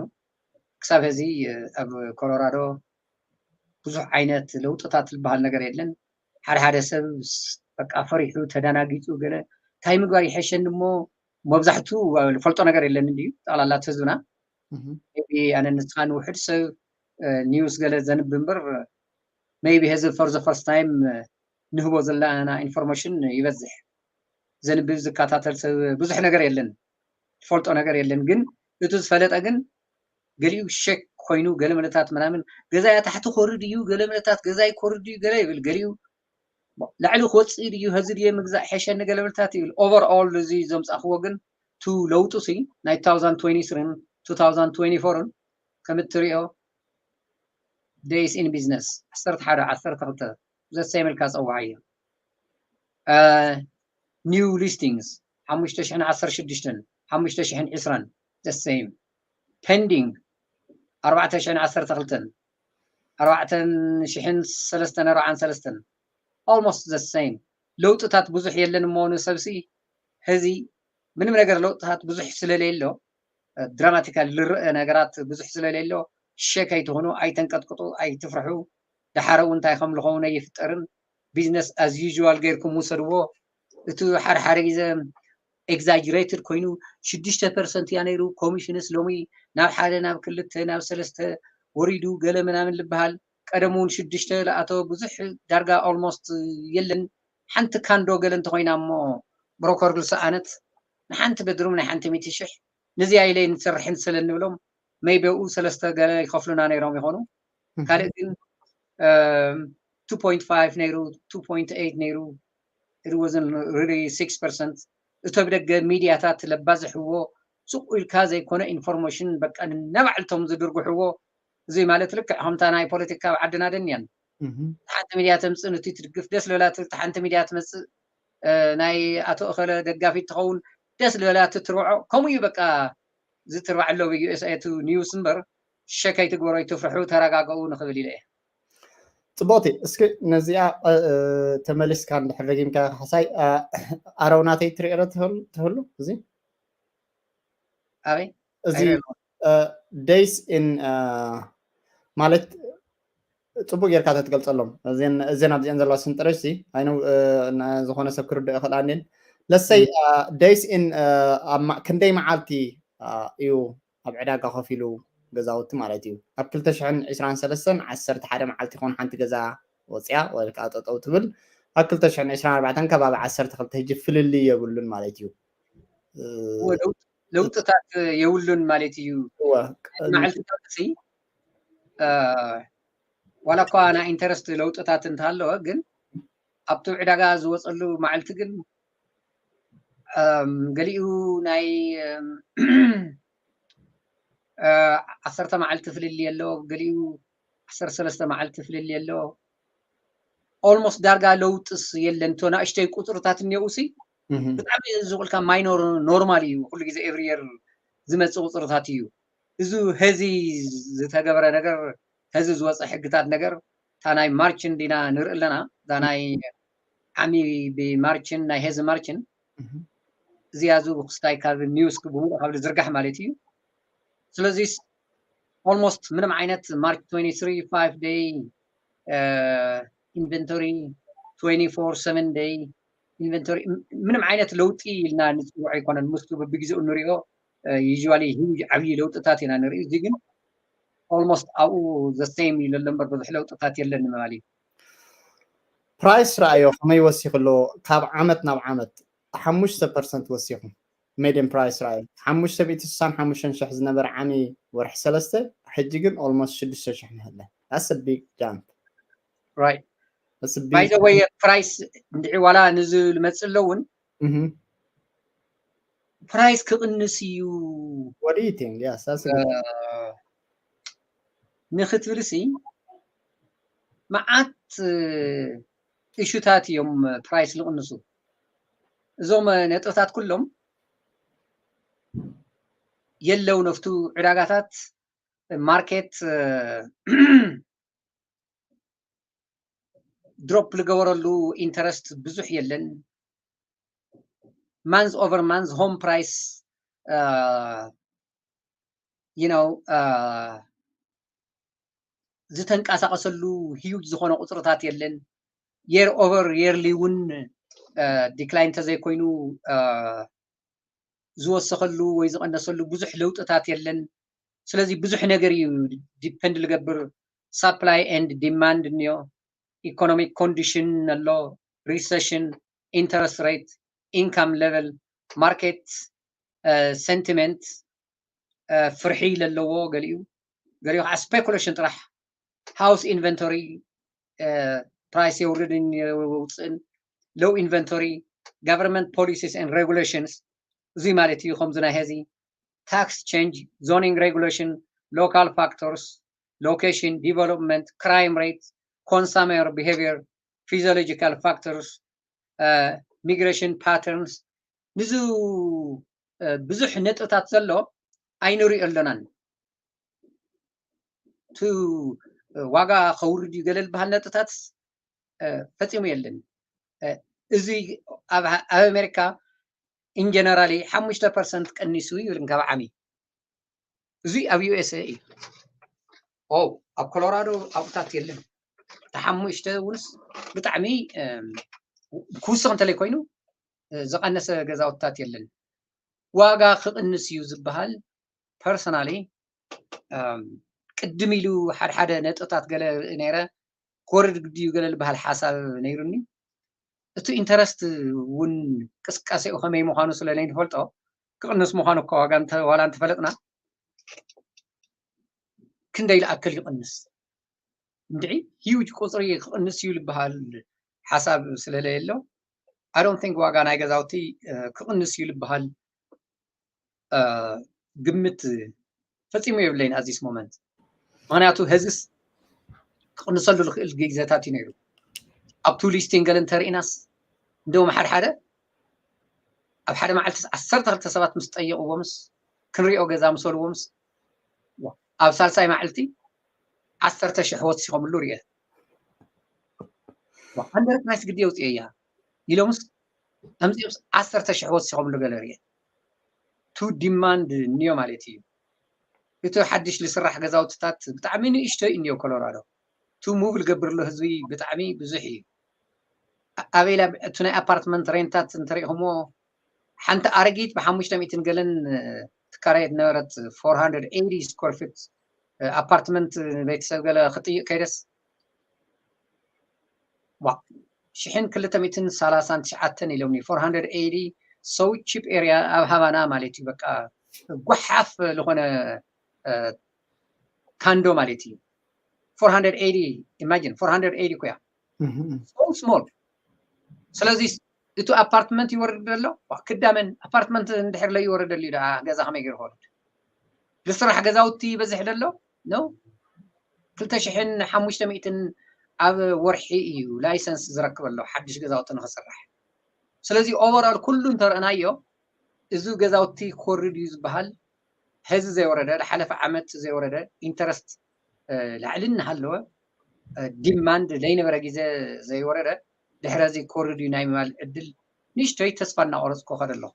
ክሳብ ሕዚ ኣብ ኮሎራዶ ብዙሕ ዓይነት ለውጥታት ዝበሃል ነገር የለን። ሓደ ሓደ ሰብ በቃ ፈሪሑ ተዳናጊፁ ገለ እንታይ ምግባር ይሐሸኒ እሞ መብዛሕቱ ዝፈልጦ ነገር የለን እንድዩ ጠቕላላ ህዝብና። ኣነ ንስኻን ውሕድ ሰብ ኒውስ ገለ ዘንብ እምበር maybe ሕዚ for the first time ንህቦ ዘለና ኢንፎርሜሽን ይበዝሕ። ዘንብብ ዝከታተል ሰብ ብዙሕ ነገር የለን፣ ዝፈልጦ ነገር የለን። ግን እቲ ዝፈለጠ ግን ገሊኡ ሸክ ኮይኑ ገለ መለታት ምናምን ገዛ እያ ታሕቲ ኮርድ እዩ፣ ገለ መለታት ገዛ ይኮርድ እዩ፣ ገለ ይብል ገሊኡ ላዕሊ ክወፅእ ድዩ፣ ሀዚ ድየ ምግዛእ ሐሸኒ ገለ መለታት ይብል። ኦቨር ኦል እዚ ዘምፃእክዎ ግን ቱ ለውጡ ሲ ናይ two thousand twenty-three ን two thousand twenty-four ን ከም እትሪኦ days in business ዓሰርተ ሓደ ዓሰርተ ክልተ ዘሰይም ኢልካ ፀዋዓዮ። ኒው ሊስቲንግስ ሓሙሽተ ሽሕን ዓሰርተ ሽዱሽተን ሓሙሽተ ሽሕን ዕስራን ዘሰይም። ፔንዲንግ ኣርባዕተ ሽሕን ዓሰርተ ክልተን ኣርባዕተ ሽሕን ሰለስተን ኣርባዓን ሰለስተን almost the same። ለውጥታት ብዙሕ የለን እሞ ንሰብሲ ሕዚ ምንም ነገር ለውጥታት ብዙሕ ስለሌሎ ድራማቲካል ዝረአ ነገራት ብዙሕ ስለሌሎ ሸክ ኣይትኹኑ፣ ኣይተንቀጥቅጡ፣ ኣይትፍርሑ። ደሓር እውን እንታይ ከም ዝኾነ ኣይፍጠርን። ቢዝነስ as usual ጌርኩም ውሰድዎ። እቲ ሓደ ሓደ ግዜ ኤግዛጅሬትድ ኮይኑ ሽዱሽተ ፐርሰንት እያ ነይሩ ኮሚሽንስ ሎሚ ናብ ሓደ ናብ ክልተ ናብ ሰለስተ ወሪዱ ገለ ምናምን ዝበሃል። ቀደም እውን ሽዱሽተ ዝኣተወ ብዙሕ ዳርጋ ኦልሞስት የለን። ሓንቲ ካንዶ ገለ እንተኮይና እሞ ብሮከር ዝሰኣነት ንሓንቲ በድሩም ናይ ሓንቲ ሚእቲ ሽሕ ንዚኣ ኢለ ንሰርሕን ስለ እንብሎም maybe ኣብኡ ሰለስተ ገለ ይኸፍሉና ነይሮም ይኾኑ። ካልእ ግን two point five ነይሩ፣ two point eight ነይሩ፣ it wasn't really six percent። እቶ ብደገ ሚድያታት ለባዝሕዎ ሱቕ ኢልካ ዘይኮነ ኢንፎርሜሽን በቃ ነባዕልቶም ዝድርግሕዎ። እዚ ማለት ልክዕ ከምታ ናይ ፖለቲካ ኣብ ዓድና ደንያን ሓንቲ ሚድያ ተምፅእ ንቲ ትድግፍ ደስ ልበላ ሓንቲ ሚድያ ትመፅእ ናይ ኣቶ እኸለ ደጋፊት ትኸውን ደስ ልበላ ትትርብዖ። ከምኡ እዩ በቃ ዝትርባዕ ኣሎ ብዩ ኤስ ኤ ቱ ኒውስ እምበር ሸክ ኣይትግበሩ ኣይትፍርሑ ተረጋገኡ ንኽብል ኢለ እየ። ፅቡቅቲ እስኪ ነዚኣ ተመሊስካ እንድሕር ደጊምካ ካሕሳይ ኣረው ናተይ ትሪኦ ትህሉ እዚ ኣበይ እዚ days in ማለት ፅቡቅ ጌርካ ተትገልፀሎም እዘን ኣብዚአን ዘለዋ ስንጥረሽ ሲ ኣይነው ዝኾነ ሰብ ክርድኦ ይኽእል ኣንዴን ለሰይ days in ክንደይ መዓልቲ እዩ ኣብ ዕዳጋ ኮፍ ኢሉ ገዛውቲ ማለት እዩ ኣብ ክልተ ሽሕን ዕስራን ሰለስተን ዓሰርተ ሓደ መዓልቲ ይኾን ሓንቲ ገዛ ወፅያ ወይ ከዓ ጠጠው ትብል ኣብ ክልተ ሽሕን ዕስራን ኣርባዕተን ከባቢ ዓሰርተ ክልተ ሕጂ ፍልልይ የብሉን ማለት እዩ ለውጥታት የብሉን ማለት እዩ። መዓልትታት ሲ ዋላ እኳ ናይ ኢንተረስት ለውጥታት እንተሃለወ ግን ኣብቲ ዕዳጋ ዝወፀሉ መዓልቲ ግን፣ እም፣ ገሊኡ ናይ፣ እም፣ እ፣ ዓሰርተ መዓልቲ ፍልልይ ኣሎ፣ ገሊኡ ዓሰርተ ሰለስተ መዓልቲ ፍልልይ ኣሎ። ኦልሞስት ዳርጋ ለውጥስ የለን። እቶ ናእሽተይ ቁፅርታት እኒኦኡ ሲ፣ ብጣዕሚ እዚ ዝቁልካ ማይኖር፣ ኖርማል እዩ። ኩሉ ግዜ ኤቭሪ የር ዝመፅእ ቁፅርታት እዩ። እዚ ሀዚ ዝተገበረ ነገር፣ ሀዚ ዝወፀ ሕግታት ነገር፣ እታ ናይ ማርችን ዲና ንርኢ ኣለና። እዛ ናይ ዓሚ ብማርችን፣ ናይ ሀዚ ማርችን፣ እዚኣ እዚ ክስታይ ካብ ኒውስ ብሙሉእ ካብ ዝርጋሕ ማለት እዩ። ስለዚ ኦልሞስት ምንም ዓይነት ማርች ትዌንቲ ስሪ ፋይቭ ደይ ኢንቨንቶሪ፣ ትዌንቲ ፎር ሰቨን ደይ ኢንቨንቶሪ፣ ምንም ዓይነት ለውጢ ኢልና ንፅውዖ ኣይኮነን። ምስቱ በብግዜኡ ንሪኦ፣ ዩዥዋሊ ሂውጅ ዓብዪ ለውጥታት ኢና ንርኢ። እዚ ግን ኦልሞስት ኣብኡ ዘ ሴም እዩ ዘሎ እምበር ብዙሕ ለውጥታት የለን ንምባል እዩ። ፕራይስ ረኣዮ ከመይ ወሲኹ ኣሎ? ካብ ዓመት ናብ ዓመት ሓሙሽተ ፐርሰንት ወሲኹ። ሜድየም ፕራይስ ረኣዮ ሓሙሽተ ሚእቲ ስሳን ሓሙሽተን ሽሕ ዝነበረ ዓሚ ወርሒ ሰለስተ፣ ሕጂ ግን ኦልሞስት ሽዱሽተ ሽሕ ንህለ። That's a big jump. Right. That's a By big the way, ፕራይስ እንድዒ ዋላ ንዚ ልመፅእ ኣሎ እውን ፕራይስ ክቕንስ እዩ What do you think? Yes, that's a good. ንክትብል ሲ መዓት እሹታት እዮም ፕራይስ ዝቕንሱ። እዞም ነጥብታት ኩሎም የለው ነፍቱ ዕዳጋታት ማርኬት ድሮፕ ዝገበረሉ ኢንተረስት ብዙሕ የለን። ማንዝ ኦቨር ማንዝ ሆም ፕራይስ you know ዝተንቀሳቀሰሉ ሂውጅ ዝኾነ ቁፅርታት የለን። የር ኦቨር የርሊ እውን ዲክላይን እንተዘይኮይኑ ዝወሰኸሉ ወይ ዝቐነሰሉ ብዙሕ ለውጥታት የለን። ስለዚ ብዙሕ ነገር እዩ ዲፐንድ ዝገብር። ሳፕላይ ኤንድ ዲማንድ እኒኦ፣ ኢኮኖሚክ ኮንዲሽን ኣሎ፣ ሪሰሽን፣ ኢንተረስት ሬት፣ ኢንካም ሌቨል፣ ማርኬት ሰንቲመንት፣ ፍርሒ ለለዎ ገሊኡ፣ ገሊኡ ከዓ ስፔኩሌሽን ጥራሕ፣ ሃውስ ኢንቨንቶሪ ፕራይስ የውርድን የውፅእን፣ ሎው ኢንቨንቶሪ፣ ጋቨርንመንት ፖሊሲስ ኤንድ ሬጉሌሽንስ፣ እዙይ ማለት እዩ። ከምዚ ናይ ሀዚ ታክስ ቼንጅ፣ ዞኒንግ ሬጉሌሽን፣ ሎካል ፋክተርስ፣ ሎኬሽን፣ ዲቨሎፕመንት፣ ክራይም ሬት፣ ኮንሳመር ቢሄቪየር፣ ፊዚዮሎጂካል ፋክተርስ፣ ሚግሬሽን ፓተርንስ፣ ንዙ ብዙሕ ነጥብታት ዘሎ ኣይንሪኦ ኣሎናን። እቲ ዋጋ ከውርድ እዩ ገለ ዝበሃል ነጥብታት ፈፂሙ የለን። እዚ ኣብ ኣሜሪካ ኢንጀነራሊ ሓሙሽተ ፐርሰንት ቀኒሱ ይብል ካብ ዓሚ። እዚ ኣብ ዩ ኤስ ኤ እዩ። ኦ ኣብ ኮሎራዶ ኣብታት የለን። እቲ ሓሙሽተ እውንስ ብጣዕሚ ክውስኽ እንተለይ ኮይኑ ዝቐነሰ ገዛውትታት የለን። ዋጋ ክቕንስ እዩ ዝበሃል ፐርሰናሊ ቅድም ኢሉ ሓድሓደ ነጥብታት ገለ ርኢ ነይረ። ክወርድ ግዲ እዩ ገለ ዝበሃል ሓሳብ ነይሩኒ። እቲ ኢንተረስት እውን ቅስቃሴኡ ከመይ ምዃኑ ስለ ዘይንፈልጦ ክቕንስ ምዃኑ እኳ ዋላ እንተፈለጥና ክንደይ ይኣክል ይቕንስ? እንድዒ ሂውጅ ቁፅሪ ክቕንስ እዩ ዝበሃል ሓሳብ ስለለየሎ I don't think ዋጋ ናይ ገዛውቲ ክቕንስ እዩ ዝበሃል ግምት ፈፂሙ የብለይን at this moment። ምክንያቱ ሀዝስ ክቕንሰሉ ዝኽእል ግዜታት እዩ ነይሩ። ኣብቱ ሊስቲንግ ገለ እንተርኢናስ እንደውም ሓደ ሓደ ኣብ ሓደ መዓልቲ ዓሰርተ ክልተ ሰባት ምስ ጠየቕዎምስ ክንሪኦ ገዛ ምስ በልዎምስ ኣብ ሳልሳይ መዓልቲ ዓሰርተ ሽሕ ወሲኾምሉ ርኤ። ኣንደር ፕራይስ ግዲ የውፅኦ እያ ኢሎምስ ኣምፅኦምስ ዓሰርተ ሽሕ ወሲኾምሉ ገለ ርኤ። ቱ ዲማንድ እኒኦ ማለት እዩ። እቲ ሓድሽ ዝስራሕ ገዛውትታት ብጣዕሚ ንእሽቶ እዩ እኒኦ ኮሎራዶ። ቱ ሙቭ ዝገብርሉ ህዝቢ ብጣዕሚ ብዙሕ እዩ። ኣበይ እቲ ናይ ኣፓርትመንት ሬንታት እንተሪኢኹምዎ ሓንቲ ኣረጊት ብሓሙሽተ ሚእትን ገለን ትካረየት ነበረት four hundred eighty square feet ኣፓርትመንት ቤተሰብ ገለ ክጥይቅ ከይደስ ሽሕን ክልተ ሚእትን ሰላሳን ትሽዓተን ኢሎምኒ four hundred eighty so cheap area ኣብ ሃቫና ማለት እዩ። በቃ ጓሓፍ ዝኾነ ካንዶ ማለት እዩ። Four hundred eighty imagine four hundred eighty እኮ እያ። So small ስለዚ እቲ ኣፓርትመንት ይወርድ ደሎ ክዳመን ኣፓርትመንት እንድሕር ለይወረደሉ ደኣ ገዛ ከመይ ገይሩ ክወርድ? ዝስራሕ ገዛውቲ ይበዝሕ ደሎ ነው። ክልተ ሽሕን ሓሙሽተ ሚእትን ኣብ ወርሒ እዩ ላይሰንስ ዝረክበሎ ሓድሽ ገዛውቲ ንክስራሕ። ስለዚ ኦቨርኦል ኩሉ እንተረእናዮ እዚ ገዛውቲ ክወርድ እዩ ዝበሃል ሕዚ ዘይወረደ፣ ዝሓለፈ ዓመት ዘይወረደ ኢንተረስት ላዕሊ እናሃለወ ዲማንድ ዘይነበረ ግዜ ዘይወረደ ድሕረዚ ክወርድ እዩ ናይ ምባል ዕድል ንእሽቶይ ተስፋ እናቆረፅኩ ከደ ኣለኹ።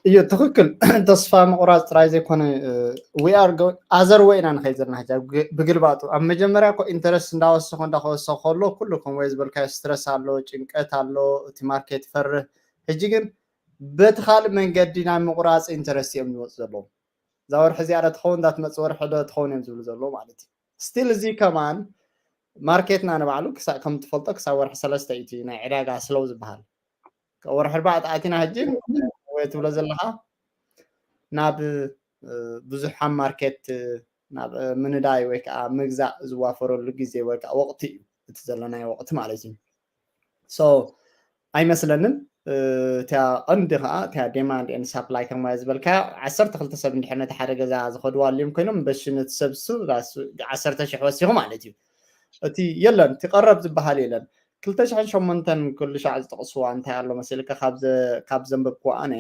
እዩ ትኽክል። ተስፋ ምቑራፅ ጥራይ ዘይኮነ we are other way ኢና ንኸይድ ዘለና ሕጂ ብግልባጡ። ኣብ መጀመርያ እኮ ኢንተረስት እንዳወሰኹ እንዳከወሰኹ ከሎ ኩሉ ከም ወይ ዝበልካዮ ስትረስ ኣሎ፣ ጭንቀት ኣሎ፣ እቲ ማርኬት ፈርህ። ሕጂ ግን በቲ ካልእ መንገዲ ናይ ምቑራፅ ኢንተረስት እዮም ዝመፁ ዘለዉ። እዛ ወርሒ እዚኣ ዶ ትኸውን እንዳትመፅእ ወርሒ ዶ ትኸውን እዮም ዝብሉ ዘለዉ ማለት እዩ። ስቲል እዚ ከማን ማርኬትና ንባዕሉ ክሳብ ከም ትፈልጦ ክሳብ ወርሒ ሰለስተ እዩ እቲ ናይ ዕዳጋ ስለው ዝበሃል። ወርሒ ኣርባዕተ ኣቲና ሕጂ ወይ ትብሎ ዘለኻ ናብ ብዙሕ ኣብ ማርኬት ናብ ምንዳይ ወይ ከዓ ምግዛእ ዝዋፈረሉ ግዜ ወይ ከዓ ወቕቲ እዩ እቲ ዘለናዮ ወቕቲ ማለት እዩ። ሶ ኣይመስለንን። እቲያ ቀንዲ ከዓ እቲያ ዴማንድ ኤን ሳፕላይ ከማይ ዝበልካ ዓሰርተ ክልተ ሰብ እንድሕር ነቲ ሓደ ገዛ ዝኸድዋ ኣልዮም ኮይኖም በሺ ነቲ ሰብ ሱ ዓሰርተ ሽሕ ወሲኹ ማለት እዩ። እቲ የለን እቲ ቀረብ ዝበሃል የለን። ክልተ ሽሕን ሸሞንተን ኩሉ ሻዕ ዝጠቕስዋ እንታይ ኣሎ መሲልካ ካብ ዘንበብኩ ኣነ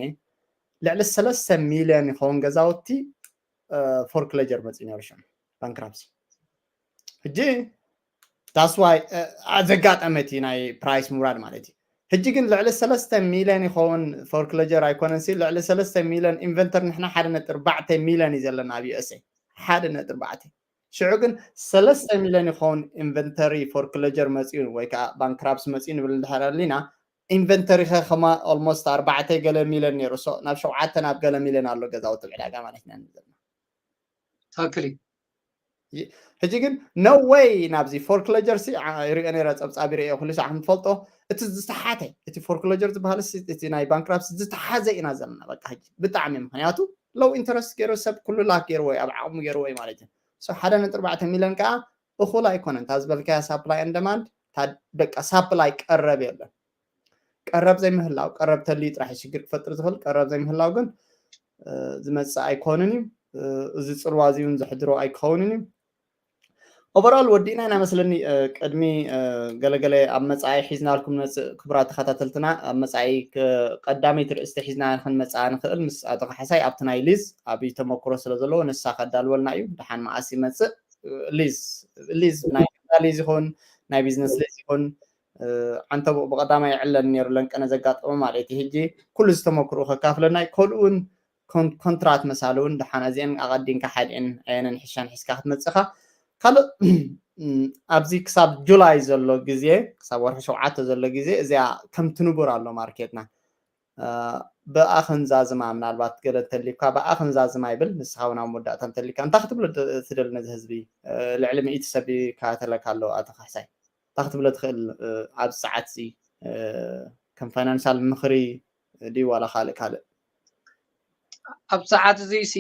ልዕሊ ሰለስተ ሚልዮን ይኸውን ገዛውቲ ፎርክለጀር መፅኡ ነሩ ሽዑ ባንክራፕሲ። ሕጂ that's why ዘጋጠመ እቲ ናይ ፕራይስ ምውራድ ማለት እዩ። ሕጂ ግን ልዕሊ ሰለስተ ሚልዮን ይኸውን ፎርክለጀር ኣይኮነን ሲ ልዕሊ ሰለስተ ሚልዮን ኢንቨንተሪ ንሕና ሓደ ነጥቢ ኣርባዕተ ሚልዮን እዩ ዘለና ኣብ ዩ ኤስ ኤ ሓደ ነጥቢ ኣርባዕተ። ሽዑ ግን ሰለስተ ሚልዮን ይኸውን ኢንቨንተሪ ፎርክለጀር መፅኡ ወይ ከዓ ባንክራፕሲ መፅኡ ንብል እንድሕር ኣሊና ኢንቨንተሪ ከ ከማ ኦልሞስት ኣርባዕተ ገለ ሚልዮን ነይሩ ሶ ናብ ሸውዓተ ናብ ገለ ሚልዮን ኣሎ ገዛውቲ ዕዳጋ ማለት ኢና ንብል ዘለና። ትክክል እዩ። ሕጂ ግን no way ናብዚ ፎርክለጀር ሲ ሪኦ ነረ ፀብፃብ ሪኦ ኩሉ ሳዕ ከምትፈልጦ እቲ ዝተሓተ እቲ ፎርክለጀር ዝበሃል እቲ ናይ ባንክራፕሲ ዝተሓዘ ኢና ዘለና በቃ ሕጂ ብጣዕሚ ምክንያቱ ሎው ኢንተረስት ገይሩ ሰብ ኩሉ ላክ ገይርዎ እዩ ኣብ ዓቕሙ ገይርዎ እዩ ማለት እዩ። ሓደ ነጥቢ ኣርባዕተ ሚልዮን ከዓ እኹል ኣይኮነን። እታ ዝበልካያ ሳፕላይ ኤንድ ደማንድ በቃ ሳፕላይ ቀረብ የለን። ቀረብ ዘይምህላው ቀረብ ተልዩ ጥራሕ ሽግር ክፈጥር ዝኽእል ቀረብ ዘይምህላው ግን ዝመፅእ ኣይኮንን እዩ። እዚ ፅልዋ እዚ እውን ዘሕድሮ ኣይከውንን እዩ። ኦቨርኦል ወዲእና ኢና መስለኒ። ቅድሚ ገለገለ ኣብ መፃኢ ሒዝናልኩም ንመፅእ ክቡራት ተኸታተልትና ኣብ መፃኢ ቀዳመይቲ ርእስቲ ሒዝና ክንመፅኣ ንኽእል ምስ ኣቶ ካሕሳይ ኣብቲ ናይ ሊዝ ኣብይ ተመክሮ ስለ ዘለዎ ንሳ ከዳልወልና እዩ። ደሓን መዓስ ይመፅእ ሊዝ ሊዝ ናይ ሊዝ ይኹን ናይ ቢዝነስ ሊዝ ይኹን ዓንተቦ ብቐዳማይ ይዕለን ነይሩ ለንቀነ ዘጋጠመ ማለት እዩ። ሕጂ ኩሉ ዝተመክርኡ ከካፍለና እዩ። ከምኡ እውን ኮንትራት መሳሊ እውን ደሓን እዚአን ኣቐዲንካ ሓዲአን ኣየነን ሕሻን ሒዝካ ክትመፅኻ ካልእ ኣብዚ ክሳብ ጁላይ ዘሎ ግዜ ክሳብ ወርሒ ሸውዓተ ዘሎ ግዜ እዚኣ ከምቲ ንቡር ኣሎ ማርኬትና ብኣ ክንዛዝማ ምናልባት ገለ እንተሊካ ብኣ ክንዛዝማ ይብል ንስኻ እውን ኣብ መወዳእታ እንተሊካ እንታይ ክትብሎ ትደሊ ነዚ ህዝቢ ልዕሊ ሚእቲ ሰብ ይከታተለካ ኣሎ ኣቶ ካሕሳይ እንታይ ክትብሎ ትኽእል ኣብዚ ሰዓት እዚ ከም ፋይናንሻል ምኽሪ ድዩ ዋላ ካልእ ካልእ ኣብ ሰዓት እዚ ሲ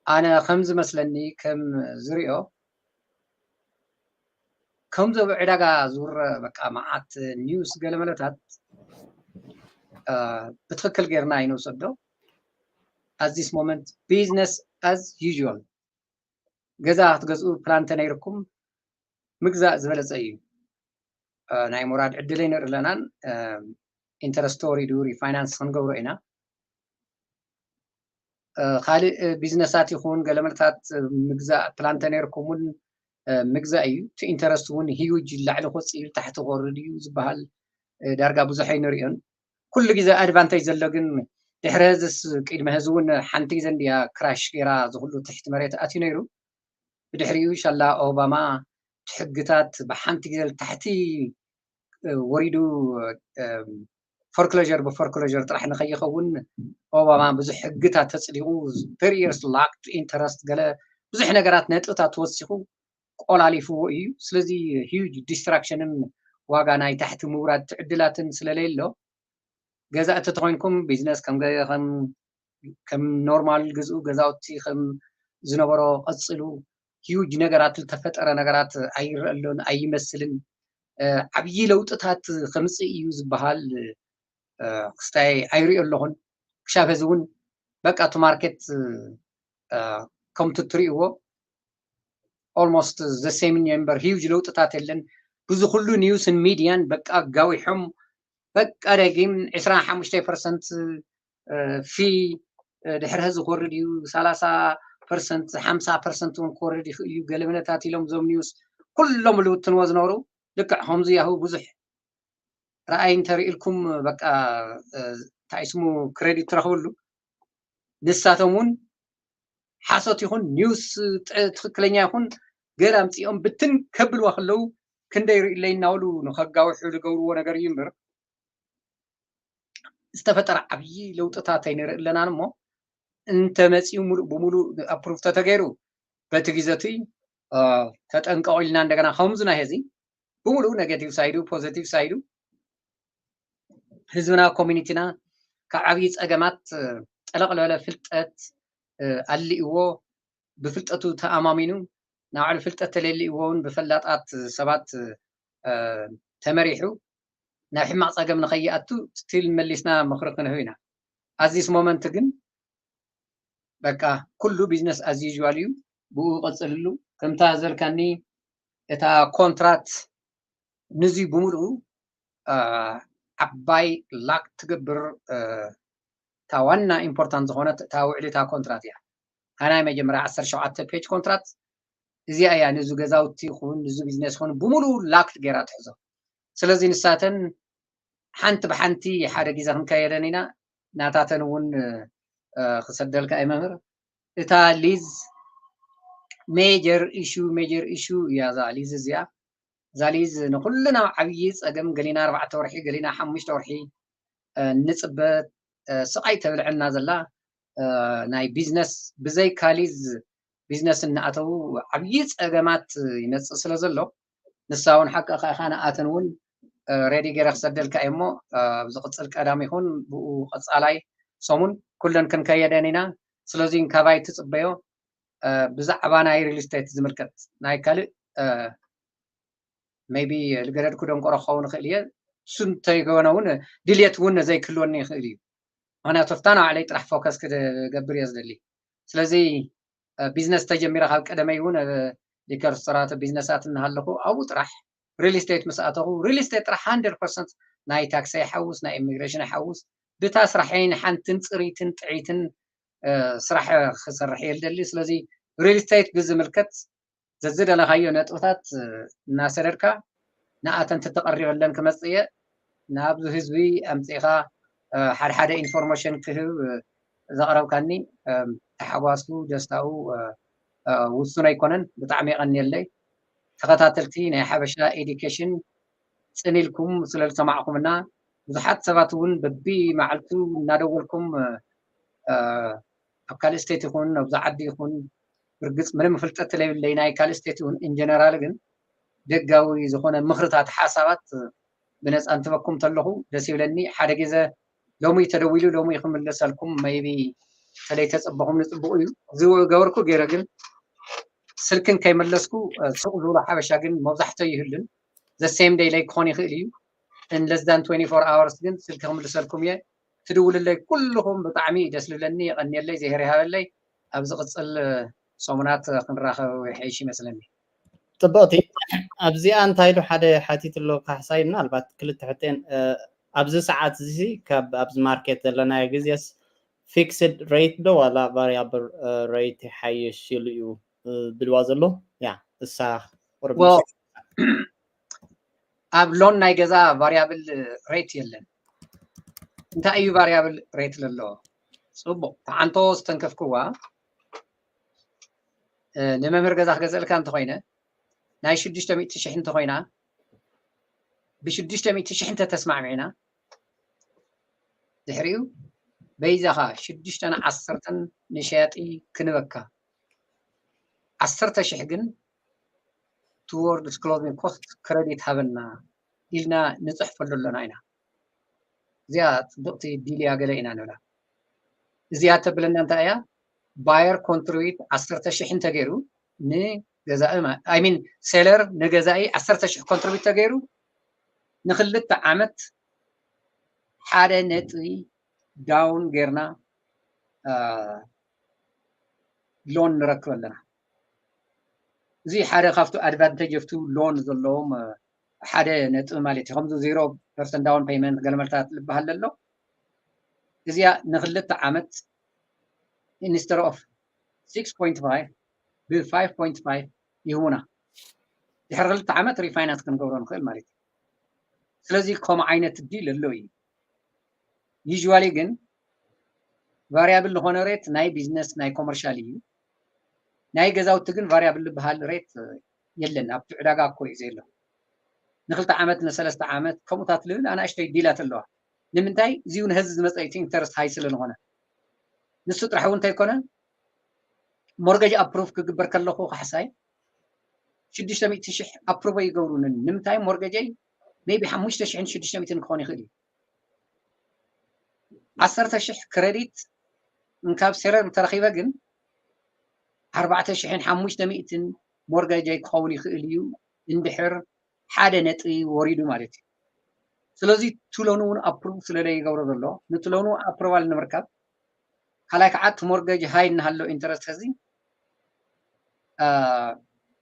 ኣነ ከም ዝመስለኒ ከም ዝሪኦ ከምዚ ኣብ ዕዳጋ ዝውረ በቃ መዓት ኒውስ ገለመለታት ብትክክል ጌርና ኣይንውሰዶ at this moment business as usual ገዛ ክትገዝኡ ፕላን ተነይርኩም ምግዛእ ዝበለፀ እዩ። ናይ ምውራድ ዕድል ኣይንርኢ ኣለናን ኢንተረስት ተወሪዱ ሪፋይናንስ ክንገብሮ ኢና። ካልእ ቢዝነሳት ይኹን ገለመለታት ምግዛእ ፕላን ተነይርኩም እውን ምግዛእ እዩ። እቲ ኢንተረስት እውን ሂዩጅ ላዕሊ ክወፅእ እዩ ታሕቲ ክወርድ እዩ ዝበሃል ዳርጋ ብዙሕ ኣይንሪኦን። ኩሉ ግዜ ኣድቫንቴጅ ዘሎ ግን ድሕሪ ህዝስ ቅድሚ ህዚ እውን ሓንቲ ግዜ እንድያ ክራሽ ገይራ ዝኩሉ ትሕቲ መሬት ኣትዩ ነይሩ። ብድሕሪኡ ሻላ ኦባማ ሕግታት ብሓንቲ ግዜ ታሕቲ ወሪዱ ፎርክሎር ብፎርክሎር ጥራሕ ንከይኸውን ኦባማ ብዙሕ ሕግታት ተፅዲቑ ቴን ይርስ ላክድ ኢንተረስት ገለ ብዙሕ ነገራት ነጥብታት ተወሲኹ ቆላሊፍዎ እዩ። ስለዚ ሂዩጅ ዲስትራክሽንን ዋጋ ናይ ታሕቲ ምውራድ ትዕድላትን ስለለየሎ ገዛእቲ ተኮይንኩም ቢዝነስ ከም ከም ኖርማል ግዝኡ ገዛውቲ ከም ዝነበሮ ቀፅሉ። ሂዩጅ ነገራት ዝተፈጠረ ነገራት ኣይረኣሎን ኣይመስልን። ዓብዪ ለውጥታት ከምፅእ እዩ ዝበሃል ክስታይ ኣይሪኦ ኣለኹን። ክሻብ ሕዚ እውን በቃ እቲ ማርኬት ከምቲ እትሪእዎ almost the same እምበር huge ለውጥታት የለን። ብዙ ኩሉ ኒውስን ሚድያን በቃ ጋዊሖም በቃ ደጊም ዕስራን ሓሙሽተ ፐርሰንት ፊ ድሕሪ ሕዚ ክወርድ እዩ፣ ሰላሳ ፐርሰንት ሓምሳ ፐርሰንት እውን ክወርድ ይኽእል እዩ ገለ ምነታት ኢሎም እዞም ኒውስ ኩሎም ልውትንዎ ዝነበሩ ልክዕ ከምዚ ያሁ ብዙሕ ረኣይ እንተርኢልኩም በቃ እንታይ ስሙ ክሬዲት ትረኽብሉ። ንሳቶም እውን ሓሶት ይኹን ኒውስ ትኽክለኛ ይኹን ገለ ኣምፂኦም ብትን ከብልዋ ከለዉ ክንደይ ርእለይ እናበሉ ንኸጋውሑ ዝገብርዎ ነገር እዩ እምበር ዝተፈጠረ ዓብዪ ለውጥታት ኣይንርኢ ኣለናን እሞ እንተመፂኡ ሙሉእ ብሙሉእ ኣፕሩቭ ተተገይሩ በቲ ግዜ እቲ ተጠንቀቑ ኢልና እንደገና ከምዚ ናይ ሄዚ ብምሉእ ኔጌቲቭ ሳይዱ ፖዘቲቭ ሳይዱ ህዝብና ኮሚኒቲና ካብ ዓብዪ ፀገማት ጠለቕ ዝበለ ፍልጠት ኣሊእዎ ብፍልጠቱ ተኣማሚኑ ናባዕሉ ፍልጠት ተለሊእዎ እውን ብፈላጣት ሰባት ተመሪሑ ናብ ሕማቕ ፀገም ንኸይኣቱ ስቲል መሊስና ምኽሪ ክንህብ ኢና። ኣዚስ ሞመንት ግን በቃ ኩሉ ቢዝነስ ኣዝ ዩዥዋል እዩ። ብኡ ቀፅልሉ። ከምታ ዘልካኒ እታ ኮንትራት ንዙይ ብምልኡ ዓባይ ላክ ትገብር እታ ዋና ኢምፖርታንት ዝኾነት እታ ውዕሊ እታ ኮንትራት እያ። ናይ መጀመርያ ዓሰርተ ሸውዓተ ፔጅ ኮንትራት እዚኣ እያ ንዙ ገዛውቲ ይኹን ንዙ ቢዝነስ ይኹን ብምሉ ላክ ገይራ ትሕዞ። ስለዚ ንሳተን ሓንቲ ብሓንቲ ሓደ ግዜ ክንከየደን ኢና። ናታተን እውን ክሰደልካ እየ መምህር። እታ ሊዝ ሜጀር ኢሹ ሜጀር ኢሹ እያ እዛ ሊዝ እዚኣ። እዛ ሊዝ ንኩልና ዓብዪ ፀገም ገሊና ኣርባዕተ ወርሒ ገሊና ሓሙሽተ ወርሒ ንፅበ ስቓይ ተብልዐና ዘላ ናይ ቢዝነስ ብዘይካ ሊዝ ቢዝነስ እናኣተዉ ዓብዪ ፀገማት ይመፅእ ስለ ዘሎ ንሳ እውን ሓቂ ኢኻ ንኣተን እውን ሬዲ ገይረ ክሰደልካ እየ እሞ ኣብ ዝቕፅል ቀዳም ይኹን ብኡ ቀፃላይ ሰሙን ኩለን ክንከየደን ኢና። ስለዚ ካባይ ትፅበዮ ብዛዕባ ናይ ሪል ስቴት ዝምልከት ናይ ካልእ ሜይቢ ልገደድኩ ደንቆሮ ክኸውን ይኽእል እየ። እሱ እንተይኮነ እውን ድልየት እውን ዘይክህልወኒ ይኽእል እዩ። ምክንያቱ ፍታ ንባዕለይ ጥራሕ ፎከስ ክገብር እየ ዝደሊ። ስለዚ ቢዝነስ ተጀሚረ ካብ ቀደመይ እውን ሊከር ስቶራት ቢዝነሳት እናሃለኹ ኣብኡ ጥራሕ ሪል ስቴት ምስ ኣተኹ ሪል ስቴት ጥራሕ ሃንድረድ ፐርሰንት ናይ ታክሲ ይሓውስ ናይ ኢሚግሬሽን ይሓውስ ብታ ስራሐይን ሓንትን ፅሪትን ጥዒትን ስራሕ ክሰርሕ እየ ዝደሊ። ስለዚ ሪል ስቴት ብዝምልከት ዘዝደለኻዮ ነጥብታት እናሰደድካ ንኣተን ተተቐሪበለን ክመፅእ እየ። ናብዚ ህዝቢ ኣምፂእኻ ሓደ ሓደ ኢንፎርሜሽን ክህብ ዘቕረብካኒ ተሓጓስኩ ደስታኡ ውሱን ኣይኮነን። ብጣዕሚ የቐንየለይ። ተኸታተልቲ ናይ ሓበሻ ኤዲኬሽን ፅን ኢልኩም ስለ ዝሰማዕኹምና ብዙሓት ሰባት እውን በቢ መዓልቱ እናደወልኩም ኣብ ካልእ ስቴት ይኹን ኣብዚ ዓዲ ይኹን ብርግፅ ምንም ፍልጠት ስለይብለይ ናይ ካልእ ስቴት ይኹን ኢንጀነራል ግን ደጋዊ ዝኾነ ምኽርታት ሓሳባት ብነፃ እንትበኩም ተለኹ ደስ ይብለኒ። ሓደ ግዜ ሎሚ ተደዊሉ ሎሚ ክምለሰልኩም maybe ተለይ ተፅበኹም ንፅቡቅ እዩ ዝገበርኩ ገይረ ግን ስልክን ከይመለስኩ ሱቅ ዝብሎ ሓበሻ ግን መብዛሕቶ ይህልን the same day ላይ ክኾን ይኽእል እዩ። In less than twenty-four hours ግን ስልኪ ክምልሰልኩም እየ። ትድውልለይ ኩልኹም ብጣዕሚ ደስ ልብለኒ። የቐንየለይ፣ ዜሄር ይሃበለይ። ኣብ ዝቕፅል ሰሙናት ክንራኸብ ይሐይሽ ይመስለኒ። ፅብቕቲ ኣብዚኣ እንታይ ኢሉ ሓደ ሓቲት ኣሎ ካሕሳይ ምናልባት ክልተ ሕቴን ኣብዚ ሰዓት እዚ ካብ ኣብዚ ማርኬት ዘለናዮ ግዜስ ፊክስድ ሬት ዶ ዋላ ቫሪያብል ሬት ይሓይሽ ኢሉ እዩ ዝብልዋ ዘሎ ያ እሳ ኣብ ሎን ናይ ገዛ ቫሪያብል ሬት የለን። እንታይ እዩ ቫሪያብል ሬት ለሎ? ፅቡቅ ተዓንቶ ዝተንከፍክዋ ንመምህር ገዛ ክገዝእልካ እንተኮይነ ናይ ሽዱሽተ ሚእቲ ሽሕ እንተኮይና ብሽዱሽተ ሚእቲ ሽሕ እንተተስማዕሚዕና ድሕሪኡ በይዛኻ ሽዱሽተን ዓሰርተን ንሸያጢ ክንበካ ዓሰርተ ሽሕ ግን towards closing cost credit ሃበና ኢልና ንፅሕፈሉ ኣለና ኢና። እዚኣ ፅብቅቲ ዲልያ ገለ ኢና ንብላ። እዚኣ ተብለና እንታይ እያ? ባየር ኮንትሪቢዩት ዓሰርተ ሽሕ እንተገይሩ ንገዛኢ I mean seller ንገዛኢ ዓሰርተ ሽሕ ኮንትሪቢዩት ተገይሩ ንክልተ ዓመት ሓደ ነጥቢ ዳውን ጌርና ሎን ንረክብ ኣለና። እዚ ሓደ ካብቲ ኣድቫንቴጅ ኣብቲ ሎን ዘለዎም ሓደ ነጥቢ ማለት እዩ። ከምዚ ዜሮ ፐርሰንት ዳውን ፔይመንት ገለመልታት ዝበሃል ዘሎ እዚኣ ንክልተ ዓመት ኢንስተድ ኦፍ ሲክስ ፖይንት ፋይቭ ብ ፋይቭ ፖይንት ፋይቭ ይህቡና። ድሕሪ ክልተ ዓመት ሪፋይናንስ ክንገብሮ ንኽእል ማለት እዩ። ስለዚ ከምኡ ዓይነት ዲል ኣሎ እዩ። ዩዥዋሊ ግን ቫሪያብል ዝኾነ ሬት ናይ ቢዝነስ ናይ ኮመርሻል እዩ። ናይ ገዛውቲ ግን ቫሪያብል ዝበሃል ሬት የለን። ኣብቲ ዕዳጋ እኮ እዩ ዘሎ። ንክልተ ዓመት ንሰለስተ ዓመት ከምኡታት ልብል ኣናእሽተይ ዲላት ኣለዋ። ንምንታይ? እዚኡ ንህዝቢ ዝመፀ እቲ ኢንተረስት ሃይ ስለ ዝኾነ ንሱ ጥራሕ እውን እንተይኮነ ሞርገጅ ኣፕሩቭ ክግበር ከለኹ ካሕሳይ ሽዱሽተ ሚእቲ ሽሕ ኣፕሩቭ ኣይገብሩንን። ንምንታይ? ሞርገጀይ ሜቢ ሓሙሽተ ሽሕን ሽዱሽተ ሚእትን ክኾን ይኽእል እዩ። ዓሰርተ ሽሕ ክረዲት እንካብ ሴለር እንተረኺበ ግን ኣርባዕተ ሽሕን ሓሙሽተ ሚእትን ሞርገጀይ ክኸውን ይኽእል እዩ እንድሕር ሓደ ነጥቢ ወሪዱ ማለት እዩ። ስለዚ ቱሎኑ እውን ኣፕሩቭ ስለለ ይገብሮ ዘሎ ንቱሎኑ ኣፕሩቫል ንምርካብ ካልኣይ ከዓ እቲ ሞርገጅ ሃይ እናሃሎ ኢንተረስት ሕዚ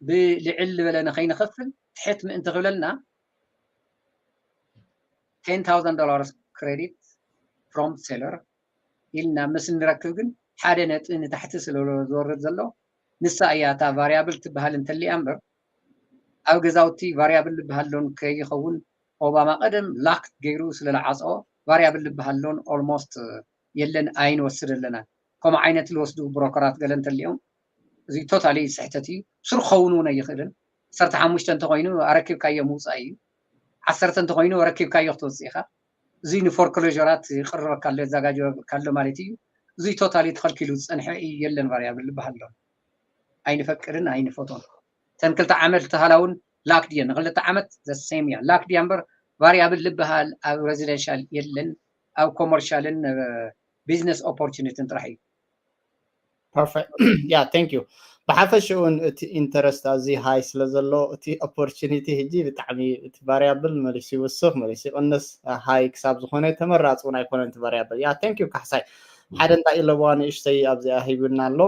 ብልዕል ዝበለ ንኸይንኸፍል ትሕት ምእንቲ ክብለልና ten thousand dollars credit from seller ኢልና ምስ ንረክብ ግን ሓደ ነጥቢ ንታሕቲ ስለ ዝወርድ ዘሎ ንሳ እያ እታ ቫሪያብል ትበሃል እንተሊኣ እምበር ኣብ ገዛውቲ ቫሪያብል ዝበሃል ሎን ከይኸውን ኦባማ ቀደም ላክ ገይሩ ስለ ዝዓፅኦ ቫሪያብል ዝበሃል ሎን ኦልሞስት የለን ኣይንወስድ ኣለና። ከምኡ ዓይነት ዝወስዱ ብሮከራት ገለ እንተሊኦም እዚ ቶታሊ ስሕተት እዩ። ስሩ ክኸውን እውን ኣይኽእልን። ዓሰርተ ሓሙሽተ እንተኮይኑ ኣረኪብካዮ ምውፃእ እዩ። ዓሰርተ እንተኮይኑ ኣረኪብካዮ ክተውፅእ ኢኻ። እዚ ንፎርክሎዥራት ይቅርበካ ኣሎ የዘጋጀወካ ኣሎ ማለት እዩ። እዚ ቶታሊ ተኸልኪሉ ዝፀንሐ እዩ የለን ቫሪያብል ዝበሃል ኣሎ። ኣይንፈቅድን ኣይንፈቶን። ተን ክልተ ዓመት ተሃላውን ላክድ እየን። ንክልተ ዓመት ዘሴም እያ ላክድ እያ እምበር ቫሪያብል ዝበሃል ኣብ ሬዚደንሻል የለን። ኣብ ኮመርሻልን ቢዝነስ ኦፖርቹኒቲን ጥራሕ እዩ። ፐርፌክት ያ ቴንክ ዩ። ብሓፈሽኡ እውን እቲ ኢንተረስት ኣዝዩ ሃይ ስለ ዘሎ እቲ ኦፖርቹኒቲ ሕጂ ብጣዕሚ እቲ ቫሪያብል መሊሱ ይውስኽ መሊሱ ይቕንስ ሃይ ክሳብ ዝኾነ ተመራፂ እውን ኣይኮነን እቲ ቫሪያብል። ያ ቴንክ ዩ ካሕሳይ። ሓደ እንታይ ኣለዋ ንእሽተይ ኣብዚኣ ሂቡና ኣሎ።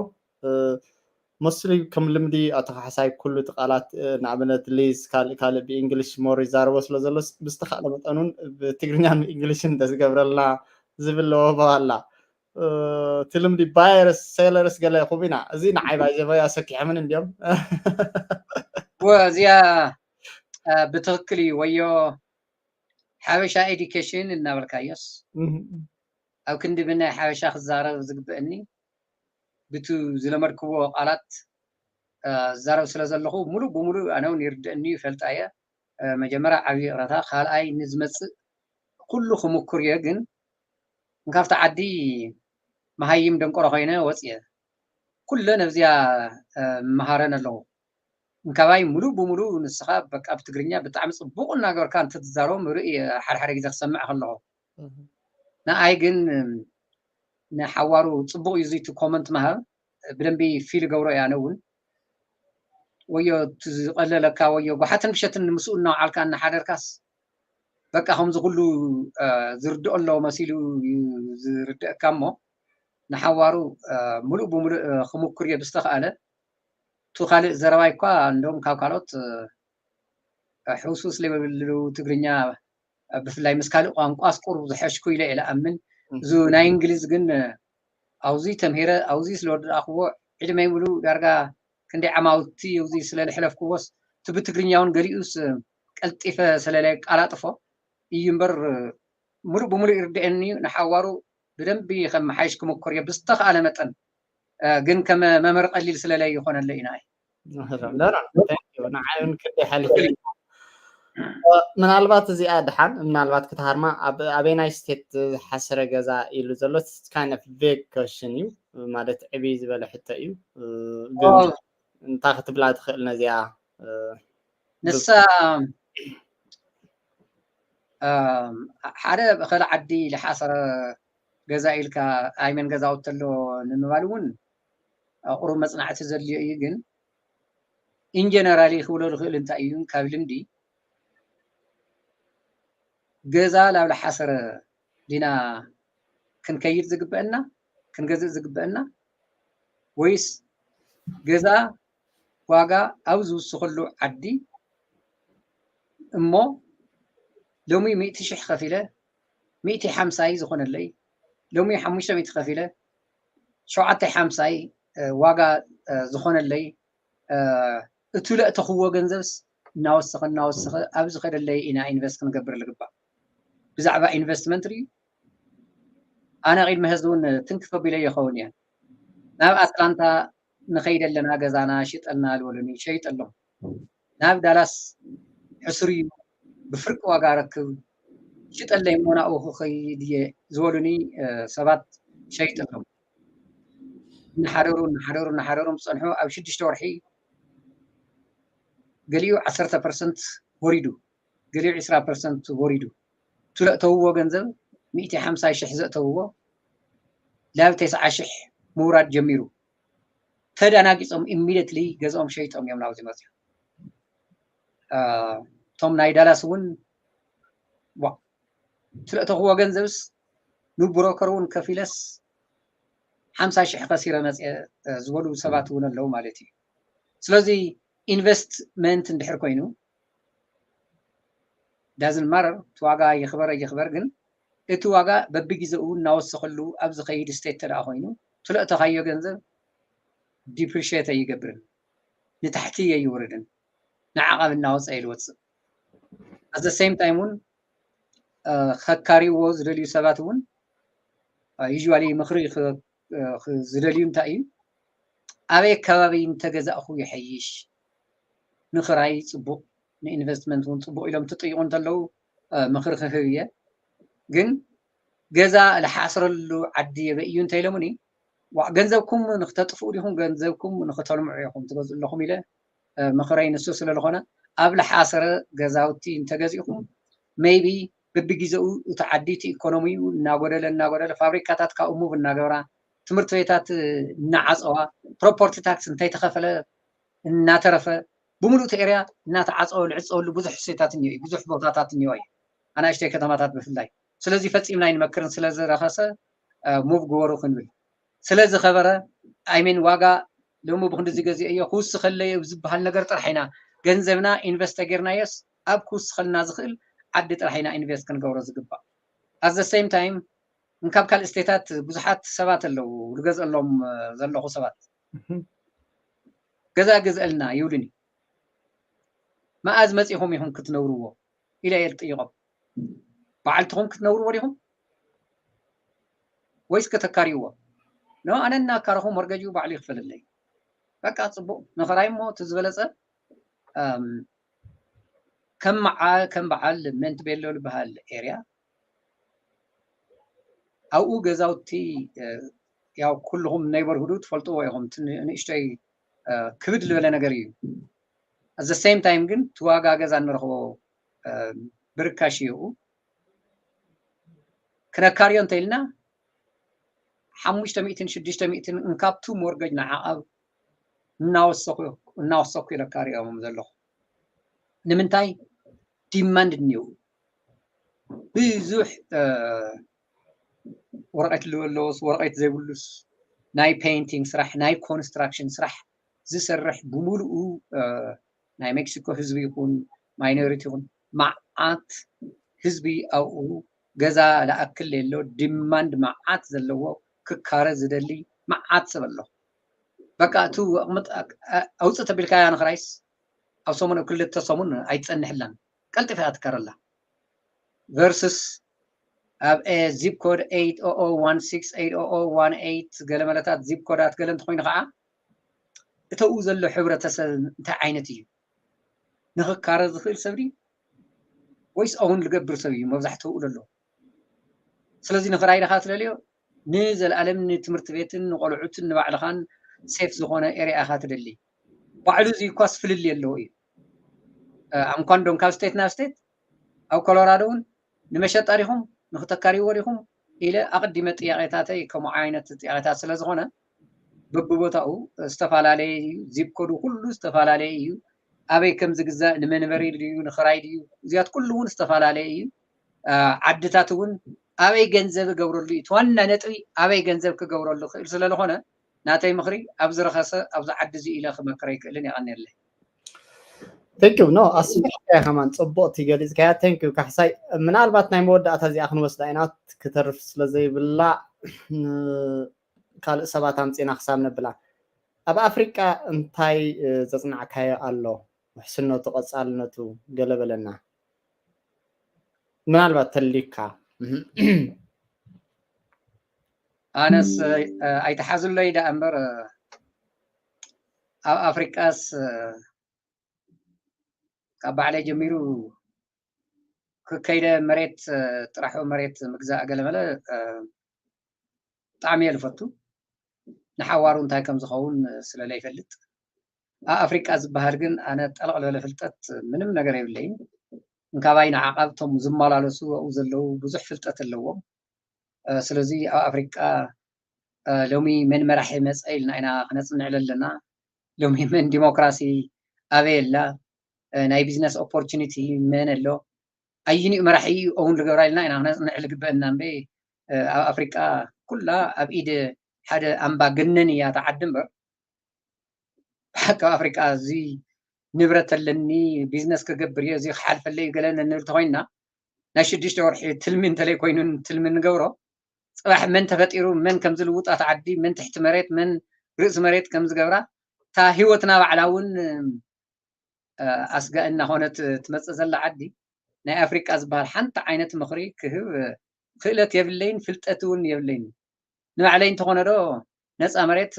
ሞስትሊ ከም ልምዲ ኣቶ ካሕሳይ ኩሉ እቲ ቃላት ንኣብነት ሊዝ ካልእ ካልእ ብእንግሊሽ ሞር ይዛረቦ ስለ ዘሎ ብዝተኻእለ መጠን እውን ብትግርኛን ብእንግሊሽን እንተዝገብረልና ዝብል ለበዋ ኣላ። እቲ ልምዲ ባየርስ ሴለርስ ገለ ይኹም ኢና። እዚ ንዓይ ባይዘበይ ኣሰኪሖምን እንዲዮም። እዚኣ ብትኽክል እዩ ወዮ ሓበሻ ኤዲኬሽን እናበልካዮስ ኣብ ክንዲ ብናይ ሓበሻ ክዛረብ ዝግበአኒ ብቱ ዝለመድክዎ ቃላት ዛረብ ስለ ዘለኹ ሙሉእ ብሙሉእ ኣነ እውን ይርድእኒ ይፈልጣ እየ። መጀመርያ ዓብዪ ይቕረታ። ካልኣይ ንዝመፅእ ኩሉ ክምኩር እየ፣ ግን እንካብቲ ዓዲ መሃይም ደንቆሮ ኮይነ ወፅየ። ኩለ ነብዚያ መሃረን ኣለኹ። እንካባይ ሙሉእ ብሙሉእ ንስኻ በቃ ብትግርኛ ብጣዕሚ ፅቡቕ እናገርካ እንትትዛረቦም ርኢ ሓደ ሓደ ግዜ ክሰምዕ ከለኹ። ንኣይ ግን ንሓዋሩ ፅቡቕ እዩ እዚ እቲ ኮመንት ምሃብ ብደንቢ ፊል ገብሮ እየ ኣነ እውን ወዮ እቲ ዝቐለለካ ወዮ ጓሓትን ብሸትን ንምስኡ እናውዓልካ እናሓደርካስ በቃ ከምዚ ኩሉ ዝርድኦ ኣሎ መሲሉ እዩ ዝርድአካ እሞ ንሓዋሩ ሙሉእ ብሙሉእ ክምኩር እየ ብዝተኽኣለ። እቲ ካልእ ዘረባይ እኳ እንደውም ካብ ካልኦት ሕውስውስ ለይብሉ ትግርኛ ብፍላይ ምስ ካልእ ቋንቋስ ቁሩብ ዝሐሽኩ ኢለ እየ ዝኣምን። እዚ ናይ እንግሊዝ ግን ኣብዚ ተምሂረ ኣብዚ ስለ ወዳእክዎ ዕድመይ ሙሉእ ዳርጋ ክንደይ ዓማውቲ ኣብዚ ስለ ዝሕለፍክዎስ እቲ ብትግርኛ እውን ገሊኡስ ቀልጢፈ ስለ ለየቃላጥፎ እዩ እምበር ሙሉእ ብሙሉእ ይርድአኒ እዩ። ንሓዋሩ ብደንቢ ከመሓይሽ ክምኩር እየ ብዝተኽኣለ መጠን። ግን ከም መምህር ቀሊል ስለ ለይኾነለይ ኢና እዩ። ንዓይ እውን ክንደይ ሓሊፉ ምናልባት እዚኣ ድሓን ምናልባት ክትሃርማ ኣበይናይ ስቴት ዝሓሰረ ገዛ ኢሉ ዘሎ kind of vague question እዩ ማለት ዕብይ ዝበለ ሕቶ እዩ። ግን እንታይ ክትብላ ትኽእል ነዚኣ? ንሳ ሓደ ብኸል ዓዲ ዝሓሰረ ገዛ ኢልካ ኣይመን ገዛውቲ ኣሎ ንምባል እውን ቁሩብ መፅናዕቲ ዘድልዮ እዩ። ግን ኢንጀነራሊ ክብሎ ዝኽእል እንታይ እዩ ካብ ልምዲ ገዛ ላብ ለሓሰረ ዲና ክንከይድ ዝግበአና፣ ክንገዝእ ዝግበአና? ወይስ ገዛ ዋጋ ኣብ ዝውስኸሉ ዓዲ እሞ ሎሚ ሚእቲ ሽሕ ከፊለ ሚእቲ ሓምሳይ ዝኾነለይ፣ ሎሚ ሓሙሽተ ሚእቲ ከፊለ ሸውዓተ ሓምሳይ ዋጋ ዝኾነለይ፣ እቲ ለእተኽዎ ገንዘብስ እናወሰኸ እናወሰኸ ኣብ ዝኸደለይ ኢና ኢንቨስት ክንገብር ልግባእ። ብዛዕባ ኢንቨስትመንት ርዩ ኣነ ቅድሚ ሕዚ እውን ትንክፍ ኣቢለ ይኸውን እየ። ናብ ኣትላንታ ንኸይድ ኣለና፣ ገዛና ሽጠልና ዝበሉኒ፣ ሸይጠሎም። ናብ ዳላስ ሕሱር እዩ፣ ብፍርቂ ዋጋ ረክብ፣ ሽጠለይ እሞ ናብኡ ክኸይድ እየ ዝበሉኒ ሰባት ሸይጠሎም። እናሓደሩ እናሓደሩ እናሓደሩ ምስ ጸንሑ ኣብ ሽዱሽተ ወርሒ ገሊኡ ዓሰርተ ፐርሰንት ወሪዱ፣ ገሊኡ ዕስራ ፐርሰንት ወሪዱ። እቲ ለእተውዎ ገንዘብ ሚእቲ ሓምሳ ሽሕ ዘእተውዎ ላብ ተስዓ ሽሕ ምውራድ ጀሚሩ። ተደናጊጾም ኢሚዲየትሊ ገዝኦም ሸይጦም እዮም ናብዚ መፅዮም። እቶም ናይ ዳላስ እውን ዋ ትለእተኽዎ ገንዘብስ ንብሮከር እውን ከፊለስ ሓምሳ ሽሕ ከሲረ መፅየ ዝበሉ ሰባት እውን ኣለዉ ማለት እዩ። ስለዚ ኢንቨስትመንት እንድሕር ኮይኑ ዳዝን ማረር እቲ ዋጋ ይኽበር ኣይኽበር ግን እቲ ዋጋ በብግዜኡ እናወሰኸሉ ኣብ ዝኸይድ ስቴት ተደኣ ኮይኑ ትለእተኻዮ ገንዘብ ዲፕሪሽት ኣይገብርን ንታሕቲ ኣይውርድን ንዓቐብ እናወፀ ይልወፅእ። ኣዘ ሴም ታይም እውን ከካሪዎ ዝደልዩ ሰባት እውን ዩዋሊ ምኽሪ ዝደልዩ እንታይ እዩ ኣበይ ከባቢ እንተገዛእኹ ይሐይሽ ንኽራይ ፅቡቕ ንኢንቨስትመንት እውን ፅቡቕ ኢሎም ትጥይቑ እንተለዉ ምኽሪ ክህብ እየ ግን ገዛ ልሓስረሉ ዓዲ የበይ እዩ እንተኢሎምኒ ዋዕ ገንዘብኩም ንክተጥፍኡ ዲኹም ገንዘብኩም ንክተልምዑ ኢኹም ትገዝኡ ኣለኹም ኢለ ምኽረይ ንሱ ስለዝኾነ ኣብ ልሓሰረ ገዛውቲ እንተገዚእኹም ሜይቢ በብግዜኡ እቲ ዓዲ እቲ ኢኮኖሚኡ እናጎደለ እናጎደለ ፋብሪካታት ካብኡ ሙቭ እናገበራ ትምህርቲ ቤታት እናዓፀዋ ፕሮፖርቲ ታክስ እንተይተኸፈለ እናተረፈ ብምሉእ እቲ ኤርያ እናተዓፀወ ልዕፀወሉ ብዙሕ ሴታት እኒኦ ብዙሕ ቦታታት እኒኦ እዩ ኣናእሽተይ ከተማታት ብፍላይ ስለዚ ፈፂምና ኣይንመክርን ስለዝረኸሰ ሙቭ ግበሩ ክንብል ስለዝኸበረ ኣይሜን ዋጋ ሎሚ ብክንድዚ ገዚኦ እዮ ክውስኸለይ ዝበሃል ነገር ጥራሕ ኢና ገንዘብና ኢንቨስት ተጌርናዮስ ኣብ ክውስኸልና ዝኽእል ዓዲ ጥራሕ ኢና ኢንቨስት ክንገብሮ ዝግባእ ኣዘ ሴም ታይም እንካብ ካልእ ስቴታት ብዙሓት ሰባት ኣለዉ ዝገዝአሎም ዘለኹ ሰባት ገዛ ግዝአልና ይብሉኒ መኣዝ መፂኹም ኢኹም ክትነብርዎ ኢለ እየ ዝጥይቆም በዓልትኹም ክትነብርዎ ዲኹም ወይስ ከተካርይዎ ኖ ኣነ እናካረኹ ሞርገጅ ባዕሉ ይኽፈልለይ በቃ ፅቡቅ ንኽራይ እሞ እቲ ዝበለፀ ከም በዓል ሜንት ቤሎ ዝበሃል ኤርያ ኣብኡ ገዛውቲ ያው ኩልኹም ኔይበርሁዱ ትፈልጥዎ ኢኹም ንእሽተይ ክብድ ዝበለ ነገር እዩ ኣዘ ሴም ታይም ግን እቲ ዋጋ ገዛ እንረኽቦ ብርካሽ እዩ ክነካርዮ እንተኢልና ሓሙሽተ ሚእትን ሽዱሽተ ሚእትን እንካብቱ ሞርገጅ ንዓቐብ እናወሰኩ እናወሰኩ ኢለ ካርዮም ዘለኹ ንምንታይ ዲማንድ እኒው ብዙሕ ወረቀት ዝለዎስ ወረቀት ዘይብሉስ ናይ ፔይንቲንግ ስራሕ ናይ ኮንስትራክሽን ስራሕ ዝሰርሕ ብምሉኡ ናይ ሜክሲኮ ህዝቢ ይኹን ማይኖሪቲ ይኹን መዓት ህዝቢ ኣብኡ ገዛ ለኣክል የሎ ዲማንድ መዓት ዘለዎ ክካረ ዝደሊ መዓት ሰብ ኣሎ በቃ እቲ ኣውፅእ ተቢልካያ ንክራይስ ኣብ ሰሙን ኣብ ክልተ ሰሙን ኣይትፀንሕላን ቀልጢፋ እያ ትካረላ ቨርስስ ኣብ ዚፕ ኮድ ገለመለታት ዚፕ ኮዳት ገለ እንተኮይኑ ከዓ እተኡ ዘሎ ሕብረተሰብ እንታይ ዓይነት እዩ ንክካረ ዝኽእል ሰብ ድዩ ወይስ እውን ዝገብር ሰብ እዩ መብዛሕትኡ ዘሎ ስለዚ ንኽራይ ኢኻ ትደልዮ ንዘለኣለም ንትምህርቲ ቤትን ንቆልዑትን ንባዕልኻን ሴፍ ዝኾነ ኤርያ ኢኻ ትደሊ ባዕሉ እዚ እኳስ ፍልል ኣለዎ እዩ ኣምኳንዶም ካብ ስቴት ናብ ስቴት ኣብ ኮሎራዶ እውን ንመሸጣ ዲኹም ንክተካርይዎ ዲኹም ኢለ ኣቕዲመ ጥያቄታተይ ከምኡ ዓይነት ጥያቄታት ስለ ዝኾነ በብቦታኡ ዝተፈላለየ እዩ ዚፕ ኮዱ ኩሉ ዝተፈላለየ እዩ ኣበይ ከም ዝግዛእ ንመንበሪ ድዩ ንኽራይ ድዩ እዚያት ኩሉ እውን ዝተፈላለየ እዩ ዓድታት እውን ኣበይ ገንዘብ እገብረሉ እዩ፣ እቲ ዋና ነጥቢ ኣበይ ገንዘብ ክገብረሉ ክእል ስለዝኾነ፣ ናተይ ምኽሪ ኣብዚ ረኸሰ ኣብዚ ዓዲ እዚ ኢለ ክመክር ኣይክእልን። የቐንየለይ። Thank you. No, ኣስፍሕካያ ከማን ጽቡቕ ትገሊጽካያ። Thank you ካሕሳይ። ምናልባት ናይ መወዳእታ እዚኣ ክንወስዳ ኢና፣ ክተርፍ ስለዘይብላ ካልእ ሰባት ኣምጺና ክሳብ ነብላ። ኣብ ኣፍሪቃ እንታይ ዘጽናዕካዮ ኣሎ? ውሕስነቱ፣ ቀጻልነቱ ገለ በለና። ምናልባት ተሊካ። ኣነስ ኣይተሓዝለይ ደኣ እምበር፣ ኣብ ኣፍሪቃስ ካብ ባዕለይ ጀሚሩ ክከይደ መሬት ጥራሑ መሬት ምግዛእ ገለመለ ብጣዕሚ እየ ዝፈቱ። ንሓዋሩ እንታይ ከም ዝኸውን ስለ ዘይፈልጥ፣ ኣብ ኣፍሪቃ ዝበሃል ግን ኣነ ጠለቕ ዝበለ ፍልጠት ምንም ነገር የብለይን። እንካባይ ንዓቓብ እቶም ዝመላለሱ ኣብኡ ዘለዉ ብዙሕ ፍልጠት ኣለዎም። ስለዚ ኣብ ኣፍሪቃ ሎሚ መን መራሒ መፀ ኢልና ኢና ክነፅንዕ ዘለና። ሎሚ መን ዲሞክራሲ ኣበይ ኣላ፣ ናይ ቢዝነስ ኦፖርቹኒቲ መን ኣሎ፣ ኣይንኡ መራሒ እውን ዝገብራ ኢልና ኢና ክነፅንዕ ዝግበአና እምበ ኣብ ኣፍሪቃ ኩላ ኣብ ኢድ ሓደ ኣምባገነን እያ ተዓዲ እምበር፣ ብሓቂ ኣብ ኣፍሪቃ እዚ ንብረት ኣለኒ፣ ቢዝነስ ክገብር እየ፣ እዚ ክሓልፈለይ ገለ ንብል ተኮይንና፣ ናይ ሽዱሽተ ወርሒ ትልሚ እንተለይ ኮይኑን ትልሚ ንገብሮ፣ ፅባሕ መን ተፈጢሩ፣ መን ከም ዝልውጣ ተዓዲ፣ መን ትሕቲ መሬት፣ መን ርእሲ መሬት ከም ዝገብራ፣ እታ ህይወትና ባዕላ እውን ኣስጋእ እናኾነት ትመፅእ ዘላ ዓዲ፣ ናይ ኣፍሪቃ ዝበሃል ሓንቲ ዓይነት ምኽሪ ክህብ ክእለት የብለይን፣ ፍልጠት እውን የብለይን። ንባዕለይ እንተኾነ ዶ ነፃ መሬት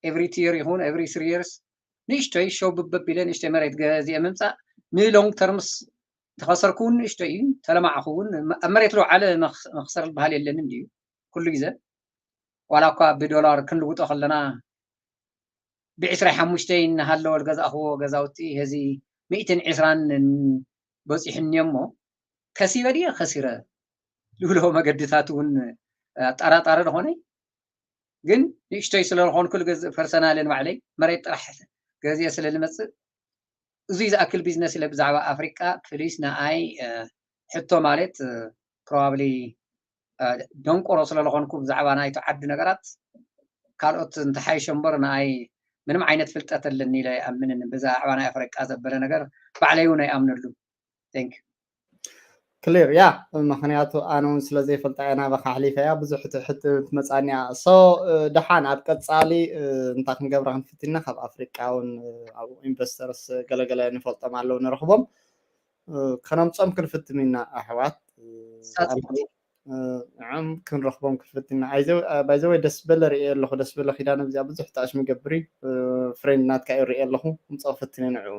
ኤቭሪ ቱ የር ይኹን ኤቭሪ ስሪ የርስ ንእሽቶይ ሸው ብበብ ኢለ ንእሽቶይ መሬት ገዚኤ ምምፃእ ንሎንግ ተርምስ ተኸሰርኩ እውን ንእሽቶይ እዩ፣ ተለማዕኹ እውን ኣብ መሬት ለውዓለ መኽሰር ዝበሃል የለንን ድዩ? ኩሉ ግዜ ዋላ እኳ ብዶላር ክንልውጦ ከለና ብዕስራይ ሓሙሽተይ እናሃለወ ዝገዛእኽዎ ገዛውቲ ሄዚ ሚእትን ዕስራን በፂሑኒ እሞ ከሲበ ድየ ከሲረ ዝብሎ መገድታት እውን ኣጠራጣሪ ዝኾነ ግን ንእሽቶይ ስለዝኾንኩ ዝገዝእ ፐርሰናልን ባዕለይ መሬት ጥራሕ ገዚአ ስለ ዝመፅእ እዙይ ዝኣክል ቢዝነስ ኢለ ብዛዕባ ኣፍሪቃ ፕሊስ ንኣይ ሕቶ ማለት ፕሮባብሊ ደንቆሮ ስለዝኾንኩ ብዛዕባ ናይቲ ዓዲ ነገራት ካልኦት እንተሓይሾ እምበር ንኣይ ምንም ዓይነት ፍልጠት ኣለኒ ኢለ ኣይኣምንን። ብዛዕባ ናይ ኣፍሪቃ ዘበለ ነገር ባዕለይ እውን ኣይኣምነሉ። Thank you። ክሊር ያ ምክንያቱ ኣነ እውን ስለ ዘይፈልጣ እየ ናባኻ ኣሕሊፈያ ብዙሕ ትሕት ትመፃኒያ። ሶ ደሓን ኣብ ቀፃሊ እንታይ ክንገብራ ክንፍትና ካብ ኣፍሪቃ እውን ኣብኡ ኢንቨስተርስ ገለገለ ንፈልጦም ኣለዉ ንረኽቦም ከነምፆም ክንፍትም ኢና ኣሕዋት ንዕም ክንረኽቦም ክንፍትና። ባይዘወይ ደስ በለ ርእየ ኣለኹ ደስ በለ ኪዳነ እዚኣ ብዙሕ ጣዕሽ ምገብር እዩ ፍሬንድ ናትካ እዩ ርእየ ኣለኹ ምፀ ክፍትን ንዕኡ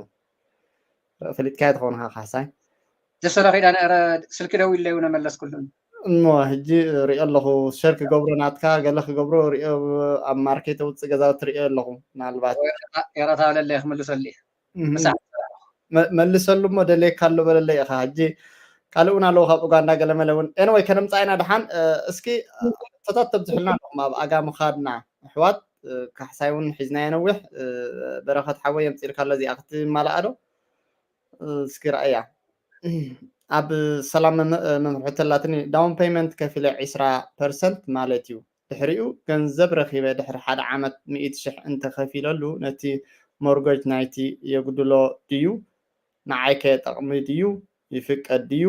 ፈሊጥካዮ ትኸውን ኢኻ ካሕሳይ። ደሰለ ኪዳነ ኧረ ስልኪ ደዊለይ እውን መለስኩሉን። እሞ ሕጂ ሪኦ ኣለኹ ሸር ክገብሮ ናትካ ገለ ክገብሮ ሪኦ ኣብ ማርኬት ውፅእ ገዛውቲ ሪኦ ኣለኹ ምናልባት የራታ ለለ ክምልሰሉ መልሰሉ እሞ ደልየካ ኣሎ በለለይ ኢኻ ሕጂ ካልእ እውን ኣለዉ ካብ ኡጋንዳ ገለመለ እውን ኤንወይ ከነምፃ ኢና ድሓን እስኪ ሕቶታት ተብዝሕልና ኣለኹም ኣብ ኣጋ ምኻድና ኣሕዋት ካሕሳይ እውን ሒዝናዮ ነዊሕ በረኸት ሓወይ የምፅኢልካ ኣሎ እዚኣ ክትማልኣ ዶ እስኪ ረኣያ ኣብ ሰላም መምርሒ ተላትኒ ዳውን ፔመንት ከፊለ ዒስራ ፐርሰንት ማለት እዩ ድሕሪኡ ገንዘብ ረኺበ ድሕሪ ሓደ ዓመት ሚእቲ ሽሕ እንተኸፊለሉ ነቲ ሞርጎጅ ናይቲ የጉድሎ ድዩ ንዓይ ከየጠቕሚ ድዩ ይፍቀድ ድዩ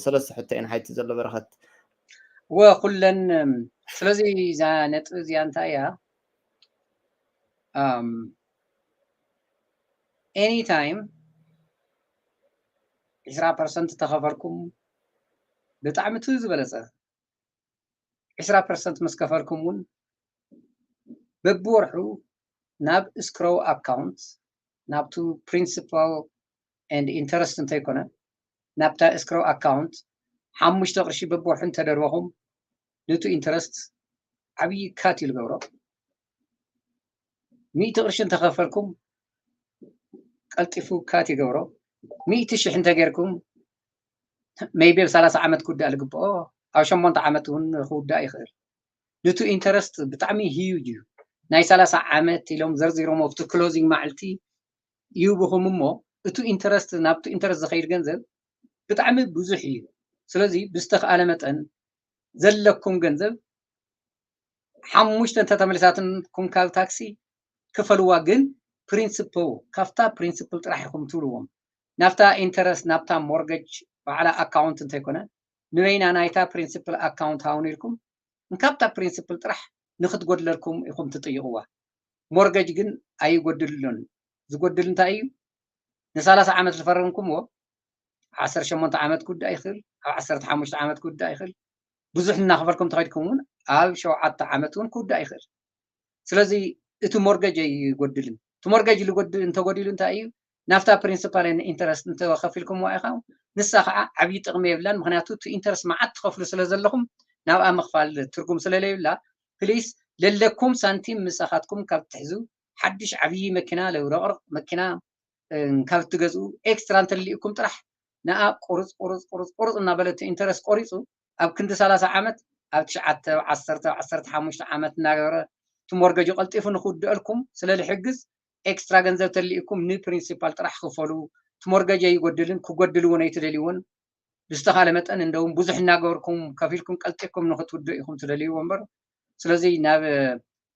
ሰለስተ ሕቶ እየን ሓይቲ ዘሎ በረኸት ወ ኩለን ስለዚ እዛ ነጥቢ እዚኣ እንታይ እያ ኤኒታይም ዕስራ ፐርሰንት ተኸፈልኩም ብጣዕሚ እቲ ዝበለፀ ዕስራ ፐርሰንት ምስ ከፈልኩም እውን በብወርሑ ናብ እስክሮው ኣካውንት ናብቱ ፕሪንሲፓል ኤንድ ኢንተረስት እንተይኮነ ናብታ እስክሮው ኣካውንት ሓሙሽተ ቅርሺ በብወርሑ እንተደርበኹም ንቱ ኢንተረስት ዓብዪ ካት እዩ ዝገብሮ ሚእቲ ቅርሺ እንተኸፈልኩም ቀልጢፉ ካት ይገብሮ ሚእቲ ሽሕ እንተጌርኩም ሜይቢ ኣብ ሰላሳ ዓመት ክውዳእ ዝግብኦ ኣብ ሸሞንተ ዓመት እውን ክውዳእ ይኽእል ንቱ ኢንተረስት ብጣዕሚ ሂዩጅ እዩ ናይ ሰላሳ ዓመት ኢሎም ዘርዚሮም ኣብቲ ክሎዚንግ ማዕልቲ ይህብኹም እሞ እቱ ኢንተረስት ናብቱ ኢንተረስት ዝኸይድ ገንዘብ ብጣዕሚ ብዙሕ እዩ ስለዚ ብዝተኽኣለ መጠን ዘለኩም ገንዘብ ሓሙሽተ እንተተመሊሳትኩም ካብ ታክሲ ክፈልዋ፣ ግን ፕሪንስፕል ካብታ ፕሪንስፕል ጥራሕ ኢኹም ትብልዎም። ናብታ ኢንተረስት ናብታ ሞርገጅ ባዕላ ኣካውንት እንተይኮነ ንበይና ናይታ ፕሪንስፕል ኣካውንት ሃውን ኢልኩም እንካብታ ፕሪንስፕል ጥራሕ ንክትጎድለልኩም ኢኹም ትጥይቕዋ። ሞርገጅ ግን ኣይጎድልሉን። ዝጎድል እንታይ እዩ? ንሳላሳ ዓመት ዝፈረምኩምዎ ዓሰርተ ሸሞንተ ዓመት ክውዳእ ይኽእል፣ ኣብ ዓሰርተ ሓሙሽተ ዓመት ክውዳእ ይኽእል። ብዙሕ እናኸፈልኩም ተኸድኩም እውን ኣብ ሸውዓተ ዓመት እውን ክውዳእ ይኽእል። ስለዚ እቲ ሞርገጅ ኣይጎድልን። እቲ ሞርገጅ ዝጎድል እንተጎዲሉ እንታይ እዩ? ናብታ ፕሪንሲፓል ኢንተረስት እንተኸፊልኩምዋ ኢኻ፣ ንሳ ከዓ ዓብዪ ጥቕሚ የብላን። ምክንያቱ እቲ ኢንተረስት መዓት ትኸፍሉ ስለ ዘለኹም ናብኣ ምኽፋል ትርጉም ስለለይብላ፣ ፕሊስ ለለኩም ሳንቲም ምሳኻትኩም ካብ ትሕዙ ሓድሽ ዓብዪ መኪና ለውረቕርቕ መኪና ካብ እትገዝኡ ኤክስትራ እንተልዩኩም ጥራሕ ንኣ ቁርፅ ቁርፅ ቁርፅ ቁርፅ እናበለ እቲ ኢንተረስት ቆሪፁ ኣብ ክንዲ ሰላሳ ዓመት ኣብ ትሽዓተ ዓሰርተ ዓሰርተ ሓሙሽተ ዓመት እናገበረ እቲ ሞርገጁ ቀልጢፉ ንክውድአልኩም ስለ ዝሕግዝ ኤክስትራ ገንዘብ ተልዩኩም ንፕሪንሲፓል ጥራሕ ክፈሉ። እቲ ሞርገጅ ኣይጎድልን ክጎድል እውን ኣይትደልይዎን። ብዝተኻለ መጠን እንደውም ብዙሕ እናገበርኩም ከፊልኩም ቀልጢፍኩም ንክትውድኡ ኢኹም ትደልይዎ እምበር ስለዚ ናብ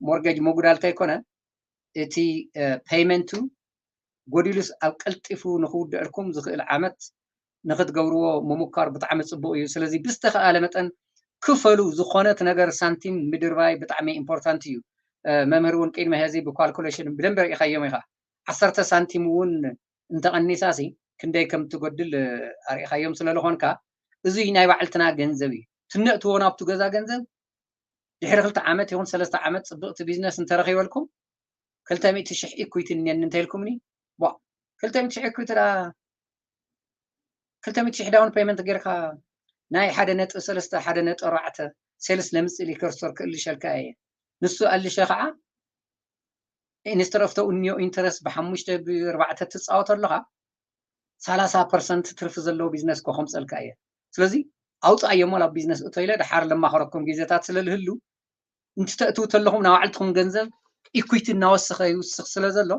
ሞርገጅ ምጉዳል ከይኮነ እቲ ፔይመንቱ ጎዲሉስ ኣብ ቀልጢፉ ንክውድአልኩም ዝኽእል ዓመት ንክትገብርዎ ምሙካር ብጣዕሚ ፅቡቅ እዩ። ስለዚ ብዝተኸኣለ መጠን ክፈሉ። ዝኾነት ነገር ሳንቲም ምድርባይ ብጣዕሚ ኢምፖርታንት እዩ። መምህር እውን ቅድሚ ሀዚ ብኳልኩሌሽን ብደንብ ርኢኻዮም ኢኻ። ዓሰርተ ሳንቲም እውን እንተቐኒሳሲ ክንደይ ከም ትጎድል ኣርኢኻዮም ስለ ዝኾንካ እዚ ናይ ባዕልትና ገንዘብ እዩ። ትነእትዎ ናብቱ ገዛ ገንዘብ ድሕሪ ክልተ ዓመት ይኹን ሰለስተ ዓመት ፅብቕቲ ቢዝነስ እንተረኺበልኩም ክልተ ሚእቲ ሽሕ ኢኩዊቲ እኒአኒ እንተኢልኩምኒ ቧ ክልተ ሚእቲ ሽሕ ኢኩዊቲ ዳ ክልተ ሚእቲ ሽሕ ዳውን ፔመንት ጌርካ ናይ ሓደ ነጥቢ ሰለስተ ሓደ ነጥቢ ኣርባዕተ ሴልስ ለምፅእ ሊከር ስቶር ክእልሸልካ እየ። ንሱ ኣልሸ ከዓ ኢንስተድ ኦፍ ተውንዮ ኢንተረስት ብሓሙሽተ ብኣርባዕተ ትፃወት ኣለኻ ሰላሳ ፐርሰንት ትርፊ ዘለዎ ቢዝነስ ኮ ከምፀልካ እየ። ስለዚ ኣውፅኣዮሞ ናብ ቢዝነስ እቶ ኢለ ድሓር ለማኸረኩም ግዜታት ስለ ዝህሉ እንትተእትው ተለኹም ናባዕልትኹም ገንዘብ ኢኩዊቲ እናወሰኸ ይውስኽ ስለ ዘሎ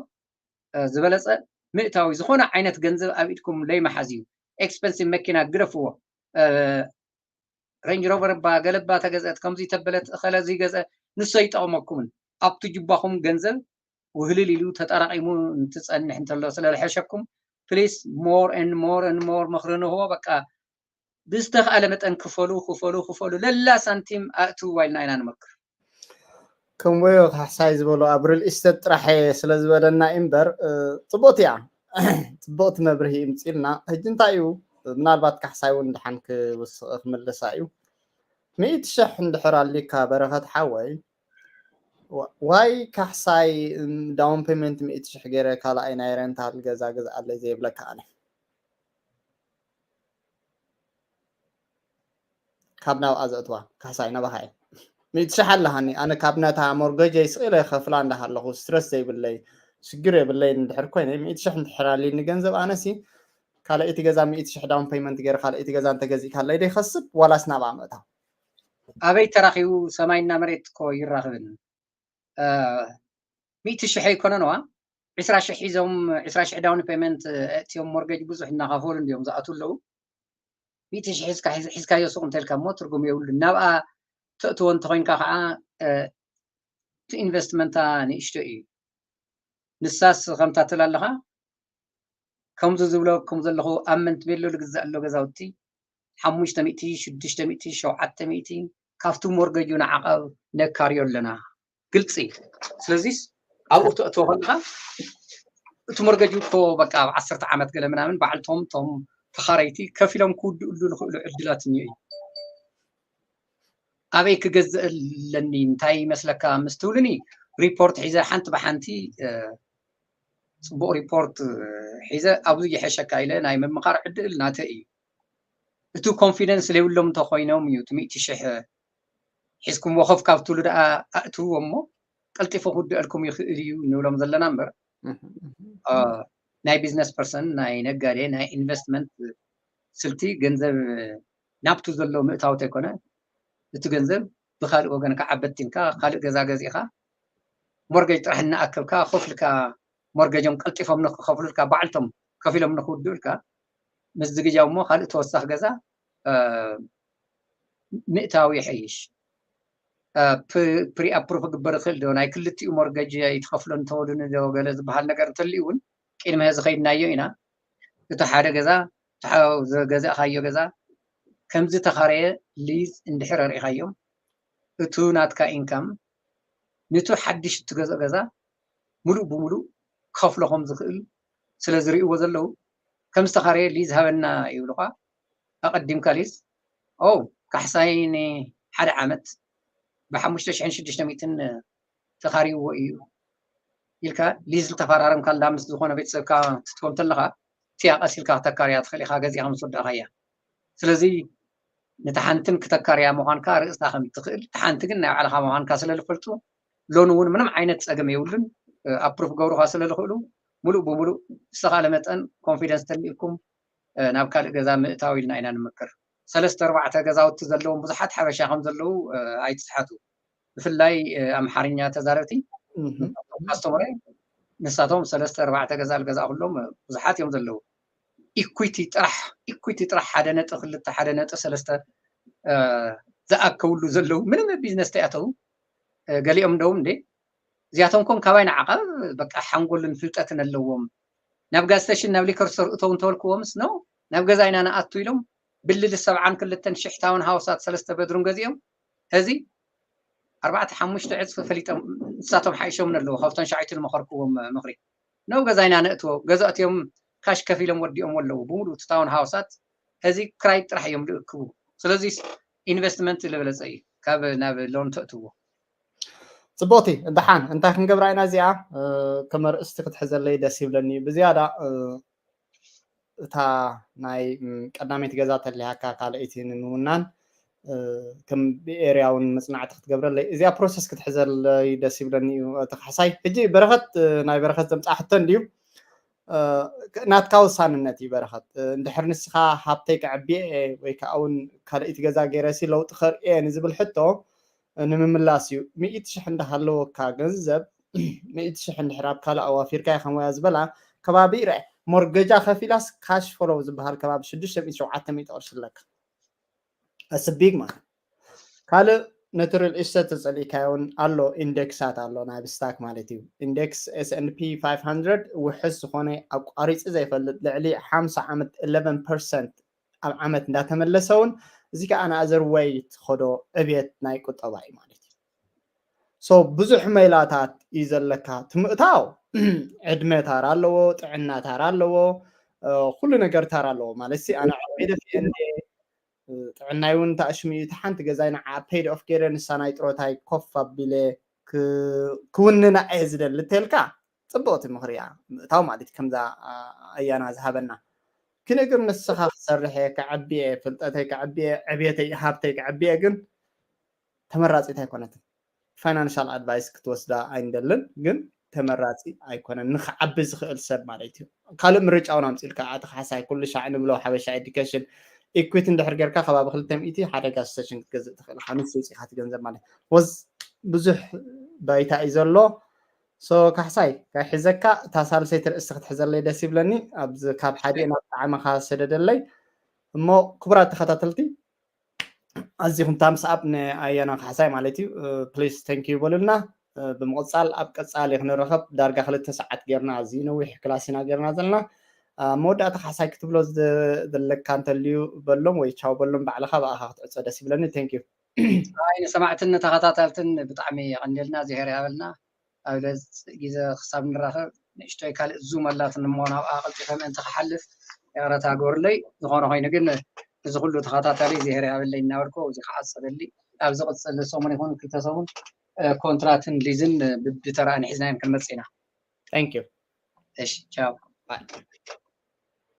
ዝበለፀ ምእታዊ ዝኾነ ዓይነት ገንዘብ ኣብ ኢድኩም ለይመሓዝ እዩ። ኤክስፐንሲቭ መኪና ግደፍዎ። ሬንጅ ሮቨር እባ ገለባ ተገዝአት ከምዚ ተበለት እኸለ ዝይገዝአ ንሶ ይጠቕመኩምን ኣብቲ ጅባኹም ገንዘብ ውህልል ኢሉ ተጠራቒሙ እንትፀንሕ እንተሎ ስለ ዝሐሸኩም ፕሊስ ሞር ን ሞር ን ሞር ምኽሪ ንህቦ። በቃ ብዝተኽኣለ መጠን ክፈሉ ክፈሉ ክፈሉ ለላ ሳንቲም ኣእትውዋ ኢልና ኢና ንመክር። ከምወዮ ካሕሳይ ዝበሎ ኣብ ሪል ኢስተት ጥራሕ ስለ ዝበለና እዩ እምበር ፅቡቕቲ እያ። ፅቡቕቲ መብርሂ ይምፅልና። ሕጂ እንታይ እዩ ምናልባት ካሕሳይ እውን ድሓን ክውስቕ ክምልሳ እዩ። ሚእቲ ሽሕ እንድሕር ኣሊካ በረኸት ሓወይ ዋይ ካሕሳይ ዳውን ፔመንት ሚእቲ ሽሕ ገይረ ካልኣይ ናይ ረንታል ገዛ ግዝኣለይ ዘይብለካ ኣነ ካብ ናብኣ ዘእትዋ ካሕሳይ ናባኻ እየ ሚእቲ ሽሕ ኣለሃኒ ኣነ ካብ ነታ ሞርገጀይ ስቕ ኢለ ከፍላ እንዳሃለኹ ስትረስ ዘይብለይ ሽግር የብለይ እንድሕር ኮይነ ሚእቲ ሽሕ እንድሕር ኣልኒ ገንዘብ ኣነሲ ካልኣይቲ ገዛ ሚእቲ ሽሕ ዳውን ፔመንት ገይረ ካልኣይቲ ገዛ እንተገዚእካለይ ዶ ይኸስብ ዋላስ ናብኣ ምእታው ኣበይ ተራኺቡ ሰማይና መሬት እኮ ይራኽብን ሚእቲ ሽሕ ኣይኮነንዋ ዕስራ ሽሕ ሒዞም ዕስራ ሽሕ ዳውን ፔመንት እትዮም ሞርገጅ ብዙሕ እናኸፈሉ እንዲዮም ዝኣትዉ ኣለዉ ሚእቲ ሽሕ ሒዝካዮ ሱቕ እንተልካ እሞ ትርጉም የብሉን ናብኣ ተእትዎ እንተኮይንካ ከዓ እቲ ኢንቨስትመንታ ንእሽቶ እዩ ንሳስ ከምታ ትል ኣለኻ ከምዚ ዝብለኩም ዘለኹ ኣብ መንት ቤሎ ዝግዛእ ኣሎ ገዛውቲ ሓሙሽተ ሚእቲ ሽዱሽተ ሚእቲ ሸውዓተ ሚእቲ ካብቲ ሞርገጁ ንዓቐብ ነካርዮ ኣለና ግልፂ ስለዚስ ኣብኡ ተእትዎ ከለካ እቲ ሞርገጁ እኮ በቃ ኣብ ዓሰርተ ዓመት ገለ ምናምን ባዕልቶም ቶም ተኻረይቲ ከፊሎም ክውድእሉ ዝኽእሉ ዕድላት እኒኦ እዩ ኣበይ ክገዝእ ኣለኒ እንታይ ይመስለካ ምስ ትብሉኒ ሪፖርት ሒዘ ሓንቲ ብሓንቲ ፅቡቕ ሪፖርት ሒዘ ኣብዚ ይሐሸካ ኢለ ናይ ምምኻር ዕድል ናተ እዩ እቲ ኮንፊደንስ ዘይብሎም እንተኮይኖም እዩ እቲ ሚእቲ ሽሕ ሒዝኩም ወኸፍ ካብ ትብሉ ደኣ ኣእትውዎ እሞ ቀልጢፉ ክውድአልኩም ይኽእል እዩ ንብሎም ዘለና እምበር ናይ ቢዝነስ ፐርሰን ናይ ነጋዴ ናይ ኢንቨስትመንት ስልቲ ገንዘብ ናብቱ ዘሎ ምእታው ተይኮነ እቲ ገንዘብ ብካልእ ወገን ከዓ በቲንካ ካልእ ገዛ ገዚእካ ሞርገጅ ጥራሕ እናኣከብካ ከፍልካ ሞርገጆም ቀልጢፎም ንክከፍሉልካ ባዕልቶም ከፊሎም ንክውድኡልካ ምስ ዝግጃው እሞ ካልእ ተወሳኺ ገዛ ምእታው ይሐይሽ። ፕሪ ኣፕሩቭ ክግበር ይኽእል ዶ? ናይ ክልቲኡ ሞርገጅ ይትኸፍሎ እንተወሉኒ ዶ ገለ ዝበሃል ነገር እንተልዩ እውን ቅድሚ ሕዚ ኸይድናዮ ኢና። እቲ ሓደ ገዛ፣ እቲ ገዛእኻዮ ገዛ ከምዚ ተኻረየ ሊዝ እንድሕር ኣርኢኻዮም፣ እቱ ናትካ ኢንካም ንቱ ሓድሽ እትገዝኦ ገዛ ሙሉእ ብሙሉእ ከፍሎ ከም ዝኽእል ስለ ዝርእይዎ ዘለዉ፣ ከም ዝተኻረየ ሊዝ ሃበና ይብሉኻ። ኣቐዲምካ ሊዝ፣ ኦ፣ ካሕሳይ ንሓደ ዓመት ብሓሙሽተ ሽሕን ሽዱሽተ ሚእትን ተኻሪዎ እዩ ኢልካ ሊዝ ዝተፈራረምካላ ምስ ዝኾነ ቤተሰብካ ክትትኮም ተለኻ፣ እቲኣ ቀስ ኢልካ ክተካርያ ትኽእል ኢኻ፣ ገዚእኻ ምስ ወዳእኻያ። ስለዚ ንታ ሓንትን ክተካርያ ምዃንካ ርእስታ ከም ትኽእል፣ እታ ሓንቲ ግን ናይ ባዕልኻ ምዃንካ ስለ ዝፈልጡ፣ ሎን እውን ምንም ዓይነት ጸገም የብሉን። ኣፕሩቭ ክገብሩኻ ስለ ዝኽእሉ፣ ሙሉእ ብሙሉእ ዝተኻለ መጠን ኮንፊደንስ ተልኢኩም ናብ ካልእ ገዛ ምእታው ኢልና ኢና ንምክር። ሰለስተ ኣርባዕተ ገዛውቲ ዘለዎም ብዙሓት ሓበሻ ከም ዘለዉ ኣይትስሓቱ። ብፍላይ ኣምሓርኛ ተዛረብቲ ካስተመረይ፣ ንሳቶም ሰለስተ ኣርባዕተ ገዛ ዝገዛእኩሎም ብዙሓት እዮም ዘለዉ። ኢኩዊቲ ጥራሕ፣ ኢኩዊቲ ጥራሕ ሓደ ነጥቢ ክልተ፣ ሓደ ነጥቢ ሰለስተ ዝኣከብሉ ዘለዉ፣ ምንም ቢዝነስ ተይኣተዉ፣ ገሊኦም እንደውም እንዴ እዚኣቶም ኮን ካባይ ንዓቐብ በቃ ሓንጎልን ፍልጠትን ኣለዎም። ናብ ጋዝ ስቴሽን ናብ ሊከር ስቶር እተው እንተበልክዎምስ፣ ነው ናብ ገዛ ኢና ንኣቱ ኢሎም ብልል ሰብዓን ክልተን ሽሕ ታውን ሃውሳት ሰለስተ በድሩም ገዚኦም፣ ሕዚ ኣርባዕተ ሓሙሽተ ዕፅፊ ፈሊጦም። ንሳቶም ሓይሾምን ኣለዉ ካብቶም ሻዒቱ ዝመኸርክዎም ምኽሪ። ነው ገዛ ኢና ነእትዎ። ገዛእትዮም ካሽ ከፊሎም ወዲኦም ኣለዉ ብምሉእ እቲ ታውን ሃውሳት። ሕዚ ክራይ ጥራሕ እዮም ዝእክቡ። ስለዚ ኢንቨስትመንት ዝበለፀ እዩ ካብ ናብ ሎን ተእትዎ። ፅቡቕቲ። ደሓን እንታይ ክንገብራ ኢና እዚኣ ከም ኣርእስቲ ክትሕዘለይ ደስ ይብለኒ እዩ። ብዝያዳ እታ ናይ ቀዳመይቲ ገዛ ተሊሃካ ካልኣይቲ ንምውናን ከም ብኤርያ እውን መፅናዕቲ ክትገብረለይ እዚኣ ፕሮሰስ ክትሕዘለይ ደስ ይብለኒ እዩ። እቲ ካሕሳይ ሕጂ በረኸት፣ ናይ በረኸት ዘምፃእ ሕቶ እንድዩ። ናትካ ውሳንነት እዩ በረኸት። እንድሕር ንስኻ ሃብተይ ከዕብየ ወይ ከዓ እውን ካልኣይቲ ገዛ ገይረሲ ለውጢ ከርእየ ንዝብል ሕቶ ንምምላስ እዩ። ሚእቲ ሽሕ እንዳሃለወካ ገንዘብ ሚእቲ ሽሕ እንድሕር ኣብ ካልእ ኣዋፊርካ ከም ወያ ዝበላ ከባቢ ይርአ። ሞርገጃ ከፊላስ ካሽ ፍሎው ዝበሃል ከባቢ ሽዱሽተ ሚእቲ ሸውዓተ ሚእቲ ቅርሺ ኣለካ። ኣስቢግ ማለት ካልእ ነቲ ሪል ኢስቴት ተጸሊእካዮ እውን ኣሎ። ኢንዴክሳት ኣሎ ናይ ብስታክ ማለት እዩ። ኢንዴክስ S and P five hundred ውሕስ ዝኾነ ኣቋሪፂ ዘይፈልጥ ልዕሊ ሓምሳ ዓመት eleven percent ኣብ ዓመት እንዳተመለሰ እውን እዚ ከዓ ንኣዘር ወይ ትኸዶ ዕብየት ናይ ቁጠባ እዩ ማለት እዩ። ሶ ብዙሕ መይላታት እዩ ዘለካ ትምእታው። ዕድመ ታራ ኣለዎ፣ ጥዕና ታራ ኣለዎ፣ ኩሉ ነገር ታራ ኣለዎ ማለት ሲ ኣነ ዕድመ ደፊኤ ጥዕናይ እውን ተኣሽሙ እዩ። እቲ ሓንቲ ገዛይ ንዓ ፔድ ኦፍ ገይረ ንሳ ናይ ጥሮታይ ኮፍ ኣቢለ ክውንና እየ ዝደሊ ተልካ ፅብቕቲ ምኽሪ እያ ምእታው ማለት ከምዛ ኣያና ዝሃበና። ግን እግር ንስኻ ክሰርሕ እየ ክዕቢ እየ ፍልጠተይ ክዕቢ እየ ዕብየተይ ሃብተይ ክዕቢ እየ ግን ተመራፂት ኣይኮነትን። ፋይናንሻል ኣድቫይስ ክትወስዳ ኣይንደልን ግን ተመራፂ ኣይኮነን ንክዓቢ ዝኽእል ሰብ ማለት እዩ። ካልእ ምርጫ እውን ኣምፅልካ ኣቲ ካሕሳይ ኩሉ ሻዕ ንብሎ ሓበሻ ኤዱኬሽን ኢኩዊቲ እንድሕር ጌርካ ከባቢ ክልተ ሚእቲ ሓደ ጋዝ ስቴሽን ክትገዝእ ትኽእል ኢኻ። ንሱ ውፅኢኻ እቲ ገንዘብ ማለት ወዝ ብዙሕ ባይታ እዩ ዘሎ። ሶ ካሕሳይ ካብ ሒዘካ እታ ሳልሰይቲ ርእሲ ክትሕዘለይ ደስ ይብለኒ። ኣብዚ ካብ ሓደ ናብ ጣዕመኻ ሰደደለይ። እሞ ክቡራት ተኸታተልቲ ኣዚኹም ታምስ ኣፕ ንኣያና ካሕሳይ ማለት እዩ። ፕሊስ ተንኪዩ በሉልና። ብምቕፃል ኣብ ቀፃሊ ክንረኸብ ዳርጋ ክልተ ሰዓት ጌርና ኣዝዩ ነዊሕ ክላስ ኢና ጌርና ዘለና። መወዳእታ ካሕሳይ ክትብሎ ዘለካ እንተልዩ በሎም ወይ ቻው በሎም ባዕልኻ ብኣኻ ክትዕፆ ደስ ይብለኒ። ተንኪዩ። ኣይ ንሰማዕትን ንተኸታተልትን ብጣዕሚ የቐንየልና። እግዚኣብሔር ይሃበልና። ኣብ ለዝ ግዜ ክሳብ ንራኸብ ንእሽቶይ ካልእ ዙም ኣላትኒ እሞ ናብኣ ቀልጢፈ ምእንቲ ክሓልፍ ይቕረታ ግበሩለይ። ዝኾነ ኮይኑ ግን እዚ ኩሉ ተኸታታሊ እግዚኣብሔር ይሃበለይ እናበልኩ እዚ ክዓፀደሊ ኣብ ዝቕፅል ሰሙን ይኹን ክልተ ሰሙን ኮንትራትን ሊዝን ብብተራ ንሒዝናዮም ክንመፅእ ኢና። Thank you። እሺ ቻው።